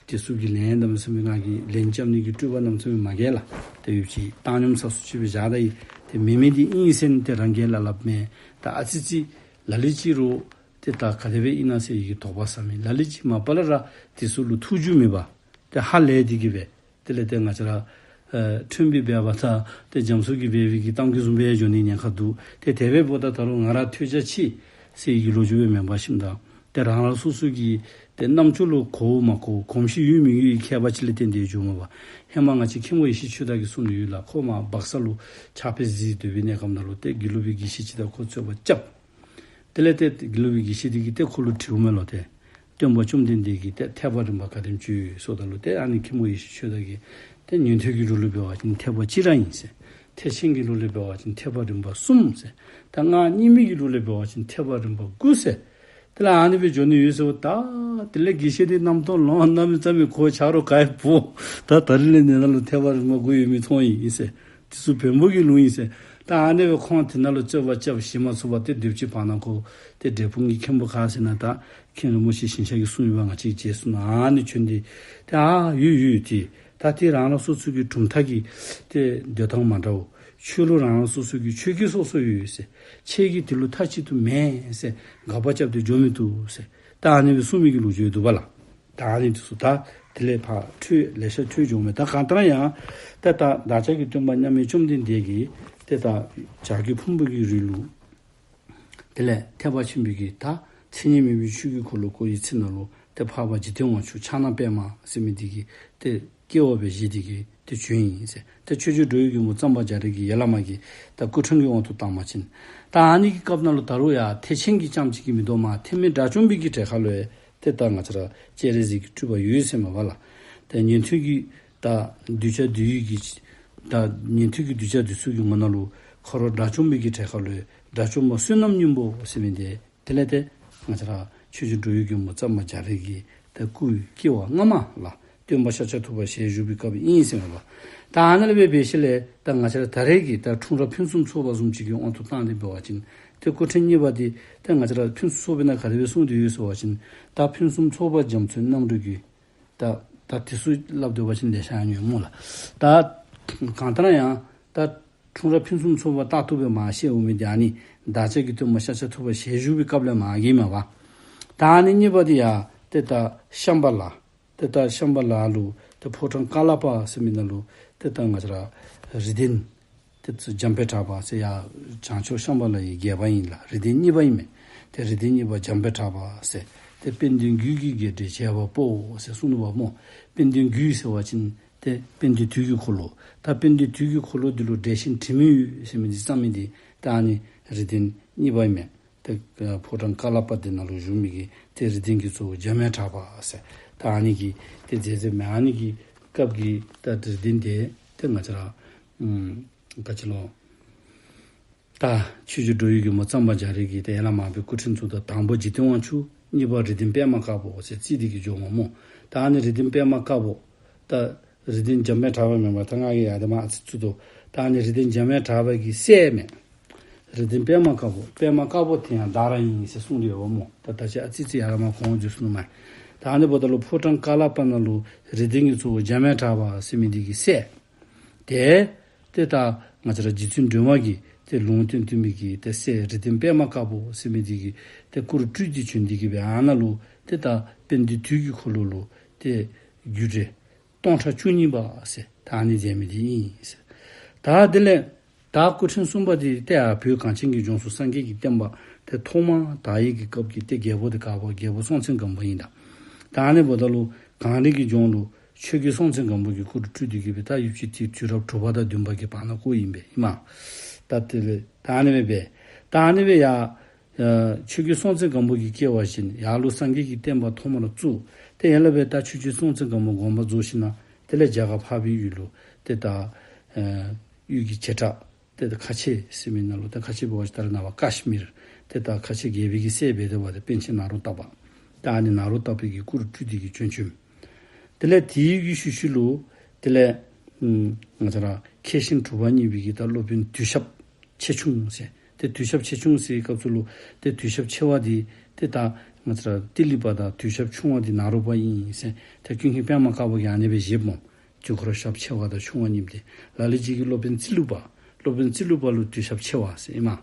དེ་ཚུ་གི་ལན་གནམ་མེད་ས་མེད་ང་གིས་ལན་རྐྱབ་ནི་གི་སྤྲོ་བ་གནམ་མེད་ས་མེད་མ་རྒྱས་ལགས། ཏེ་ཡུདཔ་ཅིག་བཏང་སྙོམས་ས་སུ་ཅིག་སྦེ་བཞག་ད་ཡི། ཏེ་མེན་མི་དེ་ཨིན་ཟེར་ནི་ཏེ་རང་གིས་ལ་ལབ་མས། ད་ཨ་ཙི་ཅིག་ལ་ལུ་ཅིག་རུང་ཏེ་ད་ག་དེ་སྦེ་ཨིན་ན་ཟེར་ཡི་གི་དོགས་པ་ཟ་མི། ལ་ལུ་ཅིག་མ་པ་ལས་ར་དེ་ཚུ་ལུ་ཐུགས་རྒྱུས་མེད་པར་ཏེ་ཧ་ལས་ཏེ་གི་སྦེ་དེ་ལས་ཏེ་ང་བཅས་ར་ཨེ་ཁྲོན་པའི་སྦལ་པ་དང་ཏེ་རྒྱ་མཚོ་གི་སྦལ་པའི་གི་གཏམ་རྒྱུད་བཟུམ་སྦེ་འགྱོ་ནི་ཉེན་ཁ་འདུག། ཏེ་དེ་སྦེ་འབདཝ་ད་ད་རུང་ང་ར་ཐོས་བྱ་ཕྱི་ཟེར་ཡི་གི་ལོ་རྒྱུས་སྦེ་མེན་པར་ཞིནམ་ད་ཏེ་རང་རང་སོ་སོ་གི་ཏེ་རྣམ་ཅོ་ལུ་གོཝ་མ་གོཝ་གོམས་གཤིས་ཡོད་མི་ཡོད་ཀྱི་ཁྱད་པར་ཅིག་ལས་བརྟེན་ཏེ་འགྱོཝ་མས་པ། ཧེ་མ་ང་བཅས་མཁན་པོ་ཡེ་ཤེས་ཆོས་དར་གྱིས་གསུངས་ནི་ཡོད་ལགས། ཁོ་མར་སྦག་ས་ལུ་ཕྱག་དཔེ་གཟིགས་སྡོད་པའི་གནས་སྐབས་ནང་ལུ་ཏེ་དགེ་ལུགས་པའི་དགེ་བཤེས་ཅིག་དང་ཁོ་རྩོད་པ་རྐྱབ། དེ་ལས་ཏེ་དགེ་ལུགས་པའི་དགེ་བཤེས་དེ་གིས་ཏེ་ཁོ་ལུ་དྲིཝ་མས་ལོ། ཏེ་སྟོན་པ་བཅོམ་ལྡན་འདས་ཀྱིས་ཏེ་ཐེག་པ་རིམ་པ་ག་དེམ་ཅིག་ཡོད་ཟེརཝ་ད་ལུ་ཏེ་ཨ་ནི་མཁན་པོ་ཡེ་ཤེས་ཆོས་དར་གྱིས་ཏེ་ཉན་ཐོས་ཀྱི་ལུགས་ལས་འབད་བ་ཅིན་ཐེག་པ་གཅིག་ར་ཨིན་ཟེར། ཐེག་ཆེན་གྱི་ལུགས་ལས་འབད་བ་ཅིན་ཐེག་པ་རིམ་པ་གསུམ་ཟེར། ད་སྔགས་རྙིང་མའི་གི་ལུགས་ལས་འབད་བ་ཅིན་ཐེག་པ་རིམ་པ་དགུ་ཟེར། དེ་ལས་ཨ་ནི་སྦེ་འགྱོ་ནི་ཡོད་ཟེརཝ་ད། དེ་ལས་དགེ་བཤེས་དེ་རྣམ་རྟོག་ལངས། གནམ་མེད་ས་མེད་ཁོ་ཆ་རོགས་ག་ཡི་བུ་ད་ད་རིས་ལས་ནི་ནང་ལུ་ཐེག་པ་རིམ་པ་དགུ་ཡོད་མི་མཐོང་ཡི་ཟེར། དེ་ཚུ་བོན་པོ་གི་ལུགས་ཨིན་ཟེར། ད་ཨ་ནི་སྦེ་ཁོང་དེ་ནང་ལུ་རྩོད་པ་རྐྱབ་ཞི་མ་ཚུགས་པར་ཏེ་སྡོདཔ་ཅིག་བར་ན་ཁོ་ཏེ་འབྲས་སྤུངས་ཀྱི་མཁན་པོ་ག་ཟེར་ན་ད་མཁན་རིན་པོ་ཆེ་ཞིང་གཤེགས་ཀྱིས་གསུངས་ཡོད་པ་ང་བཅས་ཀྱིས་མཇལ་སོང་ན་ཨ་ནི་བྱོན་ཏེ་ཏེ་ཨ་ཡོད་ཡོད་ཏེ་ད་ཏེ་རང་རང་སོ་སོ་གི་གྲུབ་མཐའ་གི་ཏེ་སྡོད་ཐངས་མ་འདྲཝ། ཆོས་ལུགས་རང་རང་སོ་སོ་གི་ཆོས་ཀྱི་སོ་སོ་ཡོད་ཟེར། ཁྱེད་ཀྱིས་དེ་ལུ་མཐའ་གཅིག་ཏུ་མེན་ཟེར་དགག་པ་རྐྱབ་སྟེ་འགྱོ་མི་བཏུབ་ཟེར། ད་ཨ་ནི་སྦེ་གསུངས་མི་གི་ལོ་རྒྱུས་འདུག་པ་ལགས། ད་ཨ་ནི་དེ་ཚུ་ད་དེ་ལས་ཕར་འཕྲོས་ལེ་ཤ་འཕྲོས་འགྱོཝ་མས། ད་གང་ལྟར་ཡང་ཏེ་ད་བདག་ཅག་གི་སྟོན་པ་མཉམ་མེད་བཅོམ་ལྡན་འདས་ཀྱིས་ཏེ་ད་བྱ་རྒོད་ཕུང་པོ་གི་རི་ལུ་དེ་ལས་ཐེག་པ་ཆེན་པོའི་གི་ད་མཚན་ཉིད་མེད་པའི་ཆོས་ཀྱི་འཁོར་ལོ་བསྐོར་བའི་ཚེ་ན་ལུ་ཏེ་འཕགས་པ་འཇིག་རྟེན་དབང་ཕྱུག་ཕྱག་ན་པདྨ་ཟེར་མི་དེ་གིས་ཏེ་སྐྱེ་བ་སྦེ་བཞེས་ཏེ་གི་ཏེ་བྱོན་ཡི་ཟེར། ཏེ་ཆོས་རྗེ་འགྲོ་བའི་མགོན་པོ་གཙང་པ་རྒྱ་རས་ཀྱིས་ཡར་ལས་མར་གྱི་ད་སྐུ་ཕྲེང་གི་དབང་དུ་བཏང་པ་ཅིན་ད་ཨ་ནི་གི་སྐབས་ནང་ལུ་ད་རུང་ཡང་ཐེག་ཆེན་གྱི་རྐྱངམ་ཅིག་གིས་མི་དོ་མར་ཐེག་དམན་དགྲ་བཅོམ་པའི་གི་གྲལ་ཁར་ལུ་ཏེ་ད་ང་བཅས་ར་སྤྱན་རས་གཟིགས་ཀྱི་སྤྲུལ་པ་ཡོད་ཟེར་མས་པ་ལགས། ཏེ་ཉན་ཐོས་ཀྱི་ད་གདུལ་བྱ་འདུལ་བའི་གི་ད་ཉན་ཐོས་ཀྱི་གདུལ་བྱ་འདི་ཚུ་གི་ངོ་ནང་ལུ་ཁོ་ར་དགྲ་བཅོམ་པའི་གི་གྲལ་ཁར་ལུ་དགྲ་བཅོམ་པ་བསོད་ནམས་སྙིང་པོ་ཟེར་མི་འདི་དེ་ལས་ཏེ་ང་བཅས་ར་ཆོས་རྗེ་འགྲོ་བའི་མགོན་པོ་གཙང་པ་རྒྱ་རས་ཀྱི་ཏེ་སྐུའི་སྐྱེ་བ་སྔ་མ་ལགས། སྟོན་པ་ཤཱཀྱ་ཐུབ་པ་ཞལ་བཞུགས་པའི་སྐབས་ཨིན་ཟེར་མས་པ། ད་ཨ་ནཱ་ལས་འབད་འབད་ཞིནམ་ལས་ད་ང་བཅས་ར་ད་རེས་ཀྱི་ད་འཁྲུངས་རབས་ཕུན་སུམ་ཚོགས་པ་བཟུམ་ཅིག་གི་དབང་དུ་བཏང་སྟེ་འབད་བ་ཅིན་ཏེ་སྐུ་ཕྲེང་གཉིས་པ་འདི་ཏེ་ང་བཅས་ར་ཕུན་སུམ་ཚོགས་པའི་ནང་ག་དེ་སྦེ་གསུངས་ཏེ་ཡོད་ཟེར་བ་ཅིན་ད་ཕུན་སུམ་ཚོགས་པ་རྒྱ་མཚོའི་རྣམ་རོལ་གྱི་ད་ད་དེ་ཚུ་སླབ་སྡོད་པ་ཅིན་ལེ་ཤ་ཡང་ཉོན་མོ་ལགས། ད་གང་ལྟར་ཡང་ད་འཁྲུངས་རབས་ཕུན་སུམ་ཚོགས་པ་རྟག་ཏུ་སྦེ་མ་བཤད་འོང་མི་འདི་ཨ་ནི་བདག་ཅག་གི་སྟོན་པ་ཤཱཀྱ་ཐུབ་པ་ཞལ་བཞུགས་པའི་སྐབས་ལས་མར་གྱི་མས་པ། ད་ཨ་ནི་གཉིས་པ་འདི་ཡང་ཏེ་ད་ཤམྦྷ་ལ། ཏེ་ད་ཤམྦྷ་ལ་ལུ་ཏེ་ཕོ་བྲང་ཀ་ལ་པ་ཟེར་མི་ནང་ལུ་ཏེ་ད་ང་བཅས་ར་རིགས་ལྡན་ཏེ་འཇམ་དཔལ་གྲགས་པ་ཟེར་ཡར་བྱང་ཕྱོགས་ཤམྦྷ་ལ་ཡི་རྒྱལ་པོ་ཨིན་ལགས། རིགས་ལྡན་གཉིས་པ་ཨིན་མས། ཏེ་རིགས་ལྡན་གཉིས་པ་འཇམ་དཔལ་གྲགས་པ་ཟེར་ཏེ་དཔལ་ལྡན་རྒོད་ཀྱི་རྒྱལ་སྲས་བྱེད་པ་པོ་ཟེར་གསུངས་ནུག་པ་སྨོ། དཔལ་ལྡན་རྒོད་ཟེར་བ་ཅིན་ཏེ་དཔལ་ལྡན་དུས་ཀྱི་འཁོར་ལོ། ད་དཔལ་ལྡན་དུས་ཀྱི་འཁོར་ལོ་འདི་ལུ་འགྲེལ་ཆེན་དྲི་མེད་འོད་ཟེར་མི་འདི་བརྩམས་མི་འདི་ད་ཨ་ནི་རིགས་ལྡན་གཉིས་པ་ཨིན་མས། ཏེ་ཕོ་བྲང་ཀ་ལ་པ་འདི་ནང་ལུ་བཞུགས་མི་གི་ཏེ་རིགས་ལྡན་གྱི་གཙོ་བོ་འཇམ་དཔལ་གྲགས་པ་ཟེར་ད་ཨ་ནི་གིས་ཏེ་མཛད་མཛདཔ་མས། ཨ་ནི་གི་སྐབས་ཀྱི་ད་རིགས་ལྡན་འདི་ཏེ་ང་བཅས་ར་ཨམ་ག་ཅི་ལོ། ད་ཆོས་རྗེ་འགྲོ་བའི་མགོན་པོ་གཙང་པ་རྒྱ་རས་ཀྱིས་ཏེ་ཡར་ལས་མར་སྦེ་སྐུ་ཕྲེང་བཙུགས་ད་དང་པོ་འཇིག་རྟེན་དབང་ཕྱུག། གཉིས་པ་རིགས་ལྡན་པདྨ་དཀར་པོ་ཟེར་རྩིས་ཏེ་གི་འགྱོཝ་མས་སྨོ། ད་ཨ་ནི་རིགས་ལྡན་པདྨ་དཀར་པོ། ད་རིགས་ལྡན་འཇམ་དཔལ་གྲགས་པ་མེན་པར་ད་ང་གིས་ཡར་ལས་མར་ཨ་ཙི་བཙུགས་དོ། ད་ཨ་ནི་རིགས་ལྡན་འཇམ་དཔལ་གྲགས་པ་གི་སྲས་མས། རིགས་ལྡན་པདྨ་དཀར་པོ། པདྨ་དཀར་པོ་དེ་ཡང་བདག་རང་ཨིན་ཟེར་གསུངས་ཏེ་ཡོདཔ་སྨོ། ད་ད་ཅི་ཨ་ཙི་ཙི་ཡར་ལས་མར་གོང་འོག་བརྗོད་སོང་ནུག་མས། ད་ཨ་ནི་འབདཝ་ད་ལུ་ཕོ་བྲང་ཀ་ལ་པ་ནང་ལུ་རིགས་ལྡན་གྱི་གཙོ་བོ་འཇམ་དཔལ་གྲགས་པ་ཟེར་མི་འདི་གི་སྲས། ཏེ་ཏེ་ད་ང་བཅས་ར་རྗེ་བཙུན་སྒྲོལ་མ་གིས་ཏེ་ལུང་བསྟན་བསྟན་པའི་གི་ཏེ་སྲས་རིགས་ལྡན་པདྨ་དཀར་པོ་ཟེར་མི་འདི་གི་ཏེ་སྐུ་རུ་སྤྲུལ་ཏེ་བྱོན་ཏེ་གི་སྦེ་ཨ་ནཱ་ལུ་ཏེ་ད་དཔལ་ལྡན་དུས་ཀྱི་འཁོར་ལོ་ལུ་ཏེ་རྒྱུད་འགྲེལ་སྟོང་ཕྲག་བཅུ་གཉིས་པ་ཟེར་ད་ཨ་ནི་མཛད་མི་འདི་ཨིན་ཟེར། ད་དེ་ལས་ད་སྐུ་ཕྲེང་གསུམ་པ་འདི་ཏེ་ཡར་བོད་གངས་ཅན་གྱི་ལྗོངས་སུ་སངས་རྒྱས་ཀྱི་བསྟན་པ་ཏེ་ཐོག་མར་དར་བའི་གི་སྐབས་ཀྱི་ཏེ་རྒྱལ་པོ་འདི་ག་པ་རྒྱལ་པོ་སྲོང་བཙན་སྒམ་པོ་ཨིན་ད། ད་ཨ་ནི་འབདཝ་ད་ལུ་གངས་རི་གི་ལྗོངས་ལུ་ཆོས་རྒྱལ་སྲོང་བཙན་སྒམ་པོ་གི་སྐུ་རུ་སྤྲུལ་ཏེ་གི་སྦེ་ད་ཡུདཔ་ཅིག་ཏེ་དུས་རབས་དྲུག་པ་དང་བདུན་པ་གི་བར་ན་ཀོ་ཨིན་པས་ཨིན་མས། ད་དེ་ལས་ད་ཨ་ནི་སྦེ་འབད་ད་ཨ་ནི་སྦེ་ཡར་ ཆོས་རྒྱལ་སྲོང་བཙན་སྒམ་པོ་གིས་བསྐོས་པ་བཞིན་ཡར་ལུ་སངས་རྒྱས་ཀྱི་བསྟན་པ་ཐོག་མར་བཙུགས། ཏེ་ཡར་ལས་སྦེ་ད་ཆོས་རྒྱལ་སྲོང་བཙན་སྒམ་པོ་དགོངས་པ་རྫོགས་ཞིནམ་ལས་དེ་ལས་རྒྱ་གར་འཕགས་པའི་ཡུལ་ལུ་ཏེ་ད་ཡུལ་གྱི་བྱེ་བྲག་ཏེ་ད་ཁ་ཆེ་ཟེར་མི་ནང་ལུ་ད་ཁ་ཆེ་འབད་བ་ཅིན་ད་རེས་ནངས་པ་ཀཱཤ་མིར་ཏེ་ད་ཁ་ཆེ་རྒྱལ་པོའི་གི་སྲས་འབད་དེ་འབད་དེ་པཎ་ཆེན་ནཱ་རོ་ཏ་པ། ད་ཨ་ནི་ནཱ་རོ་ཏ་པའི་གི་སྐུ་རུ་སྤྲུལ་ཏེ་གིས་བྱོན་བྱོནམ། དེ་ལས་དེའི་གི་ཤུལ་ཤུལ་ལུ་དེ་ལས་ང་བཅས་ར་མཁས་ཤིང་གྲུབ་པ་བརྙེས་པའི་གི་ད་སློབ་དཔོན་དུས་ཞབས་ཆེ་ཆུང་ཟེར། ཏེ་དུས་ཞབས་ཆེ་ཆུང་ཟེར་བའི་སྐབས་སུ་ལུ་ཏེ་དུས་ཞབས་ཆེ་བ་འདི་ཏེ་ད་ང་བཅས་ར་ཏི་ལི་པ་དང་དུས་ཞབས་ཆུང་བ་འདི་ནཱ་རོ་པ་ཨིན་ཟེར་ཏེ་ཀུན་མཁྱེན་པདྨ་དཀར་པོ་གིས་ཨ་ནི་སྦེ་བཞེསཔ་སྨོ། དུས་འཁོར་ཞབས་ཆེ་བ་དང་ཆུང་བ་གཉིས་ཏེ། ལ་ལུ་ཅིག་གིས་སློབ་དཔོན་ཙི་ལུ་པ། སློབ་དཔོན་ཙི་ལུ་པ་ལུ་དུས་ཞབས་ཆེ་བ་ཟེར་ཨིན་མས།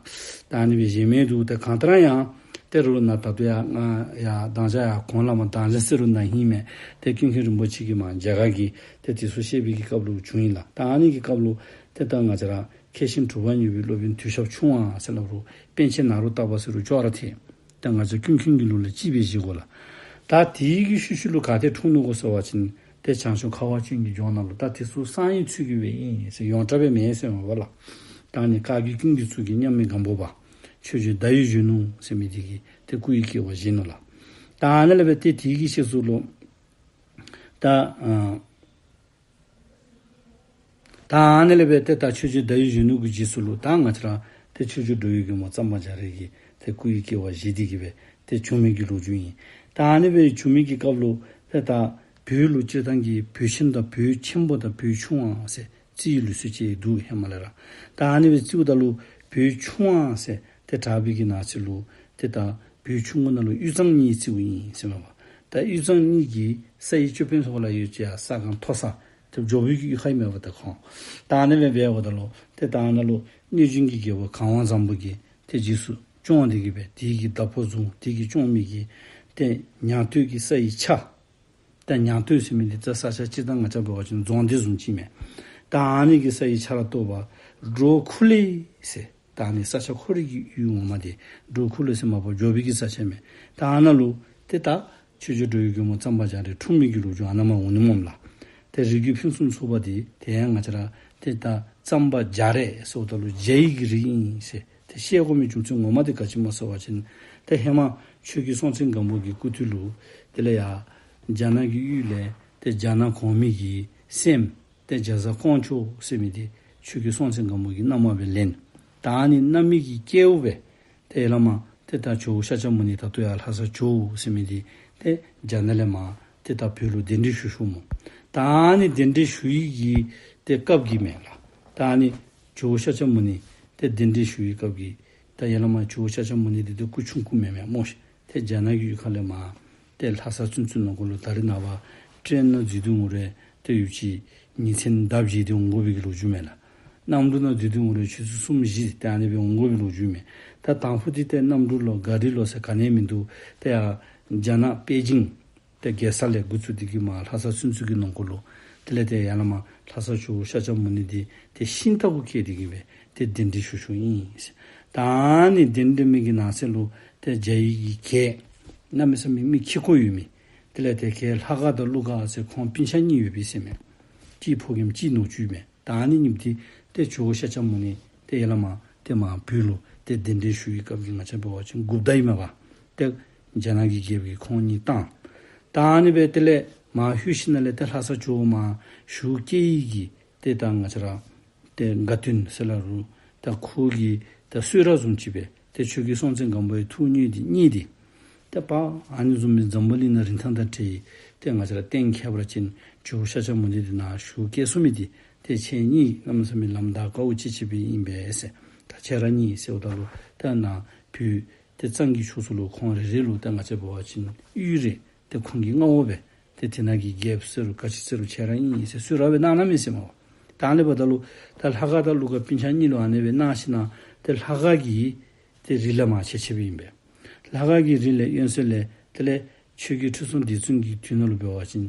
ད་ཨ་ནི་སྦེ་བཞེས་མི་འདུག། ཏེ་གང་ལྟར་ཡང་ཏེ་རུང་ན་ད་ལྟོ་ཡང་ང་ཡང་གདངས་ཞག་ཡང་གོང་ལས་མར་གདངས་ཞག་ཟེར་རུང་ན་ཧིང་མས། ཏེ་ཀུན་མཁྱེན་རིན་པོ་ཆེ་གིས་མར་རྒྱ་གར་གྱི་ཏེ་དེ་ཚུ་བཤད་པའི་གི་སྐབས་ལུ་བྱུང་ཡི་ལགས། ད་ཨ་ནི་གི་སྐབས་ལུ་ཏེ་ད་ང་བཅས་ར་མཁས་ཤིང་གྲུབ་པ་བརྙེས་པའི་སློབ་དཔོན་དུས་ཞབས་ཆུང་བ་ཟེར་སླབ་རུང་པཎ་ཆེན་ནཱ་རོ་ཏ་པ་ཟེར་རུང་ཅོག་ར་འཐད། ད་ང་བཅས་ཀུན་མཁྱེན་གྱི་ལུགས་ལ་གཅིག་སྦེ་བཞེས་དགོ་ལགས། ད་དེའི་གི་ཤུལ་ཤུལ་ལུ་ག་ཏེ་འཁྲུངས་ནུག་གོ་ཟེར་བ་ཅིན་ཏེ་བྱང་ཕྱོགས་ཁ་བ་ཅན་གྱི་ལྗོངས་ནང་ལུ། ད་དེ་ཚུ་གསང་བའི་ཚུལ་གྱིས་སྦེ་ཨིན་ཟེར་ཡོངས་གྲགས་སྦེ་མེན་ཟེར་མས་པ་ལགས། ད་ཨ་ནི་བཀའ་བརྒྱུད་ཀུན་གྱི་གཙུག་གི་མཉམ་མེད་སྒམ་པོ་པ། ཆོས་རྗེ་ཟླ་འོད་གཞོན་ནུ་ཟེར་མི་འདི་གིས་ཏེ་སྐུ་ཡི་སྐྱེ་བ་བཞེས་ནུག་ལགས། ད་ཨ་ནི་ལས་སྦེ་ཏེ་དེའི་གི་ཤུལ་ཤུལ་ལུ་ད་ཨ་ད་ཨ་ནི་ལས་སྦེ་ཏེ་ད་ཆོས་རྗེ་ཟླ་འོད་གཞོན་ནུ་གི་རྗེས་སུ་ལུ་ད་ང་བཅས་ར་ཏེ་ཆོས་རྗེ་འགྲོ་བའི་མགོན་པོ་གཙང་པ་རྒྱ་རས་ཀྱིས་ཏེ་སྐུ་ཡི་སྐྱེ་བ་བཞེས་ཏེ་གིས་སྦེ་ཏེ་བྱུང་མི་གི་ལོ་རྒྱུས་ཨིན། ད་ཨ་ནི་སྦེ་བྱུང་མི་གི་སྐབས་ལུ་ཏེ་ད་བོད་ལུ་སྤྱིར་བཏང་གི་བོད་ཆེན་དང་བོད་ཆེན་པོ་དང་བོད་ཆུང་བ་ཟེར་རྩིས་ལུགས་སྲོལ་ཅིག་འདུག་ཧེ་མ་ལས་ར། ད་ཨ་ནི་སྦེ་རྩིཝ་ད་ལུ་བོད་ཆུང་བ་ཟེར་ཏེ་གྲགས་པའི་གི་ནང་ཚན་ལུ་ཏེ་ད་བོད་ཆུང་ངུ་ནང་ལུ་དབུས་གཙང་གཉིས་རྩིཝ་ཨིན་ཟེར་མས་པ། ད་དབུས་གཙང་གཉིས་ཀྱི་ས་ཡི་ཅོད་པན་ཟེར་བ་ལ་ཡོད་ཅི་ཡ། ས་སྒང་མཐོ་ས་ཏེ་ཇོ་བོའི་གི་གཡུས་ཁ་ཨིན་མས་པ་ད་ཁོང་། ད་ཨ་ནི་སྦེ་འབདཝ་ད་ལུ་ཏེ་ད་ཨ་ནཱ་ལུ་གནོད་སྦྱིན་གྱི་རྒྱལ་པོ་གང་བ་བཟང་པོ་གིས་ཏེ་རྗེས་སུ་སྐྱོང་སྟེ་གིས་སྦེ་དེ་གི་བདག་པོ་བཟུང་། དེ་གིས་སྐྱོང་མི་གི་ཏེ་ཉང་སྟོད་ཀྱི་ས་ཡི་ཆ། ད་ཉང་སྟོད་ཟེར་མི་འདི་ད་ས་ཆ་སྤྱིར་བཏང་ང་བཅས་འབད་བ་ཅིན་རྫོང་སྡེ་བཟུམ་ཅིག་མས། ད་ཨ་ནི་གི་ས་ཡི་ཆ་ར་གཏོགས་པ་འབྲོག་ཁུ་ལེ་ཟེར། ད་ཨ་ནི་ས་ཆ་ཁོ་རའི་གི་ཡུལ་ངོ་མ་འདི་འབྲོག་ཁུ་ལེ་ཟེར་མ་པ་ཇོ་བོའི་གི་ས་ཆ་མས། ད་ཨ་ནཱ་ལུ་ཏེ་ད་ཆོས་རྗེ་འགྲོ་བའི་མགོན་པོ་གཙང་པ་རྒྱ་རས་འཁྲུངས་མི་གི་ལོ་རྒྱུས་ཨ་ནཱ་མར་འོང་ནི་སྨོ་ལགས། ཏེ་རིགས་རྒྱུད་ཕུན་སུམ་ཚོགས་པ་འདི་ཏེ་ཡང་ང་བཅས་ར་ཏེ་ད་གཙང་པ་རྒྱ་རས་ཟེརཝ་ད་ལུ་རྒྱ་ཡི་གི་རིགས་ཨིན་ཟེར་ཏེ་བཤད་དགོ་མི་རྒྱུ་མཚན་ངོ་མ་འདི་ག་ཅི་སྨོ་ཟེར་བ་ཅིན་ཏེ་ཧེ་མ་ཆོས་རྒྱལ་སྲོང་བཙན་སྒམ་པོ་གི་སྐུ་དུས་ལུ་དེ་ལས་ཡར་རྒྱ་ནག་གི་ཡུལ་ལས་ཏེ་རྒྱ་ནག་གོང་མའི་གི་སྲསམོ་ཏེ་རྒྱ་བཟའ་ཀོང་ཇོ་ཟེར་མི་འདི་ཆོས་རྒྱལ་སྲོང་བཙན་སྒམ་པོ་གི་མནའ་མ་སྦེ་ལེན། ད་ཨ་ནི་མནའ་མའི་གི་སྐལཝ་སྦེ་ཏེ་ཡར་ལས་མར་ཏེ་ད་ཇོ་བོ་ཤཱཀྱ་མུ་ནེ་ད་ལྟོ་ཡར་ལྷ་ས་ཇོ་བོ་ཟེར་མི་འདི་ཏེ་རྒྱ་ནག་ལས་མར་ཏེ་ད་བོད་ལུ་གདན་འདྲེན་ཞུ་ཞུཝ་སྨོ། ད་ཨ་ནི་གདན་འདྲེན་ཞུ་བའི་གི་ཏེ་སྐབས་ཀྱི་མས་ལགས། ད་ཨ་ནི་ཇོ་བོ་ཤཱཀྱ་མུ་ནེ་ཏེ་གདན་འདྲེན་ཞུ་བའི་སྐབས་ཀྱི་ད་ཡར་ལས་མར་ཇོ་བོ་ཤཱཀྱ་མུ་ནེ་འདི་ཏེ་སྐུ་ཆུང་ཀུ་མེན་མས་སྨོ་ཤིག། ཏེ་རྒྱ་ནག་གི་ཡུལ་ཁ་ལས་མར་ཏེ་ལྷ་ས་ཚུན་ཚོད་ནང་འཁོད་ལུ་ད་རེས་ནངས་པ་ཊེན་ནང་འཛུལ་ཏེ་འོང་རུང་ཏེ་ཡོད་ཅི་ཉིན་མཚན་ཟླཝ་བརྗེས་ཏེ་འོང་དགོ་པའི་གི་ལོ་རྒྱུས་མས་ལགས། གནམ་གྲུ་ནང་འཛུལ་ཏེ་འོང་རུང་ཆུ་ཚོད་གསུམ་བཞི་ཏེ་ཨ་ནི་སྦེ་འོང་དགོ་པའི་ལོ་རྒྱུས་མས། ད་དང་ཕུ་འདི་ཏེ་གནམ་གྲུ་ལོ་ག་རི་ལོ་ཟེར་ག་ནི་མིན་འདུག། ཏེ་ཡར་རྒྱ་ནག་པེ་ཅིང་ཏེ་རྒྱལ་ས་ལས་འགོ་བཙུགས་ཏེ་གིས་མར་ལྷ་ས་ཚུན་ཚོད་ཀྱི་ནང་འཁོད་ལུ་དེ་ལས་ཏེ་ཡར་ལས་མར་ལྷ་ས་ཇོ་བོ་ཤཱཀྱ་མུ་ནེ་འདི་ཏེ་ཤིང་རྟ་གུ་བཀལ་ཏེ་གིས་སྦེ་ཏེ་གདན་འདྲེན་ཞུ་ཞུཝ་ཨིན། ད་ཨ་ནི་གདན་འདྲེན་མི་གི་ནང་གསེས་ལུ་ཏེ་རྒྱ་ཡི་གི་རྒྱལཔོ་གནམ་མེད་ས་མེད་མི་ཁེ་ཀོ་ཡོད་མི་དེ་ལས་ཏེ་རྒྱལཔོ་ལྷ་དགའ་དང་ཀླུ་དགའ་ཟེར་ཁོང་སྤུན་ཆ་གཉིས་ཡོད་པས་ཟེར་མས། གཅིག་ཕོ་རྒནམ་གཅིག་ནུ་གཅུང་མས། ད་ཨ་ནི་གཉིས་འདི་ཏེ་ཇོ་བོ་ཤཱཀྱ་མུ་ནེ་ཏེ་ཡར་ལས་མར་ཏེ་མར་བོད་ལུ་ཏེ་གདན་འདྲེན་ཞུ་བའི་སྐབས་ཀྱི་ང་བཅས་འབད་བ་ཅིན་འགོ་བདག་ཨིན་མས་པ། ཏེ་རྒྱ་ནག་གི་རྒྱལཔོ་གིས་ཁོང་གཉིས་བཏང་། ད་ཨ་ནི་སྦེ་དེ་ལས་མར་ལྷོད་ཞིནམ་ལས་ཏེ་ལྷ་ས་ཇོ་བོ་མར་ཞུ་བསྐྱལ་ཡི་གི་ཏེ་ད་ང་བཅས་ར་ཏེ་དགའ་སྟོན་ཟེར་སླབ་རུང་ད་ཁོ་གི་ད་གསོལ་རས་བཟུམ་ཅིག་སྦེ་ཏེ་ཆོས་རྒྱལ་སྲོང་བཙན་སྒམ་པོའི་ཐུགས་མཉེས་ཏེ་མཉེས་ཏེ་ཏེ་པ་ཨ་ནི་བཟུམ་མའི་འཛམ་བུ་གླིང་ནང་རིན་ཐང་དང་འཁྲིལ་ཏེ་ང་བཅས་ར་གཏན་ཁྱད་པར་ཅན་ཇོ་བོ་ཤཱཀྱ་མུ་ནེ་འདི་ནཱ་ཞུ་བསྐྱལ་ཚུགས་མི་འདི་ཏེ་ཁྱེད་གཉིས་གནམ་མེད་ས་མེད་ལམ་བདའ་དཀའཝ་སྤྱད་སྤྱད་པའི་ཨིན་པས་ཟེར། ད་ཁྱེད་ར་གཉིས་ཟེརཝ་ད་ལུ་ད་ནཱ་བོད་ཏེ་གཙང་གི་ཕྱོགས་སུ་ལུ་ཁོང་རེ་རེ་ལུ་ད་ང་བཅས་འབད་བ་ཅིན་གཡུས་རེ་ཏེ་ཁོང་གི་མངའ་འོག་སྦེ་ཏེ་དེ་ནང་གི་རྒྱལཔོ་ཟེར་རུང་ག་ཅི་ཟེར་རུང་ཁྱེད་ར་ཨིན་ཟེར་གསོལ་རས་སྦེ་གནང་གནངམ་མས་ཟེར་མས་པ། ད་ཨ་ནི་འབདཝ་ད་ལུ་ད་ལྷ་དགའ་དང་ཀླུ་དགའ་སྤུན་ཆ་གཉིས་ལུ་ཨ་ནི་སྦེ་གནང་ཞིནམ་ཏེ་ལྷ་དགའ་གིས་ཏེ་རི་ལས་མར་ཆད་ཆདཔ་ཨིན་པས། ལྷ་དགའ་གིས་རི་ལས་གཡོན་ཟེར་ལས་དེ་ལས་ཆོས་རྒྱལ་ཁྲི་སྲོང་ལྡེ་བཙན་གྱི་དུས་ནང་ལུ་འབད་བ་ཅིན་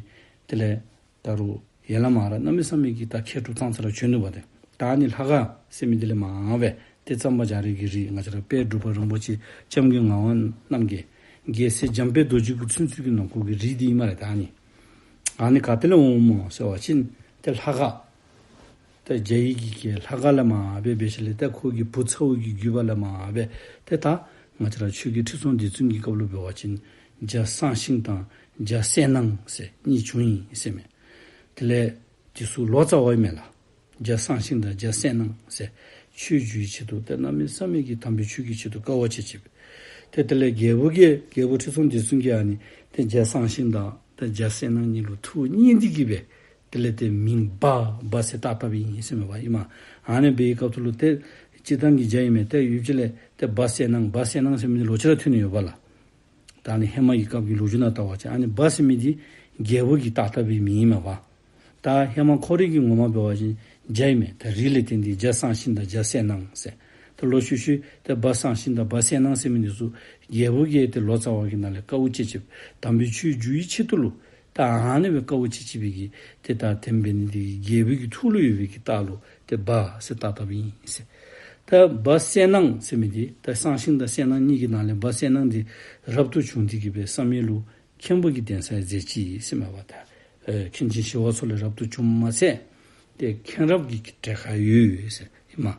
དེ་ལས་ད་རུང་ཡར་ལས་མར་ར་གནམ་མེད་ས་མེད་ཀྱི་ད་མཁས་གྲུབ་ཙང་ཙ་ར་བྱོན་ནུག་པ་ཏེ། ད་ཨ་ནི་ལྷ་དགའ་ཟེར་མི་འདི་ལས་མར་སྦེ་ཏེ་གཙང་པ་རྒྱ་རས་ཀྱི་རིགས་ང་བཅས་ར་དཔལ་འབྲུག་པ་རིན་པོ་ཆེ་སྐྱབས་མགོན་ངག་དབང་རྣམ་རྒྱལ་རྒྱལ་སྲས་འཇམ་དཔལ་རྡོ་རྗེ་གི་ཚུན་ཚོད་ཀྱི་ནང་འཁོད་ཀྱི་རིགས་འདི་ཨིན་སྨ་རེ། ད་ཨ་ནི་ཨ་ནི་ག་ཏེ་ལས་འོངམ་སྨོ་ཟེར་བ་ཅིན་ཏེ་ལྷ་དགའ་ཏེ་རྒྱ་ཡི་གི་རྒྱལཔོ་ལྷ་དགའ་ལས་མར་སྦེ་འབད་ཞིནམ་ལས་ཏེ་ཁོ་གི་བུ་ཚ་བོ་གི་བརྒྱུད་པ་ལས་མར་སྦེ་ཏེ་ད་ ང་བཅས་ར་ཆོས་རྒྱལ་ཁྲི་སྲོང་ལྡེ་བཙན་གྱི་སྐབས་ལུ་འབད་བ་ཅིན་རྒྱ་གསང་ཤིང་དང་རྒྱ་གསལ་སྣང་ཟེར་གཉིས་བྱུང་ཡི་ཟེར་མས། དེ་ལས་དེ་ཚུ་ལོ་ཙཱ་བ་ཨིན་མས་ལགས། རྒྱ་གསང་ཤིང་དང་རྒྱ་གསལ་སྣང་ཟེར་ཆོས་བསྒྱུར་བའི་ཆེད་དུ་ཏེ་གནམ་མེད་ས་མེད་ཀྱི་དམ་པའི་ཆོས་ཀྱི་ཆེད་དུ་དཀའ་བ་སྤྱད་སྤྱདཔ། ཏེ་དེ་ལས་རྒྱལ་པོ་གིས་རྒྱལ་པོ་ཁྲི་སྲོང་ལྡེ་བཙན་གྱིས་ཨ་ནི་ཏེ་རྒྱ་གསང་ཤིང་དང་ཏེ་རྒྱ་གསལ་སྣང་གཉིས་ལུ་ཐུགས་མཉེས་ཏེ་གིས་སྦེ་དེ་ལས་ཏེ་མིང་སྦ་སྦ་ཟེར་བཏགས་བཏགསཔ་ཨིན་ཟེར་མས་པ་ཨིན་མས། ཨ་ནི་འབད་བའི་སྐབས་སུ་ལུ་ཏེ་སྤྱིར་བཏང་གི་རྒྱ་ཨིན་མས། ཏེ་ཡུལ་ཅིག་ལས་ཏེ་སྦ་གསལ་སྣང་སྦ་གསལ་སྣང་ཟེར་མི་འདི་ལོག་ཅི་ར་ཐོན་ནི་ཡོད་པ་ལགས། ད་ཨ་ནི་ཧེ་མ་གི་སྐབས་ཀྱི་ལོ་རྒྱུས་ནང་ལྟ་བ་ཅིན་ཨ་ནི་སྦ་ཟེར་མི་འདི་རྒྱལ་པོ་གིས་བཏགས་བཏགསཔ་ཨིན་མས་པ། ད་ཧེ་མ་ཁོ་རའི་གི་ངོ་མ་འབད་བ་ཅིན་རྒྱ་ཨིན་མས། ད་རིགས་ལས་བརྟེན་ཏེ་རྒྱ་གསང་ཤིང་དང་རྒྱ་གསལ་སྣང་ཟེར། ད་ལོག་ཤུལ་ཤུལ་ཏེ་སྦ་གསང་ཤིང་དང་སྦ་གསལ་སྣང་ཟེར་མི་འདི་ཚུ་རྒྱལ་པོ་གིས་ཏེ་ལོ་ཙཱ་བ་གི་ནང་ལས་དཀའཝ་སྤྱད་སྤྱདཔ་དམ་པའི་ཆོས་བསྒྱུར་བའི་ཆེད་དུ་ལུ་ད་ཨ་ནི་སྦེ་དཀའཝ་སྤྱད་སྤྱད་པའི་གི་ཏེ་ད་དེ་འབད་ནི་འདི་རྒྱལ་པོ་གི་ཐུགས་ལུ་ཡོད་པའི་གི་རྟགས་ལུ་ཏེ་སྦ་ཟེར་བཏགས་བཏགསཔ་ཨིན་ཟེར། ད་སྦ་གསལ་སྣང་ཟེར་མི་འདི་ད་གསང་ཤིང་དང་གསལ་སྣང་གཉིས་ཀྱི་ནང་ལས་སྦ་གསལ་སྣང་འདི་རབ་ཏུ་བྱུང་སྟེ་གིས་སྦེ་བསམ་ཡས་ལུ་མཁན་པོ་གི་གདན་ས་མཛད་ཅི་ཟེར་མས་པ། ད་ཨེ་མཁན་ཆེན་ཞི་བ་འཚོ་ལས་རབ་ཏུ་བྱུངམ་མ་ཚད་ཏེ་མཁན་རབས་ཀྱི་གྲལ་ཁར་ཡོད་ཟེར་ཨིན་མས།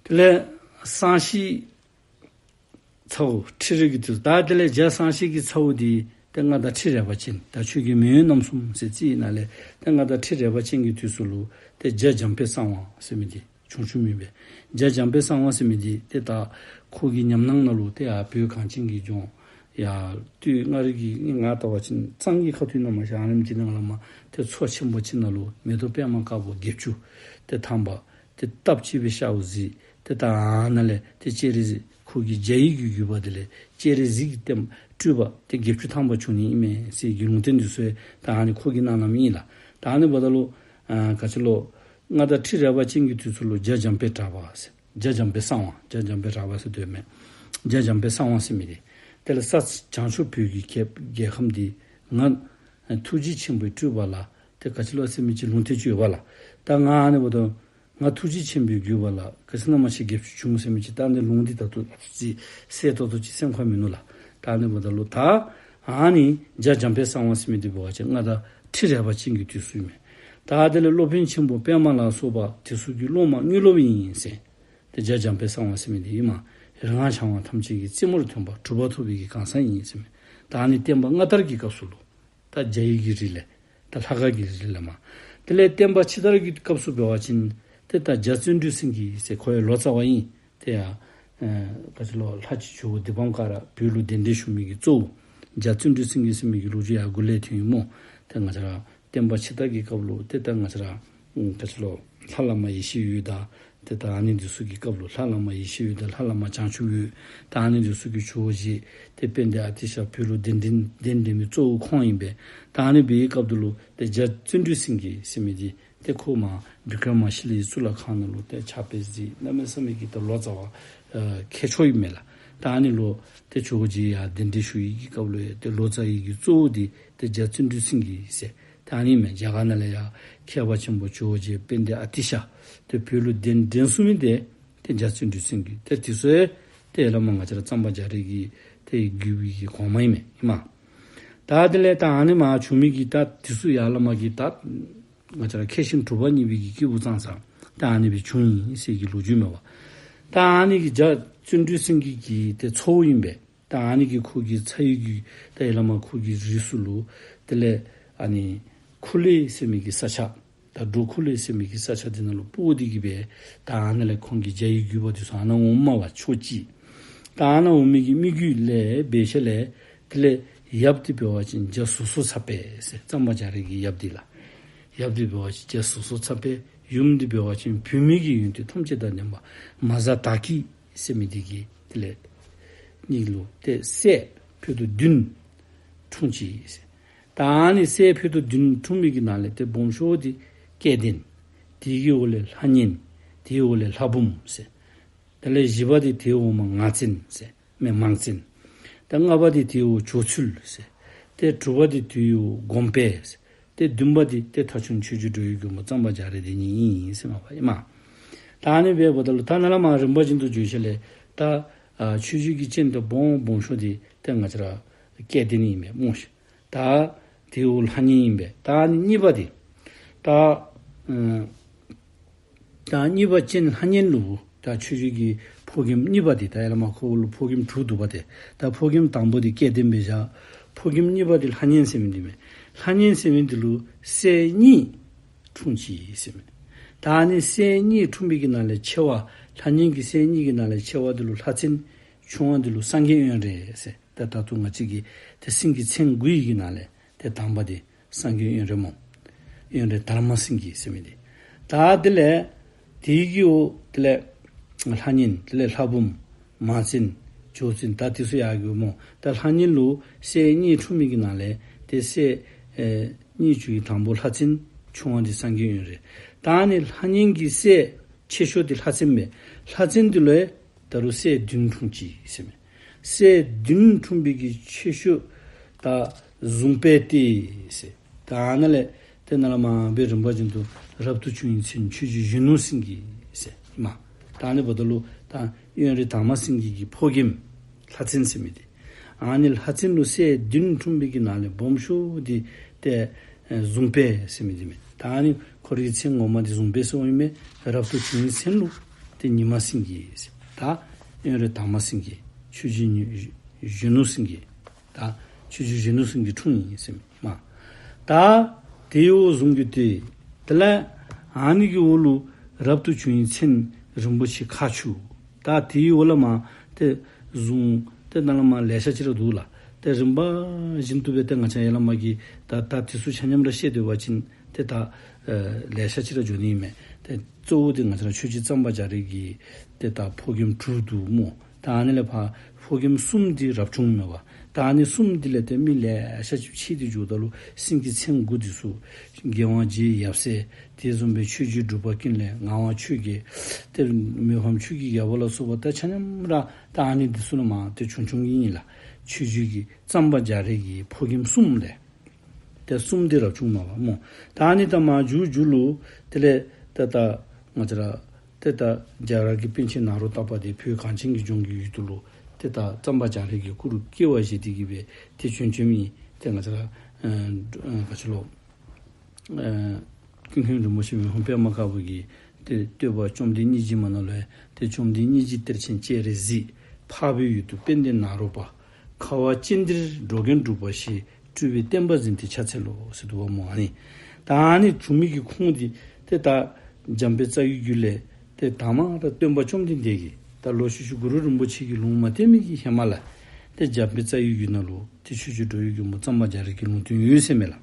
དེ་ལས་གསང་ཤིང་ཚ་བོ་ཁྲི་རལ་གྱི་དུས་སུ། ད་དེ་ལས་རྒྱ་གསང་ཤིང་གི་ཚ་བོ་འདི་ཏེ་མངའ་བདག་ཁྲི་རལ་པ་ཅན། ད་ཆོས་རྒྱལ་མེས་དབོན་རྣམ་གསུམ་ཟེར་རྩིས་ནང་ལས་ཏེ་མངའ་བདག་ཁྲི་རལ་པ་ཅན་གྱི་དུས་སུ་ལུ་ཏེ་རྒྱ་འཇམ་དཔལ་གསང་བ་ཟེར་མི་འདི་བྱུང་བྱུངམ་ཨིན་པས། རྒྱ་འཇམ་དཔལ་གསང་བ་ཟེར་མི་འདི་ཏེ་ད་ཁོ་གི་ཉམས་སྣང་ནང་ལུ་ཏེ་ཡར་བོད་གངས་ཅན་གྱི་ལྗོངས་ཡར་སྟོད་མངའ་རིས་ཀྱི་ང་ལྟ་བ་ཅིན་གཙང་གི་ཁ་ཐུག་ནང་མ་ཤར་ཨ་ནེམ་ཅིག་ནང་ལས་མར་ཏེ་མཚོ་ཆེན་པོ་ཅིག་ནང་ལུ་མེ་ཏོག་པདྨ་དཀར་པོ་བརྒྱད་ཅུ་ཏེ་ཐང་པ་ཏེ་སྟབས་གཅིག་སྦེ་ཤརཝ་གཟིགས། ཏེ་ད་ཨ་ནཱ་ལས་ཏེ་སྤྱན་རས་གཟིགས་ཁོ་གི་རྒྱ་ཡི་གི་བརྒྱུད་པ་དེ་ལས་སྤྱན་རས་གཟིགས་ཀྱི་བསྟན་སྤྲུལ་པ་ཏེ་བརྒྱད་ཅུ་ཐང་པ་བྱུང་ནི་ཨིན་མས་ཟེར་གྱི་ལུང་བསྟན་འདི་ཚུ་ད་ཨ་ནི་ཁོ་གིས་གནང་གནངམ་ཨིན་ལགས། ད་ཨ་ནི་འབདཝ་ད་ལུ་ཨ་ག་ཅི་ལོ་མངའ་བདག་ཁྲི་རལ་པ་ཅན་གྱི་དུས་སུ་ལུ་རྒྱ་འཇམ་དཔལ་གྲགས་པ་ཟེར། རྒྱ་འཇམ་དཔལ་གསང་བ། རྒྱ་འཇམ་དཔལ་གྲགས་པ་ཟེར་དོ་མས། རྒྱ་འཇམ་དཔལ་གསང་བ་ཟེར་མི་འདི་དེ་ལས་ས་བྱང་ཕྱོགས་བོད་ཀྱི་རྒྱལ་རྒྱལ་ཁམས་འདི་ང་ཐུགས་རྗེ་ཆེན་པོའི་སྤྲུལ་པ་ལ་ཏེ་ག་ཅི་ལོ་ཟེར་མི་ཅིག་ལུང་བསྟན་ཅིག་ཡོད་པ་ལགས། ད་ང་ཨ་ནི་འབདཝ་ད་ང་ཐུགས་རྗེ་ཆེན་པོའི་བརྒྱུད་པ་ལ་ག་ཅི་ཨིན་ན་མ་ཤེས་བརྒྱད་ཅུ་བྱུང་ཟེར་མི་ཅིག་ད་ཨ་ནི་ལུང་འདི་ད་ལྟོ་ཅིག་གསལ་ཏོག་ཏོ་ཅིག་སེམས་ཁར་མིན་ནུག་ལགས། ད་ཨ་ནི་འབདཝ་ད་ལུ་ད་ཨ་ནི་རྒྱ་འཇམ་དཔལ་གསང་བ་ཟེར་མི་འདི་འབད་བ་ཅིན་མངའ་བདག་ཁྲི་རལ་པ་ཅན་གྱི་དུས་སུ་ཨིན་མས། ད་དེ་ལས་སློབ་དཔོན་ཆེན་པོ་པདྨ་ལ་སོགས་པ་དེ་ཚུ་གི་སློབ་མ་དངོས་སློབ་ཨིན་ཟེར། ཏེ་རྒྱ་འཇམ་དཔལ་གསང་བ་ཟེར་མི་འདི་ཨིན་མས། རིག་སྔགས་འཆང་བ་ཐམས་ཅད་ཀྱི་རྩེ་མོར་ཐོན་པ་གྲུབ་པ་ཐོབ་པའི་གི་གང་ཟག་ཨིན་ཟེར་མས། ད་ཨ་ནི་བསྟན་པ་སྔ་དར་གྱི་སྐབས་སུ་ལུ་ད་རྒྱ་ཡི་གི་རིགས་ལས་ད་ལྷ་ཁང་གི་རིགས་ལས་མར་དེ་ལས་བསྟན་པ་ཕྱི་དར་གྱི་སྐབས་སུ་འབད་བ་ཅིན་ཏེ་ད་རྒྱ་བརྩོན་འགྲུས་སེང་གེ་ཟེར་ཁོ་ཡང་ལོ་ཙཱ་བ་ཨིན། ཏེ་ཡང་ཨེ་ག་ཅི་ལོ་ལྷ་ཆོས་ཇོ་བོ་དཱི་པཾ་ཀ་ར་བོད་ལུ་གདན་འདྲེན་ཞུ་མི་གི་གཙོ་བོ་རྒྱ་བརྩོན་འགྲུས་སེང་གེ་ཟེར་མི་གི་ལོ་རྒྱུས་ཡང་འགོ་ལས་ཐོན་ཡི་སྨོ། ཏེ་ང་བཅས་ར་བསྟན་པ་ཕྱི་དར་གྱི་སྐབས་ལུ་ཏེ་ད་ང་བཅས་ར་ཨམ་ག་ཅི་ལོ་ལྷ་བླ་མ་ཡེ་ཤེས་འོད་དང་ཏེ་ད་ཨ་ནི་འདི་ཚུ་གི་སྐབས་ལུ་ལྷ་བླ་མ་ཡེ་ཤེས་འོད་དང་ལྷ་བླ་མ་བྱང་ཆུབ་འོད་ད་ཨ་ནི་འདི་ཚུ་གི་ཇོ་བོ་རྗེ་ཏེ་དཔལ་ལྡན་ཨ་ཏི་ཤ་བོད་ལུ་གདན་འདྲེན་གདན་འདྲེན་མི་གཙོ་བོ་ཁོང་ཨིན་པས། ད་ཨ་ནི་འབད་བའི་སྐབས་དེ་ལུ་ཏེ་རྒྱ་བརྩོན་འགྲུས་སེང་གེ་ཟེར་མི་འདི་ཏེ་ཁོ་མར་བི་ཀྲ་མ་ཤཱི་ལའི་གཙུག་ལག་ཁང་ནང་ལུ་ཏེ་ཕྱག་དཔེ་གཟིགས་གནམ་མེད་ས་མེད་ཀྱི་ད་ལོ་ཙཱ་བ་ཨ་མཁས་མཆོག་ཨིན་མས་ལགས། ད་ཨ་ནི་ལུ་ཏེ་ཇོ་བོ་རྗེ་ཡར་གདན་འདྲེན་ཞུ་ཡི་གི་སྐབས་ལུ་ཡང་ཏེ་ལོ་ཙཱ་བའི་གི་གཙོ་བོ་འདི་ཏེ་རྒྱ་བརྩོན་འགྲུས་སེང་གེ་ཟེར་ད་ཨ་ནི་མས། རྒྱ་གར་ནང་ལས་ཡར་མཁས་པ་ཆེན་པོ་ཇོ་བོ་རྗེ་དཔལ་ལྡན་ཨ་ཏི་ཤ་ཏེ་བོད་ལུ་གདན་འདྲེན་ཚུགས་མི་འདི་ཏེ་རྒྱ་བརྩོན་འགྲུས་སེང་གེ། ཏེ་དེ་ཚུ་ཡང་ཏེ་ཡར་ལས་མར་ང་བཅས་ར་གཙང་པ་རྒྱ་རས་ཀྱི་ཏེ་བརྒྱུད་པའི་གི་གོང་མ་ཨིན་མས་ཨིན་མས། ད་དེ་ལས་ད་ཨ་ནི་མར་བྱུང་མི་གི་ད་དེ་ཚུ་ཡར་ལས་མར་གྱི་ད་ང་བཅས་ར་མཁས་ཤིང་གྲུབ་པ་བརྙེས་པའི་གི་སྐྱེས་བུ་ཙང་ཙང་ད་ཨ་ནི་སྦེ་བྱུང་ཡི་ཟེར་གྱི་ལོ་རྒྱུས་མས་པ། ད་ཨ་ནི་གི་རྒྱ་བརྩོན་འགྲུས་སེང་གེ་གི་ཏེ་ཚ་བོ་ཨིན་པས། ད་ཨ་ནི་གི་ཁོ་གི་ཚ་བོའི་གི་ད་ཡར་ལས་མར་ཁོ་གི་རིགས་སུ་ལུ་དེ་ལས་ཨ་ནི་ཁུ་ལེ་ཟེར་མི་གི་ས་ཆ་ད་འབྲོག་ཁུ་ལེ་ཟེར་མི་གི་ས་ཆ་འདི་ནང་ལུ་སྤོ་སྟེ་གི་སྦེ་ད་ཨ་ནཱ་ལས་ཁོང་གི་རྒྱ་ཡི་བརྒྱུད་པ་འདི་ཚུ་ཨ་ནཱ་འོངམ་མས་པ་ཕྱོགས་གཅིག། ད་ཨ་ནཱ་འོང་མི་གི་མི་བརྒྱུད་ལས་འབད་ཞིནམ་ལས་དེ་ལས་ཡབ་འདི་འབད་བ་ཅིན་རྒྱ་ཟུར་སོ་ཚ་དཔལ་ཟེར་གཙང་པ་རྒྱ་རས་ཀྱི་ཡབ་འདི་ལགས། ཡབ་འདི་འབད་བ་ཅིན་རྒྱ་ཟུར་སོ་ཚ་དཔལ། ཡུམ་འདི་འབད་བ་ཅིན་བུད་མེད་ཀྱི་ཡོན་ཏན་ཐམས་ཅད་དང་ལྡན་པ་མ་གཟའ་ཟླ་སྐྱིད་ཟེར་མི་འདི་གི་དེ་ལས་གཉིས་ལུ་ཏེ་སྲས་ཕུད་རྡོག་བདུན་འཁྲུངས་ཅི་ཟེར། ད་ཨ་ནི་སྲས་ཕུད་རྡོག་བདུན་འཁྲུངས་མི་གི་ནང་ལས་ཏེ་སྦོམ་ཤོས་འདི་སྐལ་ལྡན། དེ་གི་འོག་ལས་ལྷ་གཉན། དེའི་འོག་ལས་ལྷ་འབུམ་ཟེར། དེ་ལས་བཞི་པ་འདི་དེའི་འོག་མ་ངར་བཙན་ཟེར་མི་མང་བཙན། ད་ལྔ་པ་འདི་དེའི་འོག་ཇོ་ཚུལ་ཟེར། ཏེ་དྲུག་པ་འདི་དེའི་འོག་སྒོམ་དཔལ་ཟེར། ཏེ་བདུན་པ་འདི་ཏེ་ཐ་ཆུང་ཆོས་རྗེ་འགྲོ་བའི་མགོན་པོ་གཙང་པ་རྒྱ་རས་འདི་གཉིས་ཨིན་ཟེར་མས་པ་ཨིན་མས། ད་ཨ་ནི་འབདཝ་ད་ལུ་ད་ནཱ་ལས་མར་རིམ་པ་བཞིན་དུ་བརྗོད་ཞིནམ་ལས་ད་ཨ་ཆོས་བརྒྱུད་ཀྱི་སྤྱན་ཏེ་སྦོམ་སྦོམ་ཤོས་འདི་ཏེ་ང་བཅས་ར་སྐལ་ལྡན་ཨིན་མས་སྨོ་ཤིག། ད་དེའི་འོག་ལྷ་གཉན་ཨིན་པས། ད་ཨ་ནི་གཉིས་པ་འདི་ད་ཨ་ད་གཉིས་པ་སྤྱན་ལྷ་གཉན་ལུ་ ད་ཆོས་རྗེ་གི་ཕོ་རྒནམ་གཉིས་པ་འདི་ད་ཡར་ལས་མར་ཁོ་ལུ་ཕོ་རྒནམ་དྲུག་འདུག་པ་ཏེ། ད་ཕོ་རྒནམ་དང་པོ་འདི་སྐལ་ལྡན་སྦེ་བཞག། ཕོ་རྒནམ་གཉིས་པ་འདི་ལྷ་གཉན་ཟེར་མི་འདི་མས། ལྷ་གཉན་ཟེར་མི་འདི་ལུ་སྲས་གཉིས་འཁྲུངས་ཅི་ཟེར་མས། ད་ཨ་ནི་སྲས་གཉིས་འཁྲུངས་པའི་གི་ནང་ལས་ཆེ་བ་ལྷ་གཉན་གྱི་སྲས་གཉིས་ཀྱི་ནང་ལས་ཆེ་བ་འདི་ལུ་ལྷ་བཙན། ཆུང་བ་འདི་ལུ་སངས་རྒྱས་དབོན་རས་ཟེར། ད་ད་ལྟོ་ང་བཅས་ཀྱི་ཏེ་སེང་གེ་མཚན་དགུ་ཡི་གི་ནང་ལས་ཏེ་དང་པ་འདི་སངས་རྒྱས་དབོན་རས་སྨོ། དབོན་རས་དར་མ་སེང་གེ་ཟེར་མི་འདི། ད་དེ་ལས་དེ་གི་འོག་དེ་ལས་ལྷ་གཉན། དེ་ལས་ལྷ་འབུམ། མ་བཙན། ཇོ་བཙན། ད་དེ་ཚུ་ཡར་གྱི་སྨོ། ད་ལྷ་གཉན་ལུ་སྲས་གཉིས་འཁྲུངས་མི་གི་ནང་ལས་ཏེ་སྲས་ཨེ་གཉིས་ཅིག་གི་དང་པོ་ལྷ་བཙན། ཆུང་བ་འདི་སངས་རྒྱས་དབོན་རས། ད་ཨ་ནི་ལྷ་གཉན་གྱི་སྲས་ཆེ་ཤོས་འདི་ལྷ་བཙན་མས། ལྷ་བཙན་འདི་ལུ་ཡང་ད་རུང་སྲས་བདུན་འཁྲུངས་ཅི་ཟེར་མས། སྲས་བདུན་འཁྲུངས་པའི་གི་ཆེ་ཤོས་ད་ཟུང་དཔལ་ཏེ་ཟེར། ད་ཨ་ནཱ་ལས་ཏེ་ནཱ་ལས་མར་སྦེ་རིམ་པ་བཞིན་དུ་རབ་ཏུ་བྱུང་བའི་མཚན་ཆོས་རྗེ་གཞོན་ནུ་སེང་གེ་ཟེར་མས། ད་ཨ་ནི་འབདཝ་ད་ལུ་ད་དབོན་རས་དར་མ་སེང་གེ་གི་ཕོ་རྒནམ་ལྷ་བཙན་ཟེར་མི་འདི། ཨ་ནི་ལྷ་བཙན་ལུ་སྲས་བདུན་འཁྲུངས་པའི་གི་ནང་ལས་སྦོམ་ཤོས་འདི་ཏེ་ཨེ་ཟུང་དཔལ་ཟེར་མི་འདི་མས། ད་ཨ་ནི་ཁོ་རའི་མཚན་ངོ་མ་འདི་ཟུང་དཔལ་ཟེར་འོང་ཡི་མས། རབ་ཏུ་བྱུང་བའི་མཚན་ལུ་ཏེ་ཉི་མ་སེང་གེ་ཟེར། ད་དབོན་རས་དར་མ་སེང་གེ། ཆོས་རྗེ་གཞོན་ནུ་སེང་གེ། ད་ཆོས་རྗེ་གཞོན་ནུ་སེང་གེ་འཁྲུངས་ཡི་ཟེར་མས། ད་དེའི་འོག་ཟུང་གི་ཏེ་དེ་ལས་ཨ་ནི་གི་འོག་ལུ་རབ་ཏུ་བྱུང་བའི་མཚན་རིན་པོ་ཆེ་མཁར་ཆུ། ད་དེའི་འོག་ལས་མར་ཏེ་ཟུང་ཏེ་ནཱ་ལས་མར་ལེ་ཤ་ཅིག་ར་འདུག་ལགས། ཏེ་རིམ་པ་བཞིན་དུ་སྦེ་ཏེ་ང་བཅས་ཡར་ལས་མར་གྱི་ད་ད་དེ་ཚུ་ཆ་མཉམ་ར་བཤད་སྡོད་པ་ཅིན་ཏེ་ད་ཨེ་ལེ་ཤ་ཅིག་ར་འགྱོ་ནི་མས། ཏེ་གཙོ་བོ་འདི་ང་བཅས་ར་ཆོས་རྗེ་གཙང་པ་རྒྱ་རས་ཀྱི་ཏེ་ད་ཕོ་རྒནམ་དྲུག་འདུག་སྨོ། ད་ཨ་ནི་ལས་ཕར་ཕོ་རྒནམ་གསུམ་འདི་རབ་བྱུང་མས་པ། ད་ཨ་ནི་གསུམ་འདི་ལས་ཏེ་མི་ལེ་ཤ་ཅིག་ཕྱེ་སྟེ་འགྱོཝ་ད་ལུ་སེང་གེ་མཚན་དགུ་འདི་ཚུ་རྒྱལ་དབང་རྗེ་ཡབ་སྲས། དེ་བཟུམ་སྦེ་ཆོས་རྗེ་འབྲུག་པ་ཀུན་ལེགས། ངག་དབང་ཆོས་རྒྱལ། ཏེ་མི་ཕམ་ཆོས་ཀྱི་རྒྱལ་པོ་ལ་སོགས་པ་ད་ཆ་མཉམ་ར་ད་ཨ་ནི་འདི་ཚུ་ལས་མར་ཏེ་བྱུང་བྱུངམ་ཨིན་ལགས། ཆོས་རྗེ་གི་གཙང་པ་རྒྱ་རས་ཀྱི་ཕོ་རྒནམ་གསུམ་ལས། ཏེ་གསུམ་འདི་རབ་བྱུང་མས་པ་སྨོ། ད་ཨ་ནི་ད་མར་མཇུག་མཇུག་ལུ་དེ་ལས་ཏེ་ད་ང་བཅས་ར་ཏེ་ད་རྒྱ་གར་གྱི་པཎ་ཆེན་ནཱ་རོ་ཏ་པ་འདི་བོད་གངས་ཅན་གྱི་ལྗོངས་ཀྱི་ཡུལ་དུ་ལུ་ཏེ་ད་གཙང་པ་རྒྱ་རས་ཀྱི་སྐུ་རུ་སྐྱེ་བ་བཞེས་ཏེ་གི་སྦེ་ཏེ་བྱོན་བྱོནམ་ཨིན། ཏེ་ང་བཅས་ར་ཨ་ག་ཅི་ལོ། ཨ་ཀུན་མཁྱེན་རིན་པོ་ཆེ་མི་ཕམ་པདྨ་དཀར་པོ་གིས་ཏེ་བསྟོད་པ་བཅོམ་ལྡན་སྙིང་རྗེ་མ་ནང་ལུ་ཡང་ཏེ་བཅོམ་ལྡན་སྙིང་རྗེ་གཏེར་ཆེན་སྤྱན་རས་གཟིགས། འཕགས་པའི་ཡུལ་དུ་དཔལ་ལྡན་ནཱ་རོ་པ། ཁ་བ་ཅན་འདིར་འགྲོ་མགོན་འབྲུག་པ་ཞེས། སྤྲུལ་པའི་བསྟན་པ་འཛིན་དེ་ཕྱག་འཚལ་ལོ་ཟེར་འདུག་པ་སྨོ། ཨ་ནི་ད་ཨ་ནི་བྱུང་མི་གི་ཁུངས་འདི་ཏེ་ད་འཇམ་དཔལ་རྩ་བའི་རྒྱུད་ལས་ཏེ་དང་པ་ར་སྟོན་པ་བཅོམ་ལྡན་འདས་ཀྱིས་ད་ལོག་ཤུལ་ཤུལ་གུ་རུ་རིན་པོ་ཆེ་གིས་ལུང་མ་བསྟན་མི་གི་ཧེ་མ་ལས་ཏེ་འཇམ་དཔལ་རྩ་བའི་རྒྱུད་ནང་ལུ་ཏེ་ཆོས་རྗེ་འགྲོ་བའི་མགོན་པོ་གཙང་པ་རྒྱ་རས་ཀྱི་ལུང་བསྟན་ཡོད་ཟེར་མས་ལགས།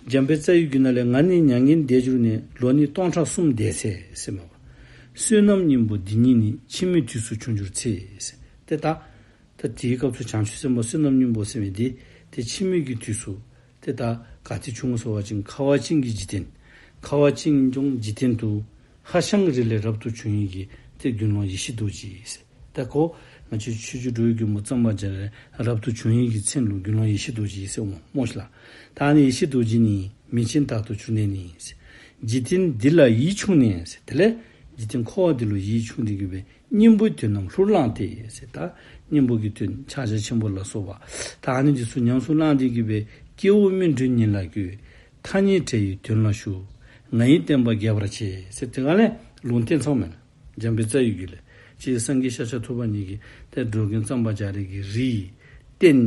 འཇམ་དཔལ་རྩ་བའི་རྒྱུད་ནང་ལས། ང་ནི་མྱ་ངན་འདས་གྱུར་ནས། ལོ་ནི་སྟོང་ཕྲག་གསུམ་འདས་ཚེ་ཟེར་མས་པ། བསོད་ནམས་སྙིང་པོ་འདི་ཉིད་ནི། འཆི་མེད་དུས་སུ་བྱུང་གྱུར་ཚེ་ཟེར། ཏེ་ད་ད་དེའི་སྐབས་སུ་བྱང་ཆུབ་སེམས་དཔའ་བསོད་ནམས་སྙིང་པོ་ཟེར་མི་འདི་ཏེ་འཆི་མེད་ཀྱི་དུས་སུ་ཏེ་ད་ག་ཏེ་བྱུང་ཟེར་བ་ཅིན་ཁ་བ་ཅན་གྱི་འཇིག་རྟེན། ཁ་བ་ཅན་ལྗོངས་འཇིག་རྟེན་དུ་ཧྭ་ཤང་རི་ལས་རབ་ཏུ་བྱུང་ཡི་གི་ཏེ་དགེ་སློང་ཡེ་ཤེས་རྡོ་རྗེ་ཟེར། ད་ཁོ་ང་བཅས་ཆོས་རྗེ་འགྲོ་བའི་མགོན་པོ་གཙང་པ་རྒྱ་རས་རབ་ཏུ་བྱུང་ཡི་གི་མཚན་ལུ་དགེ་སློང་ཡེ་ཤེས་རྡོ་རྗེ་ཟེར་འོང་སྨོ་ཤིག་ལགས། ད་ཨ་ནི་ཡེ་ཤེས་རྡོ་རྗེ་ནི། མིང་ཅན་དག་ཏུ་གྱུར་ནས་ནི་ཟེར། འཇིག་རྟེན་འདི་ལ་ཡིད་ཕྱུང་ནས་ཟེར། དེ་ལས་འཇིག་རྟེན་འཁོར་བ་འདི་ལུ་ཡིད་ཕྱུང་སྟེ་གི་སྦེ་སྙིང་པོའི་དོན་རྣམས་ལྷུར་བླངས་ཏེ་ཟེར། ད་སྙིང་པོ་གི་དོན་ཕྱག་རྒྱ་ཆེན་པོ་ལ་སོགས་པ་ད་ཨ་ནི་འདི་ཚུ་ཉམས་སུ་བླངས་ཏེ་གི་སྦེ། སྐྱེ་བོ་སྨིན་གྲོལ་ཉིད་ལ་འགོད། ཐ་སྙད་བྲལ་བའི་དོན་ལ་ཞུགས། ང་ཡི་བསྟན་པ་རྒྱས་པར་བྱེད་ཟེར། དེ་སྒང་ལས་ལུང་བསྟན་ཚརཝ་མས་ལགས། འཇམ་དཔལ་རྩ་བའི་རྒྱུད་ལས་སྤྱིར་སངས་རྒྱས་ཤཱཀྱ་ཐུབ་པ་ཉིད་ཀྱིས་ཏེ་འགྲོ་མགོན་གཙང་པ་རྒྱ་རས་ཀྱི་རིགས་རྟེན་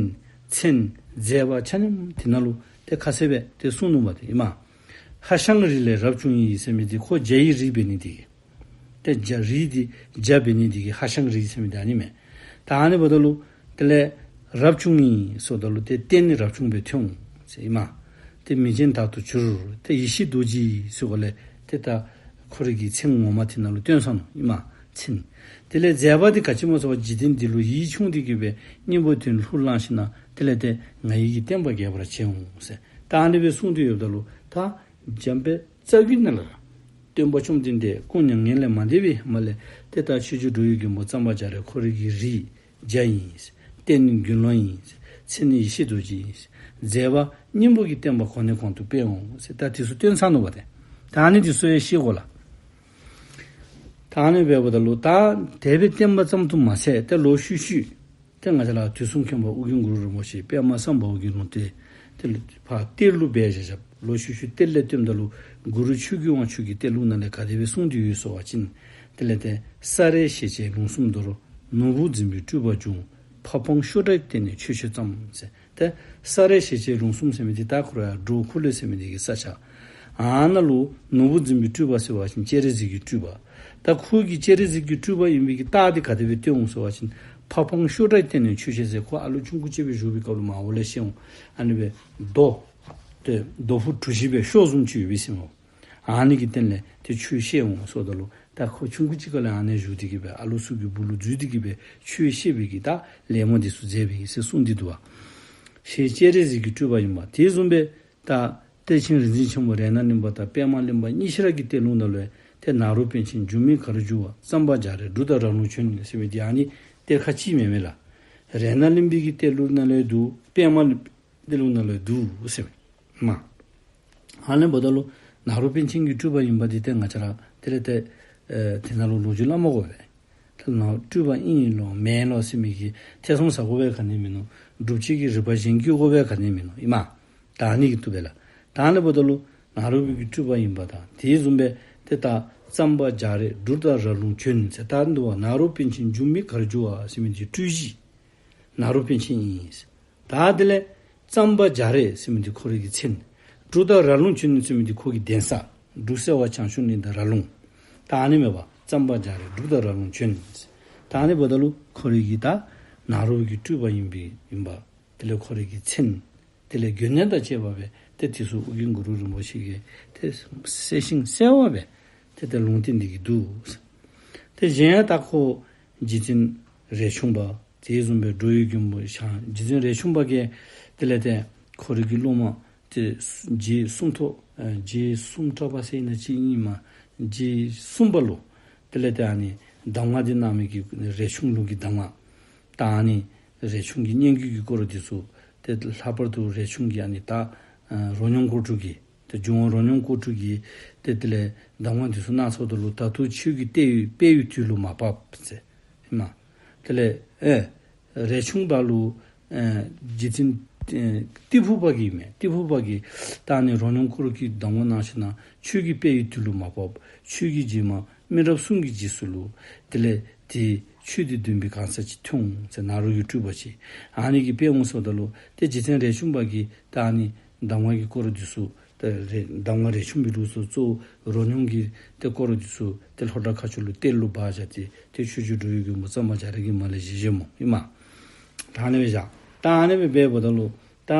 མཚན་མཛད་པ་ཆ་མཉམ་དེ་ནང་ལུ་ཏེ་ཁ་གསལ་སྦེ་ཏེ་གསུངས་ནུག་པ་ཏེ་ཨིན་མས། ཧྭ་ཤང་རི་ལས་རབ་བྱུང་ཡི་ཟེར་མི་འདི་ཁོ་རྒྱ་ཡི་རིགས་འབད་ནི་འདི་གིས། ཏེ་རྒྱ་རིགས་འདི་རྒྱ་འབད་ནི་འདི་གིས་ཧྭ་ཤང་རི་ཟེར་མི་འདི་ཨ་ནི་མས། ད་ཨ་ནི་འབདཝ་ད་ལུ་དེ་ལས་རབ་བྱུང་ཡི་ཟེརཝ་ད་ལུ་ཏེ་རྟེན་ནི་རབ་བྱུང་སྦེ་ཐོན་འོང་ཟེར་ཨིན་མས། ཏེ་མིང་ཅན་དག་ཏུ་གྱུར། ཏེ་ཡེ་ཤེས་རྡོ་རྗེ་ཟེརཝ་ལས་ཏེ་ད་ཁོ་རའི་གི་མཚན་ངོ་མ་དེ་ནང་ལུ་བཏོན་སོང་ནུག་ཨིན་མས། མཚན། དེ་ལས་མཛད་པ་འདི་ག་ཅི་སྨོ་ཟེར་བ་ཅིན་འཇིག་རྟེན་འདི་ལུ་ཡིད་ཕྱུང་སྟེ་གི་སྦེ་སྙིང་པོའི་དོན་ལྷུར་བླངས་ཞིནམ་ལས་དེ་ལས་ཏེ་ང་ཡི་གི་བསྟན་པ་རྒྱས་པར་བྱེད་འོང་ཟེར། ད་ཨ་ནི་སྦེ་གསུངས་ཏེ་ཡོདཔ་ད་ལུ་ད་འཇམ་དཔལ་རྩ་བའི་རྒྱུད་ནང་ལས་སྟོན་པ་བཅོམ་ལྡན་འདས་སྐུ་མྱ་ངན་ལས་མ་འདས་པའི་ཧེ་མ་ལས་ཏེ་ད་ཆོས་རྗེ་འགྲོ་བའི་མགོན་པོ་གཙང་པ་རྒྱ་རས་ཁོ་རའི་གི་རིགས་རྒྱ་ཨིན། རྟེན་དགེ་སློང་ཨིན། མཚན་ནི་ཡེ་ཤེས་རྡོ་རྗེ་ཨིན། མཛད་པ་སྙིང་པོ་གི་བསྟན་པ་གོང་ནས་གོང་དུ་སྤེལ་འོང་ཟེར་ད་དེ་ཚུ་སྟོན་ཚར་ནུག་པ་ཏེ། ད་ཨ་ནི་དེ་ཚུ་ཡང་ཤེས་དགོ་ལགས། ད་ཨ་ནི་འབདཝ་ད་ལུ་ད་དེ་སྦེ་བསྟན་པ་ཙམ་དུ་མ་ཟད་ཏེ་ལོག་ཤུལ་ཤུལ་ཏེ་ང་བཅས་ར་དུས་གསུམ་མཁྱེན་པ་ཨོ་རྒྱན་གུ་རུ་རིན་པོ་ཆེ་པདྨ་སམ་བྷ་ཝ་གི་ལུང་བསྟན་དེ་ལུ་ཕར་གཏེར་ལུ་སྦས་བཞག་བཞགཔ། ལོག་ཤུལ་ཤུལ་གཏེར་ལས་བཏོནམ་ད་ལུ་གུ་རུ་ཆོས་ཀྱི་དབང་ཕྱུག་གི་གཏེར་ལུང་ནང་ལས་ག་དེ་སྦེ་གསུངས་ཏེ་ཡོད་ཟེར་བ་ཅིན། དེ་ལས་ཏེ་ས་རལ་ཞེས་བྱའི་ལུང་གསུམ་མདོར། ནོར་བུ་འཛིན་པའི་སྤྲུལ་པ་འབྱུང་། ཕ་བོང་ཤོ་ཌ་ཡི་སྟེང་ནས་ཆོས་བཤད་ཙམ་ཟེར། ཏེ་ས་རལ་ཞེས་བྱའི་ལུང་གསུམ་ཟེར་མི་འདི་ད་ཁོ་ར་འབྲོག་ཁུ་ལེ་ཟེར་མི་འདི་གི་ས་ཆ། ཨ་ནཱ་ལུ་ནོར་བུ་འཛིན་པའི་སྤྲུལ་པ་ཟེར་བ་ཅིན་སྤྱན་རས་གཟིགས་ཀྱི་སྤྲུལ་པ། ད་ཁོ་གི་སྤྱན་རས་གཟིགས་ཀྱི་སྤྲུལ་པ་ཨིན་པའི་གི་རྟགས་འདི་ག་དེ་སྦེ་སྟོན་འོང་ཟེར་བ་ཅིན་ཕ་བོང་ཤོ་ཌ་ཡི་སྟེང་ནས་ཆོས་བཤད་ཟེར། ཁོ་ཨ་ལུ་ཆུང་ཀུ་ཅིག་སྦེ་བཞུགས་པའི་སྐབས་ལུ་མར་འོག་ལས་བཤད་འོང་། ཨ་ནི་སྦེ་རྡོ་ཏེ་རྡོ་ཕུག་གྲུ་བཞི་སྦེ་ཤོག་བཟུམ་ཅིག་ཡོད་པས་ཟེར་མས། ཨ་ནི་གི་སྟེང་ལས་ཏེ་ཆོས་བཤད་འོང་ཟེརཝ་ད་ལུ་ད་ཁོ་ཆུང་ཀུ་ཅིག་ཁ་ལས་ཨ་ནཱ་བཞུགས་ཏེ་གི་སྦེ་ཨ་ལུ་ཚུ་གི་སྦུག་ལུ་འཛུལ་ཏེ་གི་སྦེ་ཆོས་བཤད་པའི་གི་ད་ལད་མོ་འདི་ཚུ་མཛད་པའི་ཟེར་གསུངས་ཏེ་འདུག་པ། ཞེས་སྤྱན་རས་གཟིགས་ཀྱི་སྤྲུལ་པ་ཡིན་པ། དེ་བཟུམ་སྦེ་ད་གཏེར་ཆེན་རིག་འཛིན་ཆེན་པོ་རཏྣ་གླིང་པ་དང་པདྨ་གླིང་པ་གཉིས་ཆ་ར་གི་གཏེར་ལུང་ནང་ལུ་ཡང་ཏེ་ནཱ་རོ་པཎ་ཆེན་འགྱུར་མེད་གར་བསྒྱུར་བ། གཙང་པ་རྒྱ་རས་འབྲུག་དང་ར་ལུང་བྱོན་ཟེར་མི་འདི་ཨ་ནི་གཏེར་ཁ་གཅིག་མེན་མས་ལགས། རཏྣ་གླིང་པའི་གི་གཏེར་ལུང་ནང་ལུ་ཡང་འདུག། པདྨ་གཏེར་ལུང་ནང་ལུ་ཡང་འདུག་ཟེར་མས། མ། ཨ་ནི་འབདཝ་ད་ལུ་ནཱ་རོ་པཎ་ཆེན་གྱི་སྤྲུལ་པ་ཡིན་པ་འདི་ཏེ་ང་བཅས་ར་དེ་ལས་ཏེ་ཨེ་དེ་ནང་ལུ་ལོ་རྒྱུས་སླབ་མ་དགོ་པས། ད་ནཱ་སྤྲུལ་པ་ཨིན་ལོ་མེན་ལོ་ཟེར་མི་གི་ཐེ་ཚོམ་ཟ་དགོ་པའི་ག་ནི་མིན་ནུག། སྒྲུབ་བྱེད་ཀྱི་རིགས་པ་གཞན་བཀོད་དགོ་པའི་ག་ནི་མིན་ནུག། ཨིན་མས། ད་ཨ་ནི་གིས་བཏུབ་པས་ལགས། ད་ཨ་ནི་འབདཝ་ད་ལུ་ནཱ་རོ་པའི་གི་སྤྲུལ་པ་ཡིན་པ་དང་དེ་བཟུམ་སྦེ་ཏེ་ད་གཙང་པ་རྒྱ་རས་འབྲུག་དང་ར་ལུང་བྱོན་ཟེར་ད་འདུག་པ། ནཱ་རོ་པཎ་ཆེན་འགྱུར་མེད་གར་བསྒྱུར་བ་ཟེར་མི་འདི་སྤྲུལ་གཞི་ནཱ་རོ་པཎ་ཆེན་ཨིན། ད་དེ་ལས་གཙང་པ་རྒྱ་རས་ཟེར་མི་འདི་ཁོ་རའི་གི་མཚན། འབྲུག་དང་ར་ལུང་བྱོན་ཟེར་མི་འདི་ཁོ་གི་གདན་ས། འབྲུག་སེ་བ་བྱང་ཆུབ་གླིང་དང་ར་ལུང་། ད་ཨ་ནི་མས་པ། གཙང་པ་རྒྱ་རས་འབྲུག་དང་ར་ལུང་བྱོན། ད་ཨ་ནི་འབདཝ་ད་ལུ་ཁོ་རའི་གི་ད་ནཱ་རོ་གི་སྤྲུལ་པ་ཡིན་པའི་ཡིན་པ། དེ་ལས་ཁོ་རའི་གི་མཚན། དེ་ལས་དགོན་གནས་དང་བཅས་པ་སྦེ་ཏེ་དེ་ཚུ་ཨོ་རྒྱན་གུ་རུ་རིན་པོ་ཆེ་གིས་ཏེ་གསལ་ཞིང་གསལ་བ་སྦེ་ཏེ་ཏེ་ལུང་བསྟན་ཏེ་གི་འདུག། ཏེ་གཞན་ཡང་ད་ཁོ་རྗེ་བཙུན་རས་ཆུང་པ། དེ་བཟུམ་སྦེ་འགྲོ་བའི་མགོན་པོ་ཞང་རྗེ་བཙུན་རས་ཆུང་པ་གིས་དེ་ལས་ཏེ་ཁོ་རའི་གི་སློབ་མ་ཏེ་རྗེ་སུམ་ཐོག་ཨ་རྗེ་སུམ་ཐོག་པ་ཟེར་ན་ཅིག་ཨིན་མས། རྗེ་སུམ་པ་ལུ་དེ་ལས་ཏེ་ཨ་ནི་གདམས་ངག་འདི་གནང་མི་གི་རས་ཆུང་ལུགས་ཀྱི་གདམས་ངག། ད་ཨ་ནི་རས་ཆུང་གི་སྙན་བརྒྱུད་ཀྱི་སྐོར་འདི་ཚུ་ཏེ་ལྷག་པར་དུ་རས་ཆུང་གི་ཨ་ནི་ད་ཨ་རོ་སྙོམས་སྐོར་དྲུག་གི་ཏེ་འབྱུང་བ་རོ་སྙོམས་སྐོར་དྲུག་གི་ཏེ་དེ་ལས་གདམས་ངག་འདི་ཚུ་གནང་ཚརཝ་ད་ལུ་ད་ལྟོ་ཁྱོད་ཀྱི་དཔལ་ཡུལ་དཔལ་ཡུལ་དུས་ལུ་མ་བབས་ཟེར། ཨིན་མས། དེ་ལས་ཨེ་རས་ཆུང་པ་ལུ་ཨེ་རྗེ་བཙུན་ཨེ་ཏི་ཕུ་པ་གིས་མས། ཏི་ཕུ་པ་གིས་ད་ཨ་ནི་རོ་སྙོམས་སྐོར་གྱི་གདམས་ངག་གནང་ཞིནམ་ལས་ཁྱོད་ཀྱི་དཔལ་ཡུལ་དུས་ལུ་མ་བབས། ཁྱོད་ཀྱི་རྗེས་མ་མི་རབས་གསུམ་གྱི་རྗེས་སུ་ལུ་དེ་ལས་ཏེ་ཆོས་འདི་འདོན་པའི་གང་ཟག་ཅིག་ཐོན་འོང་ཟེར། ནཱ་རོ་གི་སྤྲུལ་པ་ཅིག་ཨ་ནི་གིས་སྤེལ་འོང་ཟེརཝ་ད་ལུ་ཏེ་རྗེ་བཙུན་རས་ཆུང་པ་གིས་ད་ཨ་ནི་གདམས་ངག་གི་སྐོར་འདི་ཚུ་ཏེ་རེ་གདམས་ངག་རས་ཆུང་པའི་ལུགས་སུ་གཙོ་བོ་རོ་སྙོམས་ཀྱི་ཏེ་སྐོར་འདི་ཚུ་ཏེ་ལྷོ་བྲག་མཁར་ཆུ་ལུ་གཏེར་ལུ་སྦ་བཞག་སྟེ་ཏེ་ཆོས་རྗེ་འགྲོ་བའི་མགོན་པོ་གཙང་པ་རྒྱ་རས་ཀྱིས་མར་ལས་བཞེས་བཞེསཔ་སྨོ། ཨིན་མས། ད་ཨ་ནི་སྦེ་བཞག། ད་ཨ་ནི་སྦེ་འབདཝ་ད་ལུ་ད་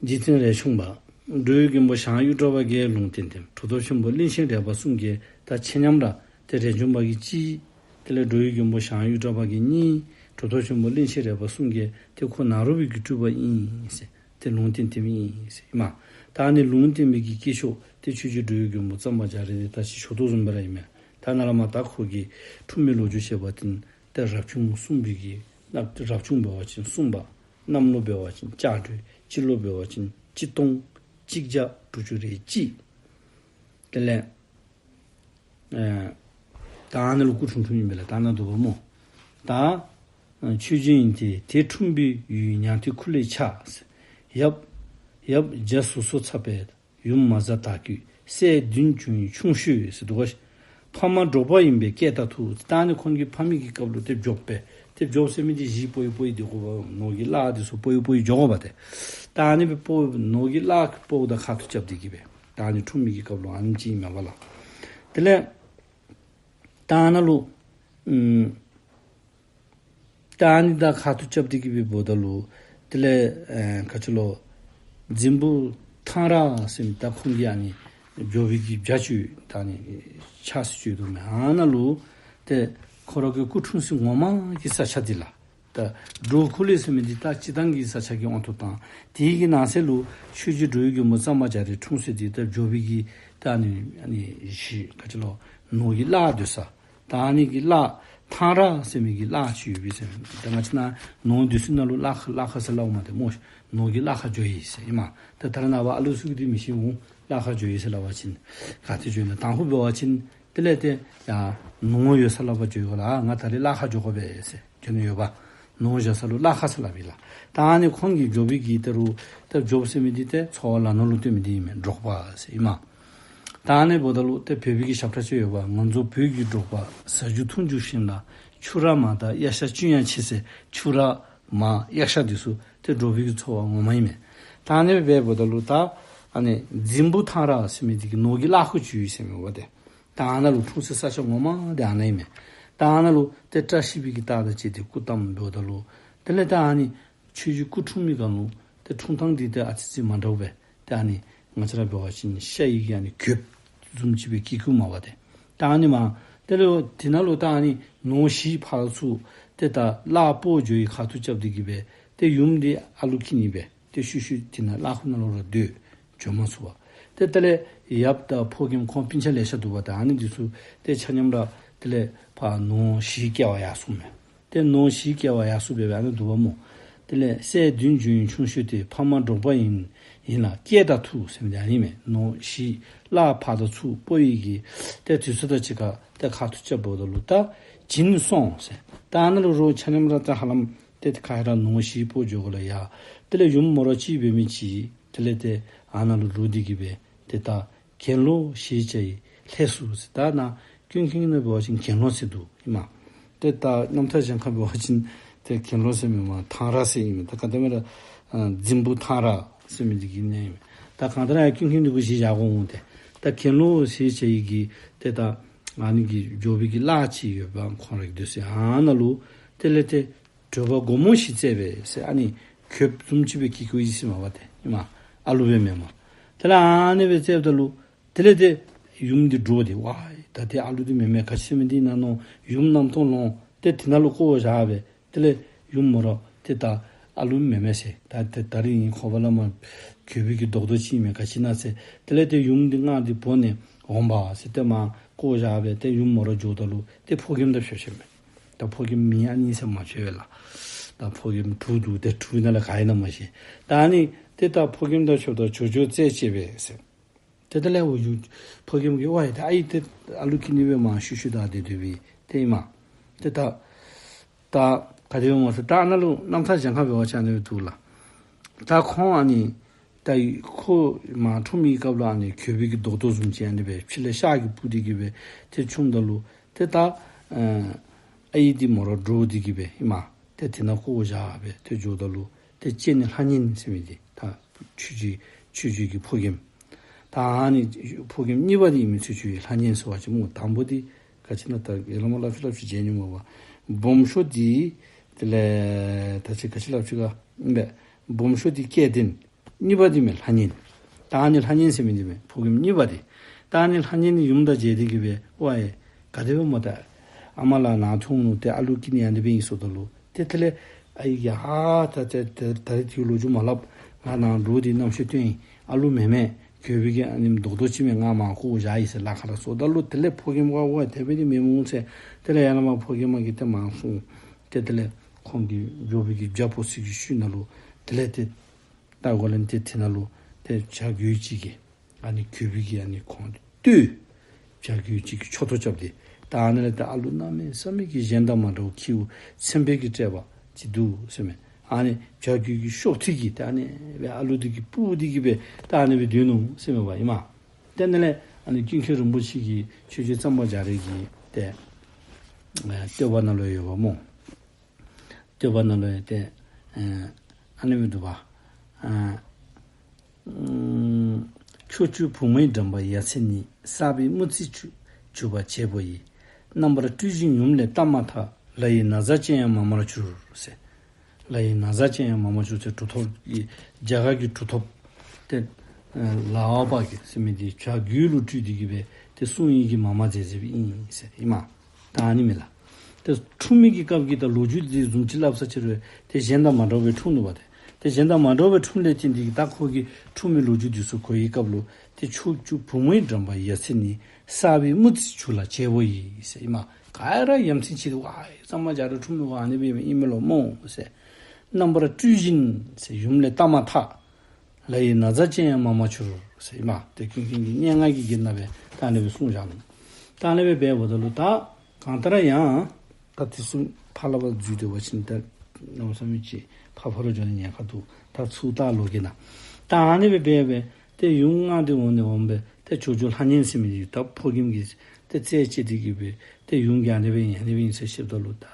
རྗེ་བཙུན་རས་ཆུང་པ་འགྲོ་བའི་མགོན་པོ་ཞང་གཡུ་སྒྲ་པ་གིས་ལུང་བསྟན་ཏེ་གྲུབ་ཐོབ་ཆེན་པོ་གླིང་ཆེན་རས་པ་གསུམ་གྱིས་ད་ཆ་མཉམ་ར་ཏེ་རས་ཆུང་པ་གིས་གཅིག། དེ་ལས་འགྲོ་བའི་མགོན་པོ་ཞང་གཡུ་སྒྲ་པ་གིས་གཉིས། གྲུབ་ཐོབ་ཆེན་པོ་གླིང་ཆེན་རས་པ་གསུམ་གྱིས་ཏེ་ཁོ་ནཱ་རོ་པའི་གི་སྤྲུལ་པ་ཨིན་ཟེར་ཏེ་ལུང་བསྟན་ཏེ་མི་ཨིན་ཟེར་ཨིན་མས། ད་ཨ་ནི་ལུང་བསྟན་པའི་གི་སྐྱེས་མཆོག་ཏེ་ཆོས་རྗེ་འགྲོ་བའི་མགོན་པོ་གཙང་པ་རྒྱ་རས་འདི་ད་ཅི་ཞུ་དོ་བཟུམ་སྦེ་ར་ཨིན་མས། ད་ནཱ་ལས་མར་ད་ཁོ་གི་འཁྲུངས་མིའི་ལོ་རྒྱུས་བཤད་པ་ཅིན་ཏེ་རབ་བྱུང་གསུམ་པའི་གི་རབ་བྱུང་འབད་བ་ཅིན་གསུམ་པ། གནམ་ལོ་འབད་བ་ཅིན་ལྕགས་སྦྲུལ། སྤྱི་ལོ་འབད་བ་ཅིན་གཅིག་སྟོང་གཅིག་བརྒྱ་དྲུག་ཅུ་རེ་གཅིག། དེ་ལས་ཨེ་ད་ཨ་ནཱ་ལུ་སྐུ་འཁྲུངས་འཁྲུངསམ་ཨིན་པས་ལགས། ད་ཨ་ནཱ་འདུག་པ་སྨོ། ད་ཨེ་ཆོས་རྗེ་ཡིན་ཏེ་དེ་འཁྲུངས་པའི་ཡུལ་ཉང་སྟེང་ཁུ་ལེ་ཆ་ཟེར། ཡབ་ཡབ་རྒྱ་ཟུར་སོ་ཚ་པས། ཡུམ་མ་བཟའ་དར་སྐྱེས། སྲས་བདུན་བྱུང་ཡི་ཆུང་ཤོས་ཟེར་འདུག་ག། ཕ་མ་འབྲོག་པ་ཡིན་པས་སྐད་ལྟ་ཐུག། ད་ཨ་ནི་ཁོང་གི་ཕ་མེས་ཀྱི་སྐབས་ལུ་ཏེ་འབྲོགཔ་སྦེ་ཏེ་འབྲོགཔ་ཟེར་མི་འདི་གཞི་སྤོ་ཡི་སྤོ་ཡི་སྡོད་དགོ་པས། ནོར་གྱི་གླགས་འདི་ཚུ་སྤོ་ཡི་སྤོ་ཡི་འགྱོ་དགོ་པས་ཏེ། ད་ཨ་ནི་སྦེ་སྤོ་ནོར་གྱི་གླགས་ཀྱིས་སྤོཝ་ད་ཁ་ཐུག་རྐྱབ་སྟེ་གི་སྦེ་ད་ཨ་ནི་འཁྲུངས་མི་གི་སྐབས་ལུ་ཨ་ནེམ་ཅིག་ཨིན་མས་པ་ལགས། དེ་ལས་ད་ཨ་ནཱ་ལུ་ཨམ་ད་ཨ་ནི་ད་ཁ་ཐུག་རྐྱབ་སྟེ་གི་སྦེ་འབདཝ་ད་ལུ་དེ་ལས་ཨེ་ག་ཅི་ལོ་རྫིང་བུ་ཐང་ར་ཟེར་མི་ད་ཁོང་གི་ཨ་ནི་འབྱོར་བའི་གི་བྱག་ཅིག་ད་ཨ་ནི་ཆགས་སུ་བཅུག་དོ་མས། ཨ་ནཱ་ལུ་ཏེ་ཁོ་ར་གི་སྐུ་འཁྲུངས་ས་ངོ་མ་གི་ས་ཆ་འདི་ལགས། ད་འབྲོག་ཁུ་ལེ་ཟེར་མི་འདི་ད་སྤྱིར་བཏང་གི་ས་ཆ་གི་དབང་དུ་བཏང་། དེ་གི་ནང་གསེས་ལུ་ཆོས་རྗེ་འགྲོ་བའི་མགོན་པོ་གཙང་པ་རྒྱ་རས་འཁྲུངས་ས་འདི་ད་འབྱོར་བའི་གི་ད་ཨ་ནི་ཨ་ནི་གཞི་ག་ཅི་ལོ་ནོར་གྱི་གླགས་སྡོད་ས། ད་ཨ་ནི་གི་གླགས་ཐང་ར་ཟེར་མི་གི་གླགས་ཅིག་ཡོད་པས་ཟེར། ད་ང་བཅས་ནཱ་ནོར་སྡོད་ས་ནང་ལུ་གླགས་ཁ་གླགས་ཁ་ཟེར་སླབ་མས་ཏེ་སྨོ། ནོར་གྱི་གླགས་ཁ་འགྱོ་ཡི་ཟེར་ཨིན་མས། ད་ད་རེས་ནངས་པ་ཨ་ལུ་ཚུ་གིས་འདི་མི་ཤེས་འོང་། གླགས་ཁ་འགྱོ་ཡི་ཟེར་སླབ་པ་ཅིན་ག་ཏེ་འགྱོ་ནི། དང་ཕུ་འབད་བ་ཅིན་དེ་ལས་ཏེ་ཡ་ནོར་ཡོད་ས་ལུ་འབད་འགྱོ་ཡོད་ལགས། ང་ད་རེས་གླགས་ཁ་འགྱོ་དགོ་པས་ཟེར་འགྱོ་ནི་ཡོདཔ། ནོར་བཞག་ས་ལུ་གླ་ཁ་ཟེར་སླབ་ཨིན་ལགས། ད་ཨ་ནི་ཁོང་གིས་འབྱོར་པའི་གི་ད་རུང་ད་འབྱོརཔ་ཟེར་མི་འདི་ཏེ་འཚོ་བ་ལ་ནོར་ལུ་སྟོན་མི་འདི་ཨིན་མས། འབྲོག་པ་ཟེར་ཨིན་མས། ད་ཨ་ནི་འབདཝ་ད་ལུ་ཏེ་བོད་པའི་གི་ཞབས་ཁྲ་ཅིག་ཡོདཔ། ང་ཚོ་བོད་ཀྱི་འབྲོག་པ་ཟ་རྒྱུ་འཐུང་རྒྱུ་ཞིམ་ལ། ཕྱུར་ར་མར་དང་གཡག་ཤ་ཅུང་ཡང་ཆེ་ཟེར། ཕྱུར་ར་མར་གཡག་ཤ་འདི་ཚུ་ཏེ་འབྲོག་པའི་གི་འཚོ་བ་ངོ་མ་ཨིན་མས། ད་ཨ་ནི་སྦེ་འབདཝ་ད་ལུ་ད་ཨ་ནི་རྫིང་བུ་ཐང་ར་ཟེར་མི་འདི་གི་ནོར་གྱི་གླ་ཁོ་ཅིག་ཡོད་ཟེར་མས་པ་ཏེ། ད་ཨ་ནཱ་ལུ་འཁྲུངས་ས་ས་ཆ་ངོ་མ་འདི་ཨ་ནཱ་ཨིན་མས། ད་ཨ་ནཱ་ལུ་ཏེ་བཀྲ་ཤིས་པའི་གི་རྟགས་དང་བཅས་ཏེ་སྐུ་བལྟམས་འབདཝ་ད་ལུ་དེ་ལས་ད་ཨ་ནི་ཆོས་རྗེ་སྐུ་འཁྲུངས་མི་སྒང་ལུ་ཏེ་འཁྲུངས་ཐངས་འདི་ཏེ་ཨ་ཙི་ཙི་མ་འདྲཝ་སྦེ་ཏེ་ཨ་ནི་ང་བཅས་ར་འབད་བ་ཅིན་ཤ་ཡི་གི་ཨ་ནི་གོས་བཟུམ་ཅིག་སྦེ་བཀལ་བཀལཝ་མས་པ་ཏེ། ད་ཨ་ནི་མར་དེ་ལས་དེ་ནང་ལུ་ད་ཨ་ནི་ནོར་བཞི་ཕར་ཚུར་ཏེ་ད་གླ་སྤོ་འགྱོ་བའི་ཁ་ཐུག་རྐྱབ་སྟེ་གི་སྦེ་ཏེ་ཡུམ་འདི་ཨ་ལུ་སྐྱེ་ནི་སྦེ་ཏེ་ཤུལ་ཤུལ་དེ་ནང་གླ་ཁོག་ནང་ལུ་ར་སྡོད་འགྱོ་མ་ཚུགས་པར། ཏེ་དེ་ལས་ཡབ་དང་ཕོ་རྒནམ་ཁོང་སྤུན་ཆ་ལེ་ཤ་འདུག་པ། ད་ཨ་ནི་འདི་ཚུ་ཏེ་ཆ་མཉམ་ར་དེ་ལས་ཕར་ནོར་བཞི་སྐྱེལ་བར་ཡར་སོང་མས། ཏེ་ནོར་བཞི་སྐྱེལ་བར་ཡར་སོང་སྦེ་སྦེ་ཨ་ནི་འདུག་པ་སྨོ། དེ་ལས་སྲས་བདུན་འབྱོན་ཡུན་ཆུང་ཤོས་ཏེ། ཕ་མ་འབྲོག་པ་ཡིན་ཡིན་ལ་སྐྱེས་དང་ཐུག་ཟེར་མི་འདི་ཨ་ནི་མས། ནོར་བཞི་གླ་ཕར་དང་ཚུར་སྤོ་བའི་གི་ཏེ་དུས་ཚོད་དང་གཅིག་ཁར་ཏེ་ཁ་ཐུག་རྐྱབ་འབདཝ་ད་ལུ་ད་བྱིན་སོང་ཟེར། ད་ཨ་ནཱ་ལུ་རོགས་ཆ་མཉམ་ར་ད་ཧ་ལམ་ཏེ་ཁ་ཧེ་ར་ནོར་བཞི་སྤོ་འགྱོ་དགོ་ལ་ཡ། དེ་ལས་ཡུམ་མོ་ར་གཅིག་འབད་མི་ཅིག་དེ་ལས་ཏེ་ཨ་ནཱ་ལུ་ལུས་ཏེ་གི་སྦེ་ཏེ་ད་གྱེན་ལོག་ཞེས་བྱ་ཡི་ལྷས་སུ་ཟེར། ད་ནཱ་ཀུན་མཁྱེན་ནང་འབད་བ་ཅིན་གྱེན་ལོག་ཟེར་འདུག་ཨིན་མས། ཏེ་ད་རྣམ་ཐར་གཞན་ཁར་འབད་བ་ཅིན་ཏེ་གྱེན་ལོག་ཟེར་མེན་པར་ཐང་ར་ཟེར་ཨིན་མས། ད་ག་དེ་སྦེ་ར་ཨ་རྫིང་བུ་ཐང་ར་ཟེར་མི་འདི་གི་གནས་ཨིན་མས། ད་གང་ལྟར་ཡང་ཀུན་མཁྱེན་འདི་གུ་གཞི་བཞག་དགོ་འོང་། ཏེ་ད་གྱེན་ལོག་ཞེས་བྱ་ཡི་གི་ཏེ་ད་ཨ་ནི་གི་འབྱོར་པའི་གི་གླ་ཅིག་ཡོདཔ་ཁོང་ར་གི་སྡོད་ས་ཨ་ནཱ་ལུ་དེ་ལས་ཏེ་བྲོ་བ་སྒོར་མོ་བཞི་བཙལ་བས་ཟེར། ཨ་ནི་གོས་བཟུམ་ཅིག་སྦེ་བཀལ་བཀལཝ་ཨིན་ཟེར་མས་པ་ཏེ་ཨིན་མས། ཨ་ལུ་སྦེ་མེན་མས། དེ་ལས་ཨ་ནི་སྦེ་བཙལཝ་ད་ལུ་དེ་ལས་ཏེ་ཡུམ་འདི་འདྲོགས་ཏེ་ཝའི་ད་ཏེ་ཨ་ལུ་འདི་མེན་མས། ག་ཅི་ཟེར་མི་འདི་ཨིན་ན་མནོ་ཡུམ་རྣམ་རྟོག་ལངས་ཏེ་དེ་ནང་ལུ་བཀོ་བཞག་སྦེ་དེ་ལས་ཡུམ་མོ་ར་ཏེ་ད་ཨ་ལུ་མེན་མས་ཟེར། ད་ཏེ་ད་རིས་ཨིན་ཁོ་པ་ལས་མར་གྱོད་པའི་གི་རྡོག་རྡོག་ཅིག་ཨིན་མས། ག་ཅི་ཨིན་ན་ཟེར། དེ་ལས་ཏེ་ཡུམ་འདི་སྔགས་འདི་བོར་ནས་འོང་བ་ཟེར་ཏེ་མར་བཀོ་བཞག་སྦེ་ཏེ་ཡུམ་མོ་ར་འགྱོཝ་ད་ལུ་ཏེ་ཕོ་རྒནམ་དང་ཕྱད་ཕྱདཔ་མས། ད་ཕོ་རྒནམ་མིང་ཨ་ནི་ཟེར་མ་ཕྱད་པས་ལགས། ད་ཕོ་རྒནམ་དྲུག་འདུག། ཏེ་དྲུག་ནང་ལས་ག་ཨིན་ན་མ་ཤེས། ད་ཨ་ནི་ཏེ་ད་ཕོ་རྒནམ་དང་ཕྱདཔ་ད་ཇོ་ཇོ་རྩེ་བཅད་པས་ཟེར། ཏེ་དེ་ལས་འོ་ཡུ་ཕོ་རྒནམ་གྱིས་ཝའི་ད་ཨའི་ཏེ་ཨ་ལུ་སྐྱེ་ནི་སྦེ་མར་ཤུལ་ཤུལ་བདའ་སྟེ་སྡོད་པའི་ཏེ་ཨིན་མས། ཏེ་ད་ད་ག་དེ་སྦེ་སྨོ་ཟེར། ད་ཨ་ནཱ་ལུ་རྣམ་ཐར་གཞན་ཁར་འབད་བ་ཅིན་ཨ་ནི་སྦེ་འདུག་ལགས། ད་ཁོང་ཨ་ནི་ད་ཁོ་མར་འཁྲུངས་མི་སྐབས་ལུ་ཨ་ནི་གྱོད་པའི་གི་རྡོག་རྡོག་བཟུམ་ཅིག་ཨ་ནི་སྦེ་ཕྱི་ལས་ཤ་གིས་སྤུར་ཏེ་གི་སྦེ་ཏེ་འཁྲུངསམ་ད་ལུ་ཏེ་ད་ཨ་ཨའི་འདི་མོ་ར་འདྲོགས་ཏེ་གི་སྦེ་ཨིན་མས། ཏེ་དེ་ནང་བཀོ་བཞག་སྦེ་ཏེ་འགྱོཝ་ད་ལུ་ཏེ་སྤྱན་ནི་ལྷ་གཉན་ཟེར་མི་འདི་ད་ཆོས་རྗེ་ཆོས་རྗེ་གི་ཕོ་རྒནམ། ད་ཨ་ནི་ཕོ་རྒནམ་གཉིས་པ་འདི་ཨིན་མི་ཚུལ་ཅིག་ལྷ་གཉན་ཟེར་བ་ཅིན་སྨོ། དང་པོ་འདི་ག་ཅི་ཨིན་ན་ད་ཡར་ལས་མར་སླབ་ཅི་སླབ་ཅི་བརྗེད་ནི་སྨོ་པ། སྦོམ་ཤོས་འདི་དེ་ལས་ད་ཅི་ག་ཅི་སླབ་ཅི་ག་ཨིན་པས། སྦོམ་ཤོས་འདི་སྐལ་ལྡན། གཉིས་པ་འདི་མས་ལྷ་གཉན། ད་ཨ་ནི་ལྷ་གཉན་ཟེར་མི་འདི་མས་ཕོ་རྒནམ་གཉིས་པ་འདི། ད་ཨ་ནི་ལྷ་གཉན་ནི་ཡུམ་དང་མཇལ་ཏེ་གི་སྦེ་ཝའི་ག་དེ་སྦེ་སྨོ་ད་ཨ་མ་ལགས་ནཱ་འཁྲུངས་ནུག། ཏེ་ཨ་ལུ་སྐྱེ་ནི་ཨ་ནི་སྦེ་ཨིན་ཟེརཝ་ད་ལུ་ཏེ་དེ་ལས་ཨའི་གིས་ཨ་ད་ད་ད་ད་རིས་ཏེ་ལོ་རྒྱུས་མ་སླབ། ང་ནཱ་འདྲོགས་ཏེ་རྣམ་ཤེས་སྟོན་ཡི། ཨ་ལུ་མེན་མས། གྱོད་པའི་གི་ཨ་ནི་རྡོག་རྡོག་ཅིག་མས། ང་མར་བཀོ་བཞག་ཡི་ཟེར་ལ་ཁ་ར་སོངམ་ད་ལུ་དེ་ལས་ཕོ་རྒནམ་ཝའི་ཝའི་དེ་སྦེ་འདི་མེན་སྨོ་ཟེར། དེ་ལས་ཡར་ལས་མར་ཕོ་རྒནམ་གིས་ཏེ་མར་གསུངས། ཏེ་དེ་ལས་ཁོང་གི་འབྱོར་པའི་གི་བྱག་ཕོ་སི་གི་ཤུལ་ནང་ལུ་དེ་ལས་ཏེ་ད་གོ་ལན་ཏེ་དེ་ནང་ལུ་ཏེ་བྱ་རྒོད་ཅིག་གིས་ཨ་ནི་གྱོད་པའི་གི་ཨ་ནི་ཁོང་བཏུལ། བྱ་རྒོད་ཅིག་གིས་མཆུ་ཏོ་རྐྱབ་སྟེ་ད་ཨ་ནི་ལས་ཏེ་ཨ་ལུ་གནམ་མེད་ས་མེད་ཀྱི་གཞན་དང་མ་འདྲཝ་ཁྱེའུ་མཚན་དཔེ་གི་སྤྲས་པ་ཅིག་འདུག་ཟེར་མས། ཨ་ནི་བྱ་རྒོད་ཀྱི་གཤོག་ཐིག་གིས་ད་ཨ་ནི་སྦེ་ཨ་ལུ་འདི་གིས་སྤུར་ཏེ་གི་སྦེ་ད་ཨ་ནི་སྦེ་སྡོད་ནུག་ཟེར་མས་པ་ཨིན་མས། ཏེ་ཨ་ནི་ལས་ཨ་ནི་ཀུན་མཁྱེན་རིན་པོ་ཆེ་གིས་ཆོས་རྗེ་གཙང་པ་རྒྱ་རས་ཀྱི་ཏེ་ཨེ་བསྟོད་པ་ནང་ལུ་ཡོདཔ་སྨོ། བསྟོད་པ་ནང་ལུ་ཡང་ཏེ་ཨེ་ཨ་ནི་སྦེ་འདུག་པ། ཨ་ཨུམ། ཕྱོགས་བཅུ་བུང་བའི་འགྲམ་པ་ཡ་མཚན་ནི། བསགས་པའི་སྨུག་རྩིས་གྱུར་པ་བྱེད་པོ་ཡིས། རྣམ་པར་སྤྲུལ་བཞིན་ཡུམ་ལས་བལྟ་མ་ཐག། ལ་ཡི་ན་བཟའ་ཅན་ཡང་མ་དམར་གྱུར་ཟེར། ལ་ཡི་ན་བཟའ་ཅན་ཡང་མ་དམར་གྱུར་ཟེར་གྲུབ་ཐོབ་ཀྱི་རྒྱ་གར་གྱི་གྲུབ་ཐོབ་ཏེ་ལགས་པ་གིས་ཟེར་མི་འདི་བྱ་རྒོད་ལུ་སྤྲུལ་ཏེ་གི་སྦེ་ཏེ་གསུང་ཡི་གི་མ་དམར་མཛད་མཛདཔ་ཨིན་ཟེར་ཨིན་མས། ད་ཨ་ནི་མས་ལགས། ཏེ་འཁྲུངས་མི་གི་སྐབས་ཀྱི་ད་ལོ་རྒྱུས་འདི་བཟུམ་ཅིག་སླབ་ས་ཅིག་རུང་ཏེ་གཞན་དང་མ་འདྲཝ་སྦེ་འཁྲུངས་ནུག་པ་ཏེ། ཏེ་གཞན་དང་མ་འདྲཝ་སྦེ་འཁྲུངས་ལས་བརྟེན་ཏེ་གི་ད་ཁོ་གི་འཁྲུངས་མི་ལོ་རྒྱུས་འདི་ཚུ་གོ་བའི་སྐབས་ལུ་ཏེ་ཕྱོགས་བཅུ་བུང་བའི་འགྲམ་པ་ཡ་མཚན་ནི། བསགས་པའི་སྨུག་རྩིས་གྱུར་ལ་བྱེད་པོ་ཡིས་ཟེར་ཨིན་མས། ག་ར་ཡ་མཚན་ཆེ་སྟེ་ཝའི་གཙང་པ་རྒྱ་རས་འཁྲུངས་མི་ཝའི་ཨ་ནི་སྦེ་ཨིན་མས་ལོ་སྨོ་ཟེར། རྣམ་པར་སྤྲུལ་བཞིན་ཟེར་ཡུམ་ལས་བལྟ་མ་ཐག། ལ་ཡི་ན་བཟའ་ཅན་ཡང་མ་དམར་གྱུར་ཟེར་ཨིན་མས། ཏེ་ཀུན་མཁྱེན་གྱིས་སྙན་ངག་གི་གྱེར་ནང་སྦེ་ད་ཨ་ནི་སྦེ་གསུངས་བཞག་ནུག། ད་ཨ་ནི་སྦེ་འབདཝ་ད་ལུ་ད་གང་ལྟར་ཡང་ད་དེ་ཚུ་ཕར་ལས་ཕར་འཛུལ་ཏེ་འབད་བ་ཅིན་ད་ གནམ་མེད་ས་མེད་ཅིག་ཕར་ཕར་ལུ་འགྱོ་ནི་ཉེན་ཁ་འདུག། ད་ཚུར་ལྟ་ལོག་གེ་ན། ད་ཨ་ནི་སྦེ་འབད་སྦེ་ཏེ་ཡུན་ང་སྟེ་འོང་ནི་འོང་སྦེ་ཏེ་ཇོ་ཇོ་ལྷ་གཉན་ཟེར་མི་འདི་ད་ཕོ་རྒནམ་གྱིས་ཏེ་རྩད་བཅད་དེ་གི་སྦེ་ཏེ་ཡུན་གྱི་ཨ་ནི་སྦེ་ཨིན་ཨ་ནི་སྦེ་ཨིན་ཟེར་བཤདཔ་ད་ལུ་ད་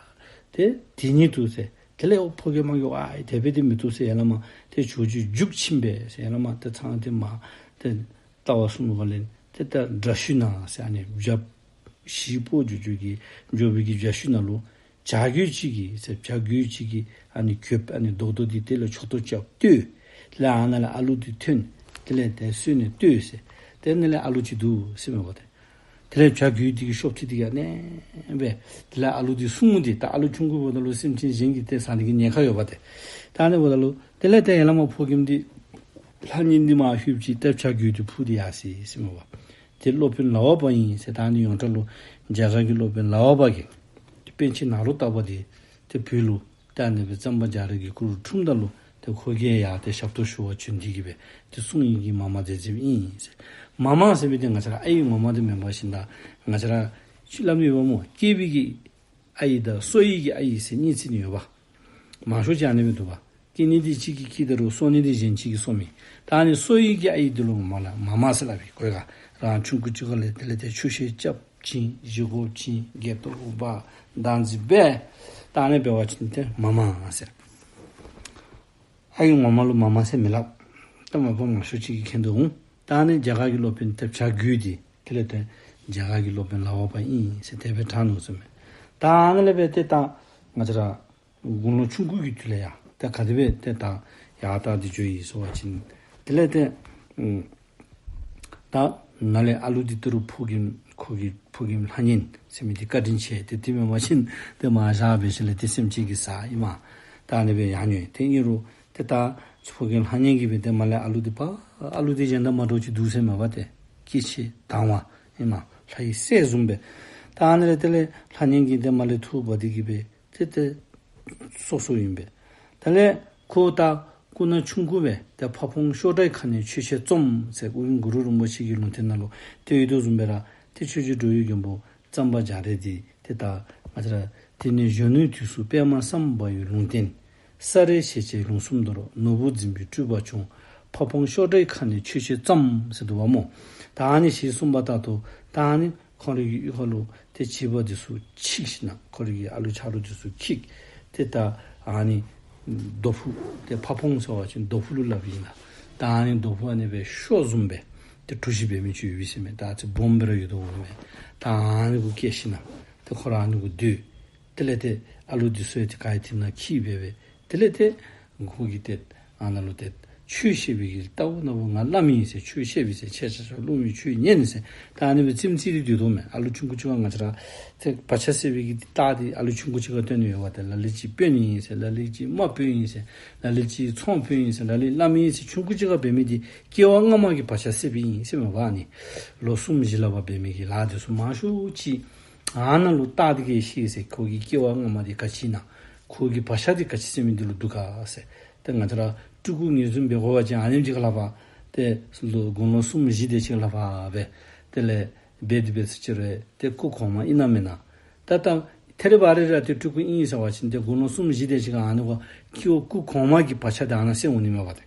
ཏེ་དེ་ཉིད་དུ་ཟེར། དེ་ལས་ཨོ་ཕོ་རྒནམ་གྱིས་ཨ་དེ་སྦེ་དེ་མི་བཏུབ་ཟེར། ཡར་ལས་མར་ཏེ་ཇོ་ཇོ་རྒྱུག་ཕྱིན་པས་ཟེར། ཡར་ལས་མར་ཏེ་ཚང་སྟེ་མར་ཏེ་ལྟ་བར་སོང་བ་ལས་ཏེ་ད་འཇའ་ཤུལ་ནང་ཟེར་ཨ་ནི་བྱག་ཞིག་སྤོ་ཇོ་ཇོ་གི་འགྱོ་བའི་གི་འཇའ་ཤུལ་ནང་ལུ་བྱ་རྒོད་ཅིག་གིས་ཟེར། བྱ་རྒོད་ཅིག་གིས་ཨ་ནི་གྱོདཔ་ཨ་ནི་རྡོག་རྡོག་འདི་དེ་ལས་མཆུ་ཏོ་རྐྱབ་བཏུལ། དེ་ལས་ཨ་ནཱ་ལས་ཨ་ལུ་འདི་ཐོན། དེ་ལས་ཏེ་གསོལ་ནས་བཏུལ་ཟེར། ཏེ་ཨ་ནི་ལས་ཨ་ལུ་ཅིག་འདུག་ཟེར་མས་པ་ཏེ། དེ་ལས་བྱ་རྒོད་འདི་གི་གཤོགཔ་འདི་གིས་ཨ་ནི་སྦེ་དེ་ལས་ཨ་ལུ་འདི་སྲུང་སྟེ། ད་ཨ་ལུ་ཆུང་ཀུ་འབདཝ་ད་ལུ་སེམས་ཅན་གཞན་གྱིས་ཏེ་ཟ་ནི་གི་ཉེན་ཁ་ཡོད་པ་ཏེ། ད་ཨ་ནི་འབདཝ་ད་ལུ་དེ་ལས་ཏེ་ཡར་ལས་མར་ཕོ་རྒནམ་འདི་ལྷ་གཉན་འདི་མར་ལྷོདཔ་ཅིག་ཏེ་བྱ་རྒོད་འདི་འཕུར་ཏེ་ཡར་སོ་ཡི་ཟེར་མས་པ། ཏེ་སློབ་དཔོན་ལག་པ་པ་ཨིན་ཟེར། ད་ཨ་ནི་ཡོངས་གྲགས་ལུ་རྒྱ་གར་གྱི་སློབ་དཔོན་ལག་པ་པ་གིས་ཏེ་པཎ་ཆེན་ནཱ་རོ་ཏ་པ་འདི་ཏེ་བོད་ལུ་ད་ཨ་ནི་སྦེ་གཙང་པ་རྒྱ་རས་ཀྱི་སྐུ་རུ་འཁྲུངསམ་ད་ལུ་ཏེ་ཁོ་གིས་ཡང་ཏེ་ཞབས་ཏོག་ཞུ་བར་བྱོན་ཏེ་གི་སྦེ་ཏེ་གསུང་ཡིག་གི་མ་མ་མཛད་མཛདཔ་ཨིན་ཟེར། མ་མ་ཟེར་མི་འདི་ང་བཅས་ར་ཨའི་ངོ་མ་འདི་མེན་པར་ཞིནམ་ད་ང་བཅས་ར་ཅིག་སླབ་ནི་ཡོདཔ་སྨོ། སྐྱེས་པའི་གི་ཨའི་དང་གསོ་བའི་གི་ཨའི་ཟེར་གཉིས་བརྩི་ནི་ཡོདཔ། མང་ཤོས་ཅིག་ཨ་ནི་སྦེ་འདུག་པ། སྐྱེ་ནི་འདི་གཅིག་གིས་སྐྱེས་ད་རུང་གསོ་ནི་འདི་གཞན་གཅིག་གིས་གསོ་མི། ད་ཨ་ནི་གསོ་བའི་གི་ཨའི་འདི་ལུ་མ་ལ་མ་མ་ཟེར་སླབ་པས། གོ་ཡི་ག། རང་ཆུང་ཀུ་ཅིག་ཁ་ལས་དེ་ལས་ཏེ་ཆོས་བཤད་རྐྱབ་བྱིན་བཞེས་སྒོ་བྱིན་དགེ་ཐོག་འབག་བདག་འཛིན་འབད། ད་ཨ་ནི་འབད་བ་ཅིན་ཏེ་མ་མ་ཟེར། ཨའི་ངོ་མ་ལུ་མ་མ་ཟེར་མི་སླབ། ད་མ་པ་མང་ཤོས་ཅིག་གིས་མཁྱེན་དོ་འོང་། ད་ཨ་ནི་རྒྱ་གར་གྱི་སློབ་དཔོན་ཏེ་བྱ་རྒོད་འདི་དེ་ལས་ཏེ་རྒྱ་གར་གྱི་སློབ་དཔོན་ལག་པ་པ་ཨིན་ཟེར་དེ་སྦེ་གྲགས་ནུག་ཟེར་མས། ད་ཨ་ནི་ལས་འབད་ཏེ་ད་ང་བཅས་ར་དགུང་ལོ་ཆུང་ཀུ་གི་དུས་ལས་ཡང་ཏེ་ག་དེ་སྦེ་ཏེ་ད་ཡར་དྲག་སྟེ་འགྱོ་ཡི་ཟེར་བ་ཅིན་དེ་ལས་ཏེ་ཨམ་ད་ནཱ་ལས་ཨ་ལུ་འདི་ད་རུང་ཕོ་རྒནམ་ཁོ་གི་ཕོ་རྒནམ་ལྷ་གཉན་ཟེར་མི་འདི་བཀའ་དྲིན་ཆེ། ཏེ་དེ་མེན་པ་ཅིན་ཏེ་མར་བཞག་སྦེ་ཞིནམ་ལས་ཏེ་སེམས་ཅན་གྱིས་ཟ་ཡི་མས། ད་ཨ་ནི་སྦེ་ཡར་འགྱོ་ཡི། ཏེ་ཨིན་རུང་ཏེ་ད་ཕོ་རྒནམ་ལྷ་གཉན་གྱིས་སྦེ་ཏེ་མར་ལས་ཨ་ལུ་འདི་པ་ཨ་ལུ་འདི་གཞན་དང་མ་འདྲཝ་ཅིག་འདུག་ཟེར་མས་པ་ཏེ། སྐྱེ་འཆི་དང་བ་ཨིན་མས། ལྷ་ཡི་སྲས་བཟུམ་སྦེ། ད་ཨ་ནི་ལས་དེ་ལས་ལྷ་གཉན་གྱིས་ཏེ་མར་ལས་ཐུགས་འབག་སྟེ་གི་སྦེ་ཏེ་ཏེ་སོ་སོ་ཨིན་པས། དེ་ལས་ཁོ་ད་སྐུ་ན་ཆུང་ཀུ་སྦེ་ཏེ་ཕ་བོང་གཤོག་སྒྲའི་ཁ་ནས་ཆོས་བཤད་རྩོམ་ཟེར་ཨོ་རྒྱན་གུ་རུ་རིན་པོ་ཆེ་གི་ལུང་བསྟན་ནང་ལུ་ཏེ་ཡོད་དོ་བཟུམ་སྦེ་ར་ཏེ་ཆོས་རྗེ་འགྲོ་བའི་མགོན་པོ་གཙང་པ་རྒྱ་རས་འདི་ཏེ་ད་ང་བཅས་ར་དེ་ནས་གཞོན་ནུའི་དུས་སུ་པདྨ་སམ་བྷ་ཝའི་ལུང་བསྟན། ས་རལ་ཞེས་བྱའི་ལུང་གསུམ་མདོར། ནོར་བུ་འཛིན་པའི་སྤྲུལ་པ་བྱུང་། ཕ་བོང་གཤོག་སྒྲའི་ཁ་ནས་ཆོས་བཤད་རྩོམ་ཟེར་འདུག་པ་སྨོ། ད་ཨ་ནི་ཞེས་གསུངས་པ་ལྟར་དུ་ད་ཨ་ནི་ཁོང་རའི་གི་གཡུས་ཁ་ལུ་ཏེ་བྱིས་པ་འདི་ཚུ་འཁྱིད་ཞིནམ་ལས་ཁོང་རའི་གི་ཨ་ལུ་ཆ་རོགས་འདི་ཚུ་འཁྱིད། ཏེ་ད་ཨ་ནི་རྡོ་ཕུག་ཏེ་ཕ་བོང་ཟེར་བ་ཅིན་རྡོ་ཕུག་ལུ་སླབ་ཨིན་ལགས། ད་ཨ་ནི་རྡོ་ཕུག་ཨ་ནི་སྦེ་གཤོག་བཟུམ་སྦེ་ཏེ་གྲུ་བཞི་འབད་མི་ཅིག་ཡོད་པས་ཟེར་མས། ད་ཨ་ཙི་སྦོམ་སྦེ་ར་ཡོད་དོ་འོང་མས། ད་ཨ་ནི་གུ་བཀལ་ཞིནམ་ལས་ཏེ་ཁོ་ར་ཨ་ནི་གུ་སྡོད། དེ་ལས་ཏེ་ཨ་ལུ་འདི་ཚུ་ཡང་ཏེ་ག་ཡི་དེ་ནང་འཁྱིད་སྦེ་སྦེ། དེ་ལས་ཏེ་ཁོ་གིས་ཏེ་ཨ་ནཱ་ལུ་ཏེ་ཆོས་བཤད་པའི་གི་ལྟ་བུ་ན་བུ་ང་བླམ་ཨིན་ཟེར། ཆོས་བཤད་པའི་ཟེར། ཁྱེད་ཆ་ཁྱབ་སློབ་མའི་ཆོས་ཉན་ཟེར། ད་ཨ་ནི་སྦེ་རྩེདམོ་རྩེ་སྟེ་སྡོད་དོ་མས། ཨ་ལུ་ཆུང་ཀུ་ཅིག་ཁར་ང་བཅས་ར་ཏེ་བག་ཆགས་སད་པའི་གི་རྟགས་འདི་ཨ་ལུ་ཆུང་ཀུ་ཅིག་ཁར་སྟོན་ནི་ཡོད་པ་ཏེ། ལ་ལུ་ཅིག་དཔོན་ཨིན་ཟེར། ལ་ལུ་ཅིག་དམག་དཔོན་ཨིན་ཟེར། ལ་ལུ་ཅིག་ཚོང་དཔོན་ཨིན་ཟེར། ལ་ལུ་བླམ་ཨིན་ཟེར། ཆུང་ཀུ་ཅིག་ཁར་འབད་མི་འདི་སྐྱེ་བ་སྔ་མ་གི་བག་ཆགས་སད་པའི་ཨིན་ཟེར་མས་པ། ཨ་ནི་ལོ་གསུམ་བཞི་ལུ་ཕར་འབད་མི་གི་ལཱ་འདི་ཚུ་མང་ཤོས་ཅིག་ཨ་ནཱ་ལུ་རྟགས་འདི་གིས་ཤེས་ཟེར། ཁོ་གི་སྐྱེ་བ་སྔ་མ་འདི་ག་ཅི་ཨིན་ན། ཁོ་གི་བག་ཆགས་འདི་ག་ཅི་ཟེར་མི་འདི་ལུ་འདུག་ག་ཟེར། ཏེ་ང་བཅས་ར་སྤྲུལ་སྐུ་ངོས་འཛིན་འབད་དགོ་པ་ཅིན་ཨ་ནེམ་ཅིག་ཁར་ལུ་ཕར་ཏེ་ལོ་དགུང་ལོ་གསུམ་བཞི་དེ་ཅིག་ཁར་ལུ་ཕར་སྦེ་དེ་ལས་འབད་དེ་འབད་ཟེར་ཅི་རུང་ཏེ་སྐུ་གོང་མ་ཨིན་ན་མེན་ན། ད་ད་ཐད་རི་བ་རི་ར་ཏེ་སྤྲུལ་སྐུ་ཨིན་ཟེར་བ་ཅིན་ཏེ་དགུང་ལོ་གསུམ་བཞི་དེ་ཅིག་ཁར་ཨ་ནི་ཁོ་སྐུ་སྐུ་གོང་མ་གི་བག་ཆགས་འདི་ཨ་ནཱ་སད་འོང་ནི་མས་པ་ཏེ།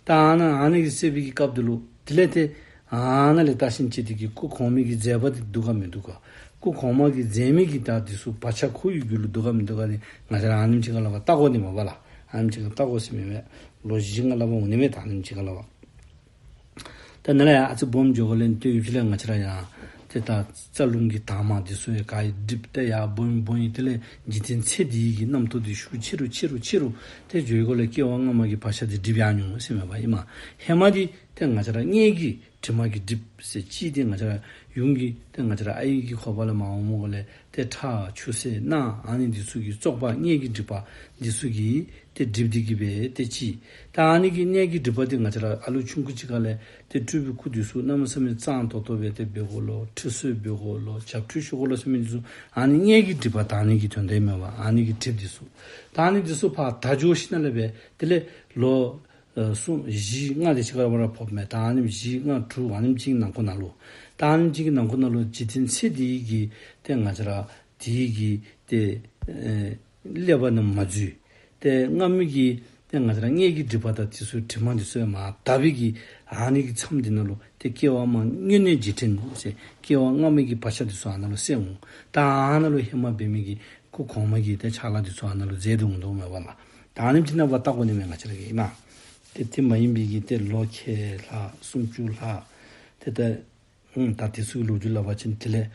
ད་ཨ་ནཱ་ཨ་ནི་གི་སད་པའི་གི་སྐབས་འདི་ལུ་དེ་ལས་ཏེ་ཨ་ནཱ་ལས་བལྟ་ཞིནམ་ཅིག་འདི་གི་སྐུ་གོང་མའི་གི་མཛད་པ་འདི་འདུག་ག་མིན་འདུག་ག། སྐུ་གོང་མ་གིས་མཛད་མི་གི་ད་འདི་ཚུ་བག་ཆགས་ཁོ་གི་རྒྱུད་ལུ་འདུག་ག་མིན་འདུག་ག་ནི་ང་བཅས་ར་ཨ་ནེམ་ཅིག་ཁར་ལུ་ཕར་བལྟ་དགོ་ནི་མས་པ་ལགས། ཨ་ནེམ་ཅིག་ཁར་བལྟ་དགོ་ཟེར་མི་མས། ལོ་བཞི་ལྔ་ལུ་ཕར་འོང་ནི་མས། ད་ཨ་ནེམ་ཅིག་ཁར་ལུ་ཕར། ད་ནཱ་ལས་ཡར་ཨ་ཙི་སྦོམ་འགྱོ་དགོ་ལས་ཏེ་ཡུལ་ཕྱི་ལས་ང་བཅས་ར་ཡང་ཏེ་ད་རྩ་རླུང་གི་དྭངས་མ་འདི་ཚུ་ཡང་ག་ཡི་འགྲིབ་སྟེ་ཡར་སྦོམ་སྦོམ་ཡི། དེ་ལས་འཇིག་རྟེན་ཚེ་འདི་གི་རྣམ་རྟོག་འདི་ཤུགས་ཆེ་རུ་ཆེ་རུ་ཆེ་རུ་ཏེ་འགྱོ་དགོ་ལས་སྐྱེ་བ་སྔ་མ་གི་བག་ཆགས་འདི་འགྲིབ་ཡར་འོང་ཟེར་མས་པ་ཨིན་མས། ཧེ་མ་འདི་ཏེ་ང་བཅས་ར་མངལ་གྱི་དྲི་མ་གིས་འགྲིབ་ཟེར། གཅིག་འདི་ང་བཅས་ར་ཡུམ་གྱི་ཏེ་ང་བཅས་ར་ཨའི་གི་ཁོག་པ་ལས་མར་འོང་མི་གུ་ལས་ཏེ་ཁྲག་ཆུ་སེར་རྣག་ཨ་ནི་འདི་ཚུ་གི་བཙོག་པ་མངལ་གྱི་འགྲིབ་པ་འདི་ཚུ་གིས་ཏེ་འགྲིབ་སྟེ་གི་སྦེ་ཏེ་གཅིག། ད་ཨ་ནི་གི་མངལ་གྱི་འགྲིབ་པ་འདི་ང་བཅས་ར་ཨ་ལུ་ཆུང་ཀུ་ཅིག་ཁར་ལས་ཏེ་སྤྲུལ་པའི་སྐུ་འདི་ཚུ་གནམ་མེད་ས་མེད་གཙང་ཏོག་ཏོ་སྦེ་ཏེ་འབད་དགོ་ལོ། ཁྲུས་གསོལ་འབད་དགོ་ལོ། བྱབས་ཁྲུས་ཞུ་དགོ་ལོ་ཟེར་མི་འདི་ཚུ་ཨ་ནི་མངལ་གྱི་འགྲིབ་པ་དག་ནི་གི་དོན་དག་ཨིན་མས་པ། ཨ་ནི་གི་གྲིབ་འདི་ཚུ། ད་ཨ་ནི་འདི་ཚུ་ཕར་དག་འགྱོ་ཞིནམ་ལས་སྦེ་དེ་ལས་ལོ་ཨ་གསུམ་བཞི་ལྔ་དེ་ཅིག་ཁར་ཕར་ཕོགཔ་མས། ད་ཨ་ནེམ་བཞི་ལྔ་དྲུག་ཨ་ནེམ་ཅིག་གི་ནང་འཁོད་ནང་ལུ། ད་ཨ་ནེམ་ཅིག་གི་ནང་འཁོད་ནང་ལུ་འཇིག་རྟེན་ཚེ་འདི་གི་ཏེ་ང་བཅས་ར་དེ་གི་ཏེ་ཨེ་ཀླད་པ་ནང་མ་འཛུལ། ཏེ་སྔ་མའི་གི་ཏེ་ང་བཅས་ར་མངལ་གྱི་སྒྲིབ་པ་དང་དེ་ཚུ་དྲི་མ་འདི་ཚུ་མར་དག་པའི་གི་ཨ་ནི་གི་མཚམས་འདི་ནང་ལུ་ཏེ་སྐྱེ་བ་མ་སྔོན་གནས་རྗེས་དྲན་ཟེར་སྐྱེ་བ་སྔ་མའི་གི་བག་ཆགས་འདི་ཚུ་ཨ་ནཱ་ལུ་སད་འོང་། ད་ཨ་ནཱ་ལུ་ཧེ་མ་འབད་མི་གི་སྐུ་གོང་མ་གི་ཏེ་ཕྱག་ལཱ་འདི་ཚུ་ཨ་ནཱ་ལུ་མཛད་དེ་འོང་དོ་མས་པ་ལགས། ད་ཨ་ནེམ་ཅིག་ནང་འབདཝ་ད་གོ་ནི་མས་ང་བཅས་ར་གི་ཨིན་མས། ཏེ་དེ་མ་ཡིན་པའི་གི་ཏེ་ལོ་ཁལ་ལྷག་སུམ་ཅུ་ལྷག་ཏེ་ད་ཨུམ་ད་དེ་ཚུ་གི་ལོ་རྒྱུས་སླབ་པ་ཅིན་དེ་ལས་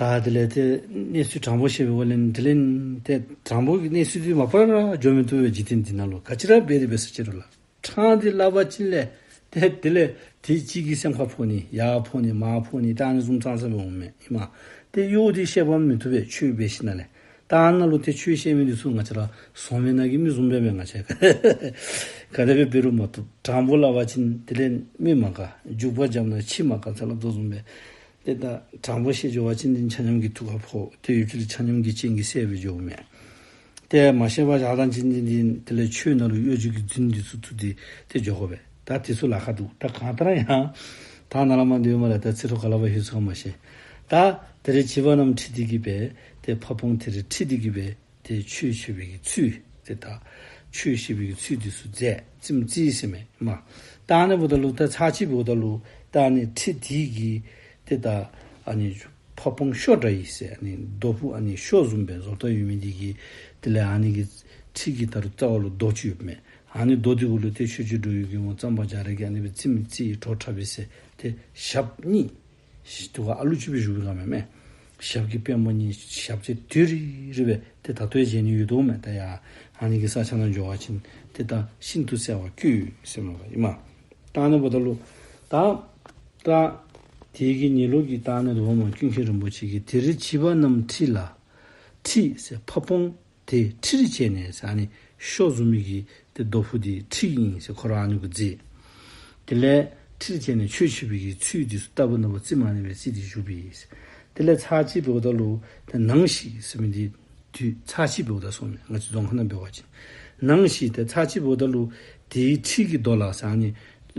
ད་དེ་ལས་ཏེ་གནས་ཚུལ་དྲང་པོ་བཤད་པའི་སྒོ་ལས་དེ་ལས་ཏེ་དྲང་པོ་གི་གནས་ཚུལ་འདི་མ་པ་ར་འགྱོ་མི་བཏུབ་པས། འཇིག་རྟེན་འདི་ནང་ལུ་ག་ཅི་ར་འབད་དེ་འབད་ས་ཅི་རུང་ལགས། དྲང་སྟེ་སླབ་པ་ཅིན་ལས་ཏེ་དེ་ལས་ཏེ་གཅིག་གིས་སེམས་ཁར་ཕོག་ནི་ཡར་ཕོག་ནི་མར་ཕོག་ནི་ད་ཨ་ནི་བཟུམ་ཙང་ཙང་འབད་འོང་མས་ཨིན་མས། ཏེ་གཡོག་འདི་བཤད་པ་མི་བཏུབ་པས་ཆོས་འབད་ཞིནམ་ལས། ད་ཨ་ནཱ་ལུ་ཏེ་ཆོས་བཤད་མི་འདི་ཚུ་ང་བཅས་ར་ཟོང་བའི་ནང་གི་མི་བཟུམ་སྦེ་མས། ང་བཅས་ག་དེ་སྦེ་འབད་རུང་མ་བཏུབ། དྲང་པོ་སླབ་པ་ཅིན་དེ་ལས་མི་མ་དགའ། རྒྱུག་པ་བརྒྱབ་ན་ཁྱི་མ་དགའ་ཟེར་སླབ་དོ་བཟུམ་སྦེ། ཏེ་ད་དྲང་པོ་བཤད་འགྱོ་བ་ཅིན་འདི་ཆ་མཉམ་གྱི་ཐུགས་ཁར་ཕོག། ཏེ་ཡུདཔ་ཅིག་ལས་ཆ་མཉམ་གྱི་སྤྱན་གྱིས་གསལ་སྦེ་འགྱོཝ་མས། ཏེ་མ་ཤེས་པར་བཞག་དང་ཅིན་འདི་འདི་དེ་ལས་ཆོས་ནང་ལུ་གཡོ་སྒྱུ་གི་རྫུན་འདི་ཚུ་བཙུགས་ཏེ་ཏེ་འགྱོ་དགོ་པས། ད་དེ་ཚུ་ལཱ་ཁག་འདུག། ད་གང་ལྟར་ཡང་ད་ནཱ་ལས་མར་འདི་མ་ལས་ད་ཚིག་ཐོ་ག་ལས་ཕར་ལྷོད་སོང་ག་མ་ཤེས། ད་དེ་རེ་བྱིས་པ་རྣམས་ཁྲིད་དེ་གི་སྦེ་ཏེ་ཕ་བོང་དེ་རེ་ཁྲིད་དེ་གི་སྦེ་ཏེ་ཆོས་བཤད་པའི་གི་ཚུལ་ཏེ་ད་ཆོས་བཤད་པའི་གི་ཚུལ་འདི་ཚུ་མཛད་རྩེདམོ་རྩེ་ཡི་ཟེར་མས་མ། ད་ཨ་ནི་འབདཝ་ད་ལུ་ད་ཚར་གཅིག་འབདཝ་ད་ལུ་ད་ཨ་ནི་ཁྲི་འདི་གི་ཏེ་ད་ཨ་ནི་ཕ་བོང་ཤོ་འདྲ་ཡི་ཟེར་ཨ་ནི་རྡོ་ཕུག་ཨ་ནི་ཤོ་བཟུམ་སྦེ་བཟོ་ལྟ་ཡོད་མི་འདི་གི་དེ་ལས་ཨ་ནི་གི་ཁྲི་གི་ད་རུང་རྩ་བ་ལུ་རྡོ་ཅིག་ཡོདཔ་མས། ཨ་ནི་རྡོ་འདི་གུ་ལུ་ཏེ་ཆོས་རྗེ་འགྲོ་བའི་མགོན་པོ་གཙང་པ་རྒྱ་རས་ཀྱིས་ཨ་ནི་སྦེ་རྩེདམོ་རྩེ་ཡི་བྲོ་འཁྲབ་ཡི་ཟེར་ཏེ་ཞབས་གཉིས་ཏེ་ཨ་ལུ་ཅིག་སྦེ་བཞུགས་པའི་སྒང་མས་མས། ཞབས་ཀྱི་པདྨོ་གཉིས་ཞབས་རྗེས་བསྡུས་རི་རི་སྦེ་ཏེ་ད་ལྟོ་ཡང་མཇལ་ནི་ཡོད་དོ་མས། ད་ཡར་ཨ་ནི་གི་ས་ཆ་ནང་འགྱོ་བ་ཅིན་ཏེ་ད་ཤིན་ཏུ་གསལ་བར་བཀོད་ཟེར་མས་པ་ཨིན་མས། ད་ཨ་ནི་འབདཝ་ད་ལུ་ད་ད་དེ་གི་ཉིན་ལོག་གི་ད་ཨ་ནི་འབདཝ་མས། ཀུན་མཁྱེན་རིན་པོ་ཆེ་གིས་དེ་རེ་བྱིས་པ་རྣམས་ཁྲིད་ལ་ཁྲིད་ཟེར་ཕ་བོང་དེ་ཁྲིར་བྱས་ནས་ཟེར་ཨ་ནི་ཤོ་བཟུམ་མའི་གི་ཏེ་རྡོ་ཕུག་འདི་ཁྲི་ཨིན་ཟེར་ཁོ་ར་ཨ་ནི་གུ་མཛད། དེ་ལས་ཁྲིར་བྱས་ནས་ཆོས་བཤད་པའི་གི་ཚུལ་འདི་ཚུ་ལྟ་བུ་ན་བུ་རྩེདམོ་ཨ་ནི་སྦེ་རྩེ་སྟེ་བཞུགས་པས། དེ་ལས་ཚར་གཅིག་འབདཝ་ད་ལུ་ཏེ་ནང་ཞིག་ཟེར་མི་འདི་དུས་ཚར་གཅིག་འབདཝ་ད་སོང་མས། ང་བཅས་རྫོང་ཁ་ནང་འབད་བ་ཅིན་ནང་ཞིག་ཏེ་ཚར་གཅིག་འབདཝ་ད་ལུ་དེའི་ཁྲི་གི་རྡོ་ལ་ཟེར་ཨ་ནི་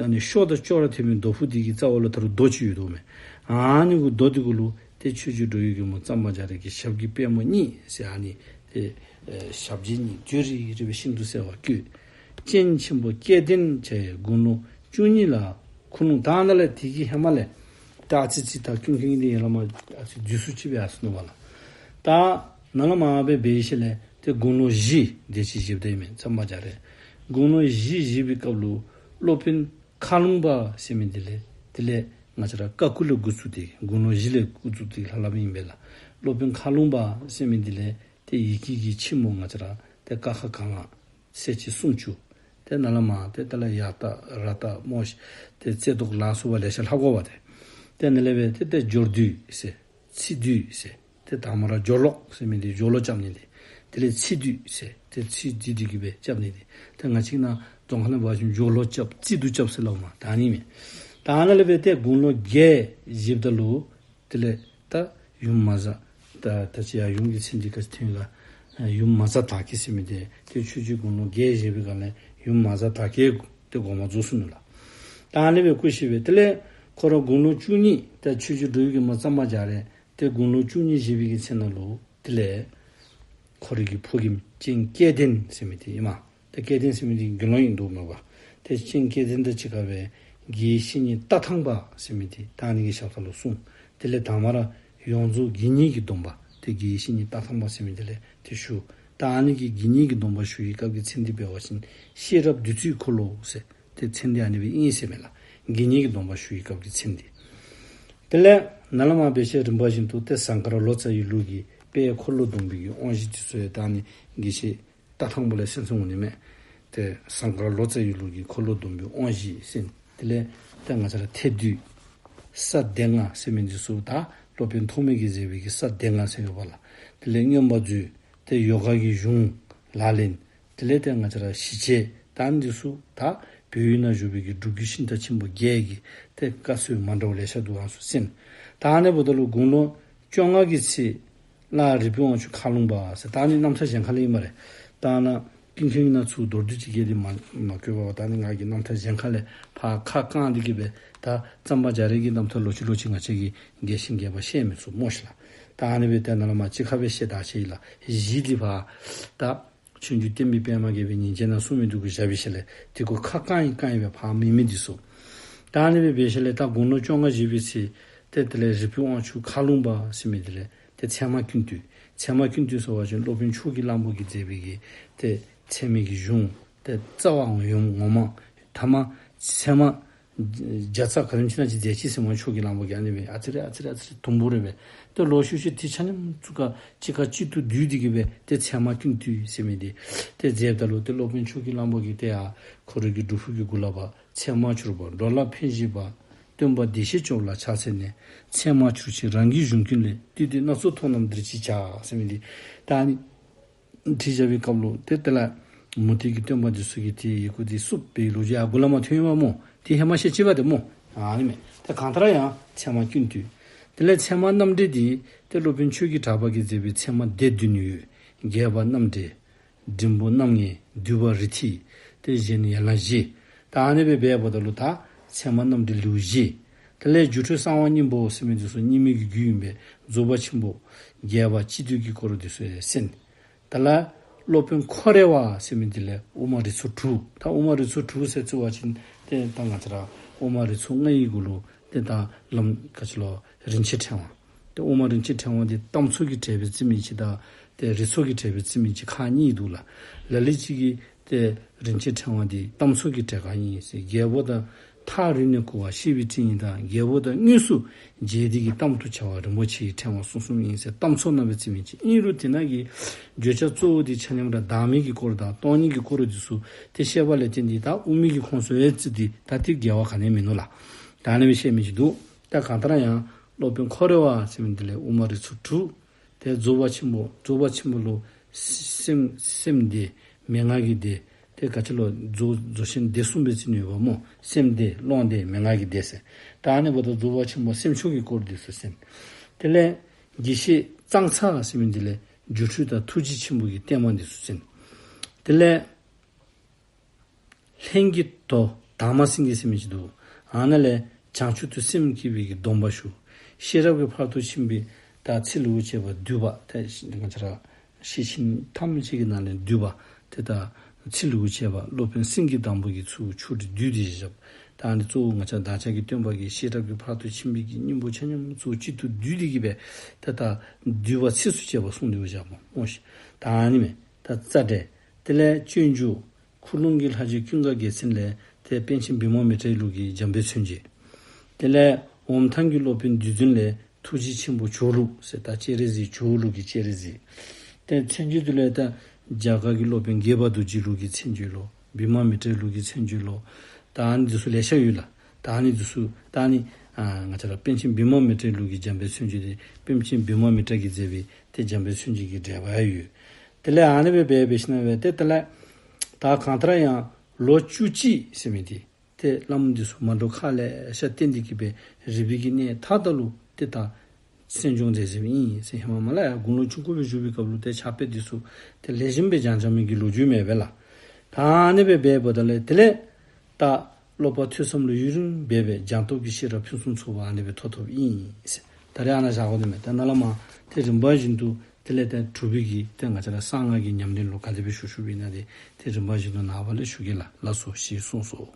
ཨ་ནི་ཤོ་དང་ཅོག་ར་འཐདཔ་མའི་རྡོ་ཕུག་འདི་གི་རྩ་བ་ལུ་ད་རུང་རྡོ་ཅིག་ཡོད་དོ་མས། ཨ་ནི་གུ་རྡོ་འདི་གུ་ལུ་ཏེ་ཆོས་རྗེ་འགྲོ་བའི་མགོན་པོ་གཙང་པ་རྒྱ་རས་ཀྱིས་ཞབས་ཀྱི་པདྨོ་གཉིས་ཟེར་ཨ་ནི་ཏེ་ཨེ་ཞབས་རྗེས་གཉིས་བསྡུས་རི་རི་སྦེ་ཤིན་ཏུ་གསལ་བར་བཀོད། སྤྱན་ཆེན་པོ་སྐལ་ལྡན་བྱས་དགུང་ལོ་བཅུ་གཉིས་ལ་ཁུ་ལུང་། ད་ནཱ་ལས་དེ་གི་ཧེ་མ་ལས་ད་ཨ་ཙི་ཅིག་ད་ཀུན་མཁྱེན་འདི་ཡར་ལས་མར་ཨ་ཙི་རྫུས་སུ་ཅིག་སྦེ་ཡར་སོང་ནུག་པ་ལགས། ད་ནཱ་ལས་མར་སྦེ་འབད་ཞིནམ་ལས་ཏེ་དགུང་ལོ་བཞི་དེ་ཅིག་བཞེསཔ་ད་ཨིན་མས་གཙང་པ་རྒྱ་རས། དགུང་ལོ་བཞི་བཞེས་པའི་སྐབས་ལུ་སློབ་དཔོན་མཁར་ལུང་པ་ཟེར་མི་འདི་ལས་དེ་ལས་ང་བཅས་ར་ཀ་ཁུ་ལས་འགོ་བཙུགས་ཏེ་དགུང་ལོ་བཞི་ལས་འགོ་བཙུགས་ཏེ་ལྷབ་ལྷབ་ཨིན་པས་ལགས། སློབ་དཔོན་མཁར་ལུང་པ་ཟེར་མི་འདི་ལས་ཏེ་ཡི་གེ་གི་ཆེན་མོ་ང་བཅས་ར་ཏེ་ཀ་ཁ་ག་ང་གསལ་བྱེད་སུམ་ཅུ། ཏེ་ནཱ་ལས་མར་ཏེ་ད་ལས་ཡ་བཏགས་ར་བཏགས་མོ་ཤ་ཏེ་རྩེ་བཏོག་ལ་སོགས་པ་ལེ་ཤ་ལྷབ་དགོ་པས་ཏེ། ཏེ་ནཱ་ལས་སྦེ་ཏེ་ཏེ་སྦྱོར་བསྡུས་ཟེར་ཚིག་བསྡུས་ཟེར། ཏེ་དང་པ་ར་སྦྱོར་ཀློག་ཟེར་མི་འདི་སྦྱོར་ཀློག་རྐྱབ་ནི་འདི། དེ་ལས་ཚིག་བསྡུས་ཟེར་ཏེ་ཚིག་བསྡུས་ཏེ་གི་སྦེ་རྐྱབ་ནི་འདི། ཏེ་ང་བཅས་ནཱ་རྫོང་ཁ་ནང་འབད་བ་ཅིན་སྦྱོར་ཀློག་རྐྱབ་ཚིག་བསྡུས་རྐྱབ་ཟེར་སླབ་མས། ད་ཨ་ནི་མས། ད་ནཱ་ལས་སྦེ་ཏེ་དགུང་ལོ་བརྒྱད་བཞེསཔ་ད་ལུ་དེ་ལས་ད་ཡུམ་མ་གཟའ་ད་ད་ཅི་ཡར་ཡུམ་གྱི་མཚན་འདི་ག་ཅི་ཐོན་ག་ཡུམ་མ་གཟའ་དར་སྐྱེས་ཟེར་མི་འདི་ཏེ་ཆོས་རྗེ་དགུང་ལོ་བརྒྱད་བཞེས་པའི་སྒང་ལས་ཡུམ་མ་གཟའ་དར་སྐྱེས་ཏེ་དགོངས་པ་རྫོགས་སོ་ནུག་ལགས། ད་ཨ་ནི་སྦེ་བསྐུལ་ཞིནམ་ལས་དེ་ལས་ཁོ་ར་དགུང་ལོ་བཅུ་གཉིས་ད་ཆོས་རྗེ་འགྲོ་བའི་མགོན་པོ་གཙང་པ་རྒྱ་རས་ཏེ་དགུང་ལོ་བཅུ་གཉིས་བཞེས་པའི་གི་ཚེ་ནང་ལུ་དེ་ལས་ཁོ་རའི་གི་ཕོ་རྒནམ་སྤྱན་སྐལ་ལྡན་ཟེར་མི་འདི་ཨིན་མས། ཏེ་སྐལ་ལྡན་ཟེར་མི་འདི་དགེ་སློང་ཨིན་འདུག་མས་པ། ཏེ་སྤྱན་སྐལ་ལྡན་དང་གཅིག་ཁར་སྦེ་དགེ་བའི་བཤེས་གཉེན་རྟ་ཐང་པ་ཟེར་མི་འདི་ད་ཨ་ནི་གི་ཞབས་ས་ལུ་སོང་། དེ་ལས་དང་པ་ར་ཡོངས་རྫོགས་དགེ་བསྙེན་གྱི་སྡོམ་པ་ཏེ་དགེ་བའི་བཤེས་གཉེན་རྟ་ཐང་པ་ཟེར་མི་འདི་ལས་ཏེ་ཞུ། ད་ཨ་ནི་གི་དགེ་བསྙེན་གྱི་སྡོམ་པ་ཞུ་བའི་སྐབས་ཀྱི་མཚན་འདི་འབད་བ་ཅིན་ཤེས་རབ་བདུད་རྩིའི་འཁོར་ལོ་ཟེར་ཏེ་མཚན་འདི་ཨ་ནི་སྦེ་ཨིན་ཟེར་མས་ལགས། དགེ་བསྙེན་གྱི་སྡོམ་པ་ཞུ་བའི་སྐབས་ཀྱི་མཚན་འདི། དེ་ལས་ནཱ་ལས་མར་འབད་ཞིནམ་རིམ་པ་བཞིན་དུ་ཏེ་ཟངས་དཀར་ལོ་ཙཱ་བའི་ལུགས་ཀྱི་དཔལ་འཁོར་ལོ་སྡོམ་པའི་གི་དབང་བཞི་འདི་ཚུ་ཡང་ད་ཨ་ནི་དགེ་བཤེས་རྟ་ཐང་པ་ལས་གསན་གསན་འོང་ནི་མས། ཏེ་ཟངས་དཀར་ལོ་ཙཱ་བའི་ལུགས་ཀྱི་འཁོར་ལོ་སྡོམ་པའི་དབང་བཞི་གསན། དེ་ལས་ཏེ་ང་བཅས་ར་ཐེག་བསྡུས་ས་སྡེ་ལྔ་ཟེར་མི་འདི་ཚུ་ད་སློབ་དཔོན་ཐོགས་མེད་ཀྱིས་མཛད་པའི་གི་ས་སྡེ་ལྔ་ཟེར་ཡོད་པ་ལགས། དེ་ལས་མངོན་པ་མཛོད། ཏེ་ཡོ་ག་གི་གཞུང་ལག་ལེན། དེ་ལས་ཏེ་ང་བཅས་ར་ཞི་བྱེད་ད་ཨ་ནི་འདི་ཚུ་ད་བོད་ཡུལ་ནང་བཞུགས་པའི་གི་སྒྲུབ་བརྒྱུད་ཤིང་རྟ་ཆེན་པོ་བརྒྱད་ཀྱི་ཏེ་བཀའ་སྲོལ་མ་འདྲཝ་ལེ་ཤ་འདུག། ཨ་ནི་ཚུ་གསན། ད་ཨ་ནི་འབདཝ་ད་ལུ་དགུང་ལོ་བཅོ་ལྔ་གི་ཚེ་སླར་རིག་པའི་དབང་ཕྱུག་མཁར་ལུང་པ་ཟེར་ད་ཨ་ནི་རྣམ་ཐར་གཞན་ཁ་ལས་ཨིན་པ་རེད། ད་ནཱ་ཀུན་མཁྱེན་ནང་ཚུར་མདོར་བསྡུས་ཅིག་བརྒྱབ་སྟེ་མ་མ་བཀོད་པ་ད་ཨ་ནི་ང་གིས་རྣམ་ཐར་གཞན་ཁ་ལས་ཕར་ཁ་བསྐངས་ཏེ་གི་སྦེ་ད་གཙང་པ་རྒྱ་རས་ཀྱི་རྣམ་ཐར་ལོག་ཅི་ལོག་ཅི་ང་བཅས་ཀྱིས་རྒྱས་ཤིང་རྒྱས་པ་བཤད་མི་ཚུགས་སྨོ་ཤེས་ལགས། ད་ཨ་ནི་སྦེ་ཏེ་ནཱ་ལས་མར་གཅིག་ཁར་སྦེ་བཤད་ད་བཤད་ཡི་ལགས། གཞི་འདི་ཕར་ད་ ཆོས་འབྱུང་བསྟན་པའི་པདྨ་རྒྱས་པའི་ཉིན་བྱེད་ནང་གསུངས་མི་འདི་གུ་བཞག་པའི་ཤུལ་ལས་དེ་གུ་ཁ་བཀང་ཡི་བཀང་ཡི་སྦེ་ཕར་མི་མི་འདི་ཚུ། ད་ཨ་ནི་སྦེ་འབད་ཤུལ་ལས་ད་དགུང་ལོ་བཅོ་ལྔ་བཞེས་པའི་ཚེ་ཏེ་དེ་ལས་རི་པིན་དབང་ཕྱུག་མཁར་ལུང་པ་ཟེར་མི་འདི་ལས་ཏེ་ཚད་མ་ཀུན་བཏུས། ཚད་མ་ཀུན་བཏུས་ཟེར་བ་ཅིན་སློབ་དཔོན་ཕྱོགས་ཀྱི་གླང་པོ་གིས་མཛད་པའི་གི་ཏེ་ཚད་མའི་གི་གཞུང་ཏེ་རྩ་བའང་ཡོངས་ངོ་མ་ཐ་མ་ཚད་མ་བརྒྱ་རྩ་ག་དེམ་ཅིག་ན་ཅིག་མཛད་ཅི་ཟེར་མས། ཕྱོགས་ཀྱི་གླང་པོ་གིས་ཨ་ནི་སྦེ་ཨ་ཙི་རེ་ཨ་ཙི་རེ་ཨ་ཙི་རེ་དུམ་བུ་རེ་སྦེ་ཏེ་ལོག་ཤུལ་ཤུལ་དེ་ཆ་མཉམ་ཚུ་ག་གཅིག་ཁར་གཅིག་ཏུ་བསྡུས་ཏེ་གི་སྦེ་ཏེ་ཚད་མ་ཀུན་བཏུས་ཟེར་མི་འདི་ཏེ་མཛདཔ་ད་ལུ་ཏེ་སློབ་དཔོན་ཕྱོགས་ཀྱི་གླང་པོ་གིས་ཏེ་ཡར་ཁོ་རའི་གི་སྒྲུབ་ཕུག་གི་གུ་ལས་ཕར་ཚད་མ་གྱུར་པ་འགྲོ་ལ་ཕན་བཞེད་པ། སྟོན་པ་བདེ་གཤེགས་སྐྱོབ་ལ་ཕྱག་འཚལ་ནས། ཚད་མ་གྱུར་ཅིག་རང་གི་གཞུང་ཀུན་ལས། བཏུས་ཏེ་སྣ་ཚོགས་ཐོབ་རྣམས་འདིར་གཅིག་བྱ། ཟེར་མི་འདི་ད་ཨ་ནི་བྲིས་བཞག་པའི་སྐབས་ལུ་ཏེ་དེ་ལས་མུ་སྟེགས་ཀྱི་སྟོན་པ་འདི་ཚུ་གིས་ཏེ་ཡི་གུ་འདི་བསུབ་པའི་ལོ་རྒྱུས་ཨ་གུ་ལས་མར་ཐོན་ཡོདཔ་སྨོ། ཏེ་ཧེ་མ་བཤད་ཅི་བ་ཏེ་སྨོ། ཨ་ནི་མས། ཏེ་གང་ལྟར་ཡང་ཚད་མ་ཀུན་བཏུས། དེ་ལས་ཚད་མ་རྣམ་འགྲེལ་འདི་ཏེ་སློབ་དཔོན་ཆོས་ཀྱི་གྲགས་པ་གིས་མཛད་པའི་ཚད་མ་སྡེ་བདུན་ཡོད། རྒྱས་པ་རྣམ་འགྲེལ། འབྲིང་པོ་རྣམ་ལྔ། བསྡུས་པ་རིགས་ཐིགས། ཏེ་གཞན་ཡན་ལག་བཞི། ད་ཨ་ནི་སྦེ་འབདཝ་ད་ལུ་ད་ཚད་མ་རྣམ་འགྲེལ་ལེའུ་བཞི། དེ་ལས་སྒྱུ་འཕྲུལ་གསང་བ་སྙིང་པོ་ཟེར་མི་འདི་ཚུ་རྙིང་མའི་གི་རྒྱུད་ཨིན་པས། རྫོགས་པ་ཆེན་པོ་རྒྱས་པ་སྤྱི་ལྟོ་གི་སྐོར་འདི་ཚུ་ཡང་གསན། དེ་ལས་སློབ་དཔོན་ཁོ་རེ་བ་ཟེར་མི་འདི་ལས་དབུ་མ་རིགས་ཚོགས་དྲུག། ད་དབུ་མ་རིགས་ཚོགས་དྲུག་ཟེར་ཟེར་བ་ཅིན་ཏེ་ད་ང་བཅས་ར་དབུ་མ་རིགས་ཚོགས་ལྔའི་གུ་ལུ་ཏེ་ད་བླམ་ག་ཅི་ལོ་རིན་ཆེན་ཕྲེང་བ། ཏེ་དབུ་མ་རིན་ཆེན་ཕྲེང་བ་འདི་གཏམ་ཚོགས་ཀྱི་གྲས་སྦེ་བརྩི་མི་ཅིག་དང་ཏེ་རིགས་ཚོགས་ཀྱི་གྲས་སྦེ་བརྩི་མི་ཅིག་ཁག་གཉིས་འདུག་ལགས། ལ་ལུ་ཅིག་གིས་ཏེ་རིན་ཆེན་ཕྲེང་བ་འདི་གཏམ་ཚོགས་ཀྱི་གྲས་ཁག་གཉིས་ཟེར། རྒྱལ་པོ་དང་ཐག་རིང་ནས་གོ་བ་ཤེས་པའི་སྤྲིང་ཡིག་དང་། རྒྱལ་པོ་དང་དངོས་སུ་མཇལ་འདི་གིས་གཏམ་དུ་བྱ་བ་རིན་པོ་ཆེའི་ཕྲེང་བ་གསུམ་གསུམ་ཨིན་ཟེར་གཏམ་ཚོགས་ནང་སྦེ་བརྩི་མི་ཅིག། ཨིན་རུང་དེ་ནང་གི་བརྗོད་བྱ་གཙོ་བོ་འདི་ཆ་མཉམ་ར་བདག་མེད་ཀྱི་སྐོར་དང་སྟོང་ཉིད་ཀྱི་སྐོར་འདི་ཚུ་ཏེ་བཤད་པ་ལས་བརྟེན་ཏེ་ད་དབུ་མའི་གི་ཁོངས་སུ་ཡང་བརྩི་སྟེ་ད་ཏེ་འགལ་བ་ག་ནི་ཡང་མིན་ནུག་ལགས། ད་ཨ་ནི་སྦེ་བཤད་མི་ཅིག་འདུག། ད་གང་ལྟར་ཡང་སློབ་དཔོན་ཁོ་རེ་བ་ཟེར་མི་འདི་ལས་དབུ་མ་རིགས་ཚོགས་དྲུག། ཏེ་རྫོགས་པ་ཆེན་པོ། རྫོགས་པ་ཆེན་པོ་ལུ་སེམས་སེམས་སྡེ་མན་ངག་གི་སྡེ། ཏེ་ག་ཅི་ལོ་རྫོགས་རྫོགས་ཆེན་སྡེ་གསུམ་སྦེ་བརྩི་ནི་ཡོདཔ་སྨོ། སེམས་སྡེ་སློང་སྡེ་མན་ངག་གི་སྡེ་ཟེར། ད་ཨ་ནི་འབདཝ་ད་རྫོགས་པ་ཆེན་པོ་སེམས་མཆོག་གི་སྐོར་འདི་ཚུ་གསན། དེ་ལས་དགེ་བཤེས་གཙང་ཚ་ཟེར་མི་འདི་ལས་སྒྱུ་འཕྲུལ་དང་ཐུགས་རྗེ་ཆེན་པོ་གི་བསྟན་པ་འདི་ཚུ་གསན། དེ་ལས་ལྷན་གྱི་དོ་དར་མ་སེང་གེ་ཟེར་མི་ཅིག་འདུག། ཨ་ནཱ་ལས་བྱང་ཆུབ་ཏུ་སེམས་བསྐྱེད་པའི་གི་སྡོམ་པ་ཞུ། ཤེས་རབ་ཀྱི་ཕ་རོལ་ཏུ་ཕྱིན་པའི་ད་ཚིག་ལེའུ་བཅད་པ་བསྡུས་པ། ད་ང་བཅས་ར་ཤེར་ཕྱིན་ཐམས་ཅད་ཀྱི་ནང་ལས་བསྡུས་པ། ཏེ་ད་ཚིག་ལེའུ་བཅད་པ་སློབ་དཔོན་སེང་གེ་དང་པོ་གིས་ཚུར་ཕྱོགས་སྒྲིག་བསྡུས་ཏེ་བཞག། ད་ཨ་ནི་གཙོ་བོ་ང་བཅས་བདག་ཅག་གི་སྟོན་པ་གི་ཤེས་རབ་ཀྱི་ཕ་རོལ་ཏུ་ཕྱིན་པའི་གི་སྙིང་པོ་ཆ་མཉམ་གཙོ་བོ་གཅིག་ཏུ་བསྡུས་ཏེ་གི་སྦེ་ཏེ་ད་བསྡུས་པ་ཚིགས་སུ་བཅད་པ་གསུངས་ཏེ་བཞགཔ་སྨོ་ཤིག། ད་ཨ་ནི་མས། ད་རྩ་འགྲེལ། དེ་ལས་སྤྱོད་འཇུག། ཁུ་ལུང་གི་ལྷ་རྗེ་ཀུན་དགའ་རྒྱལ་མཚན་ལས་ཏེ་པཎ་ཆེན་བི་མ་མི་ཏྲའི་ལུགས་ཀྱི་འཇམ་དཔལ་མཚན་བརྗོད། དེ་ལས་འོམ་ཐང་གི་སློབ་དཔོན་བདུད་འཛིན་ལས་ཐུགས་རྗེ་ཆེན་པོ་ཇོ་ལུགས་ཟེར་ད་སྤྱན་རས་གཟིགས་ཇོ་ལུགས་ཀྱི་སྤྱན་རས་གཟིགས། ཏེ་མཚན་བརྗོད་དེ་ལས་ད་རྒྱ་གར་གྱི་སློབ་དཔོན་དགྱེས་པ་རྡོ་རྗེའི་ལུགས་ཀྱི་མཚན་བརྗོད་ལོ། བི་མ་མི་ཏྲའི་ལུགས་ཀྱི་མཚན་བརྗོད་ལོ། ད་ཨ་ནི་འདི་ཚུ་ལེ་ཤ་ཡོད་ལགས། ད་ཨ་ནི་འདི་ཚུ་ད་ཨ་ནི་ཨ་ང་བཅས་ར་པཎ་ཆེན་བི་མ་མི་ཏྲའི་ལུགས་ཀྱི་འཇམ་དཔལ་མཚན་བརྗོད་དེ་པཎ་ཆེན་བི་མ་མི་ཏྲ་གིས་མཛད་པའི་ཏེ་འཇམ་དཔལ་མཚན་བརྗོད་ཀྱི་འགྲེལ་པ་ཡང་ཡོད། དེ་ལས་ཨ་ནི་སྦེ་འབད་འབད་ཞིནམ་ལས་ཏེ་དེ་ལས་ད་གང་ལྟར་ཡང་ལོ་བཅུ་གཅིག་ཟེར་མི་འདི་ཏེ་བླམ་འདི་ཚུ་མ་འདྲཝ་ཁག་ལེ་ཤ་བསྟེན་ཏེ་གི་སྦེ་རིག་པའི་གི་གནས་མཐར་ད་ལུ་ཏེ་ད་གསན་སྦྱོང་མཛད་མཛདཔ་ཨིན་ཟེར། ཧེ་མ་མ་ལ་ཡ་དགུང་ལོ་ཆུང་ཀུ་སྦེ་བཞུགས་པའི་སྐབས་ལུ་ཏེ་ཕྱག་དཔེ་འདི་ཚུ་ཏེ་ལེགས་ཤོམ་སྦེ་སྦྱང་སྦྱང་མི་གི་ལོ་རྒྱུས་མེད་པས་ལགས། ད་ཨ་ནི་སྦེ་འབདཝ་ད་ལས་དེ་ལས་ད་སློབ་པ་ཐོས་བསམ་ལུ་ཡུན་རིངམོ་སྦེ་སྦེ་སྦྱངས་སྟོབས་ཀྱི་ཤེས་རབ་ཕུན་སུམ་ཚོགས་པ་ཨ་ནི་སྦེ་ཐོབ་ཐོབཔ་ཨིན་ཟེར། ད་རེས་ཨ་ནཱ་བཞག་དགོ་ནི་མས། ད་ནཱ་ལས་མར་ཏེ་རིམ་པ་བཞིན་དུ་དེ་ལས་ཏེ་དྲུག་པའི་གི་ཏེ་ང་བཅས་ར་གསང་སྔགས་ཀྱི་ཉམས་ལེན་ལུ་ག་དེ་སྦེ་ཞུགས་ཞུགསཔ་ཨིན་ན་འདི་ཏེ་རིམ་པ་བཞིན་དུ་ནངས་པ་ལས་ཞུ་གེ་ལགས། ལགས་སོ། ཞེས་གསུངས་སོ།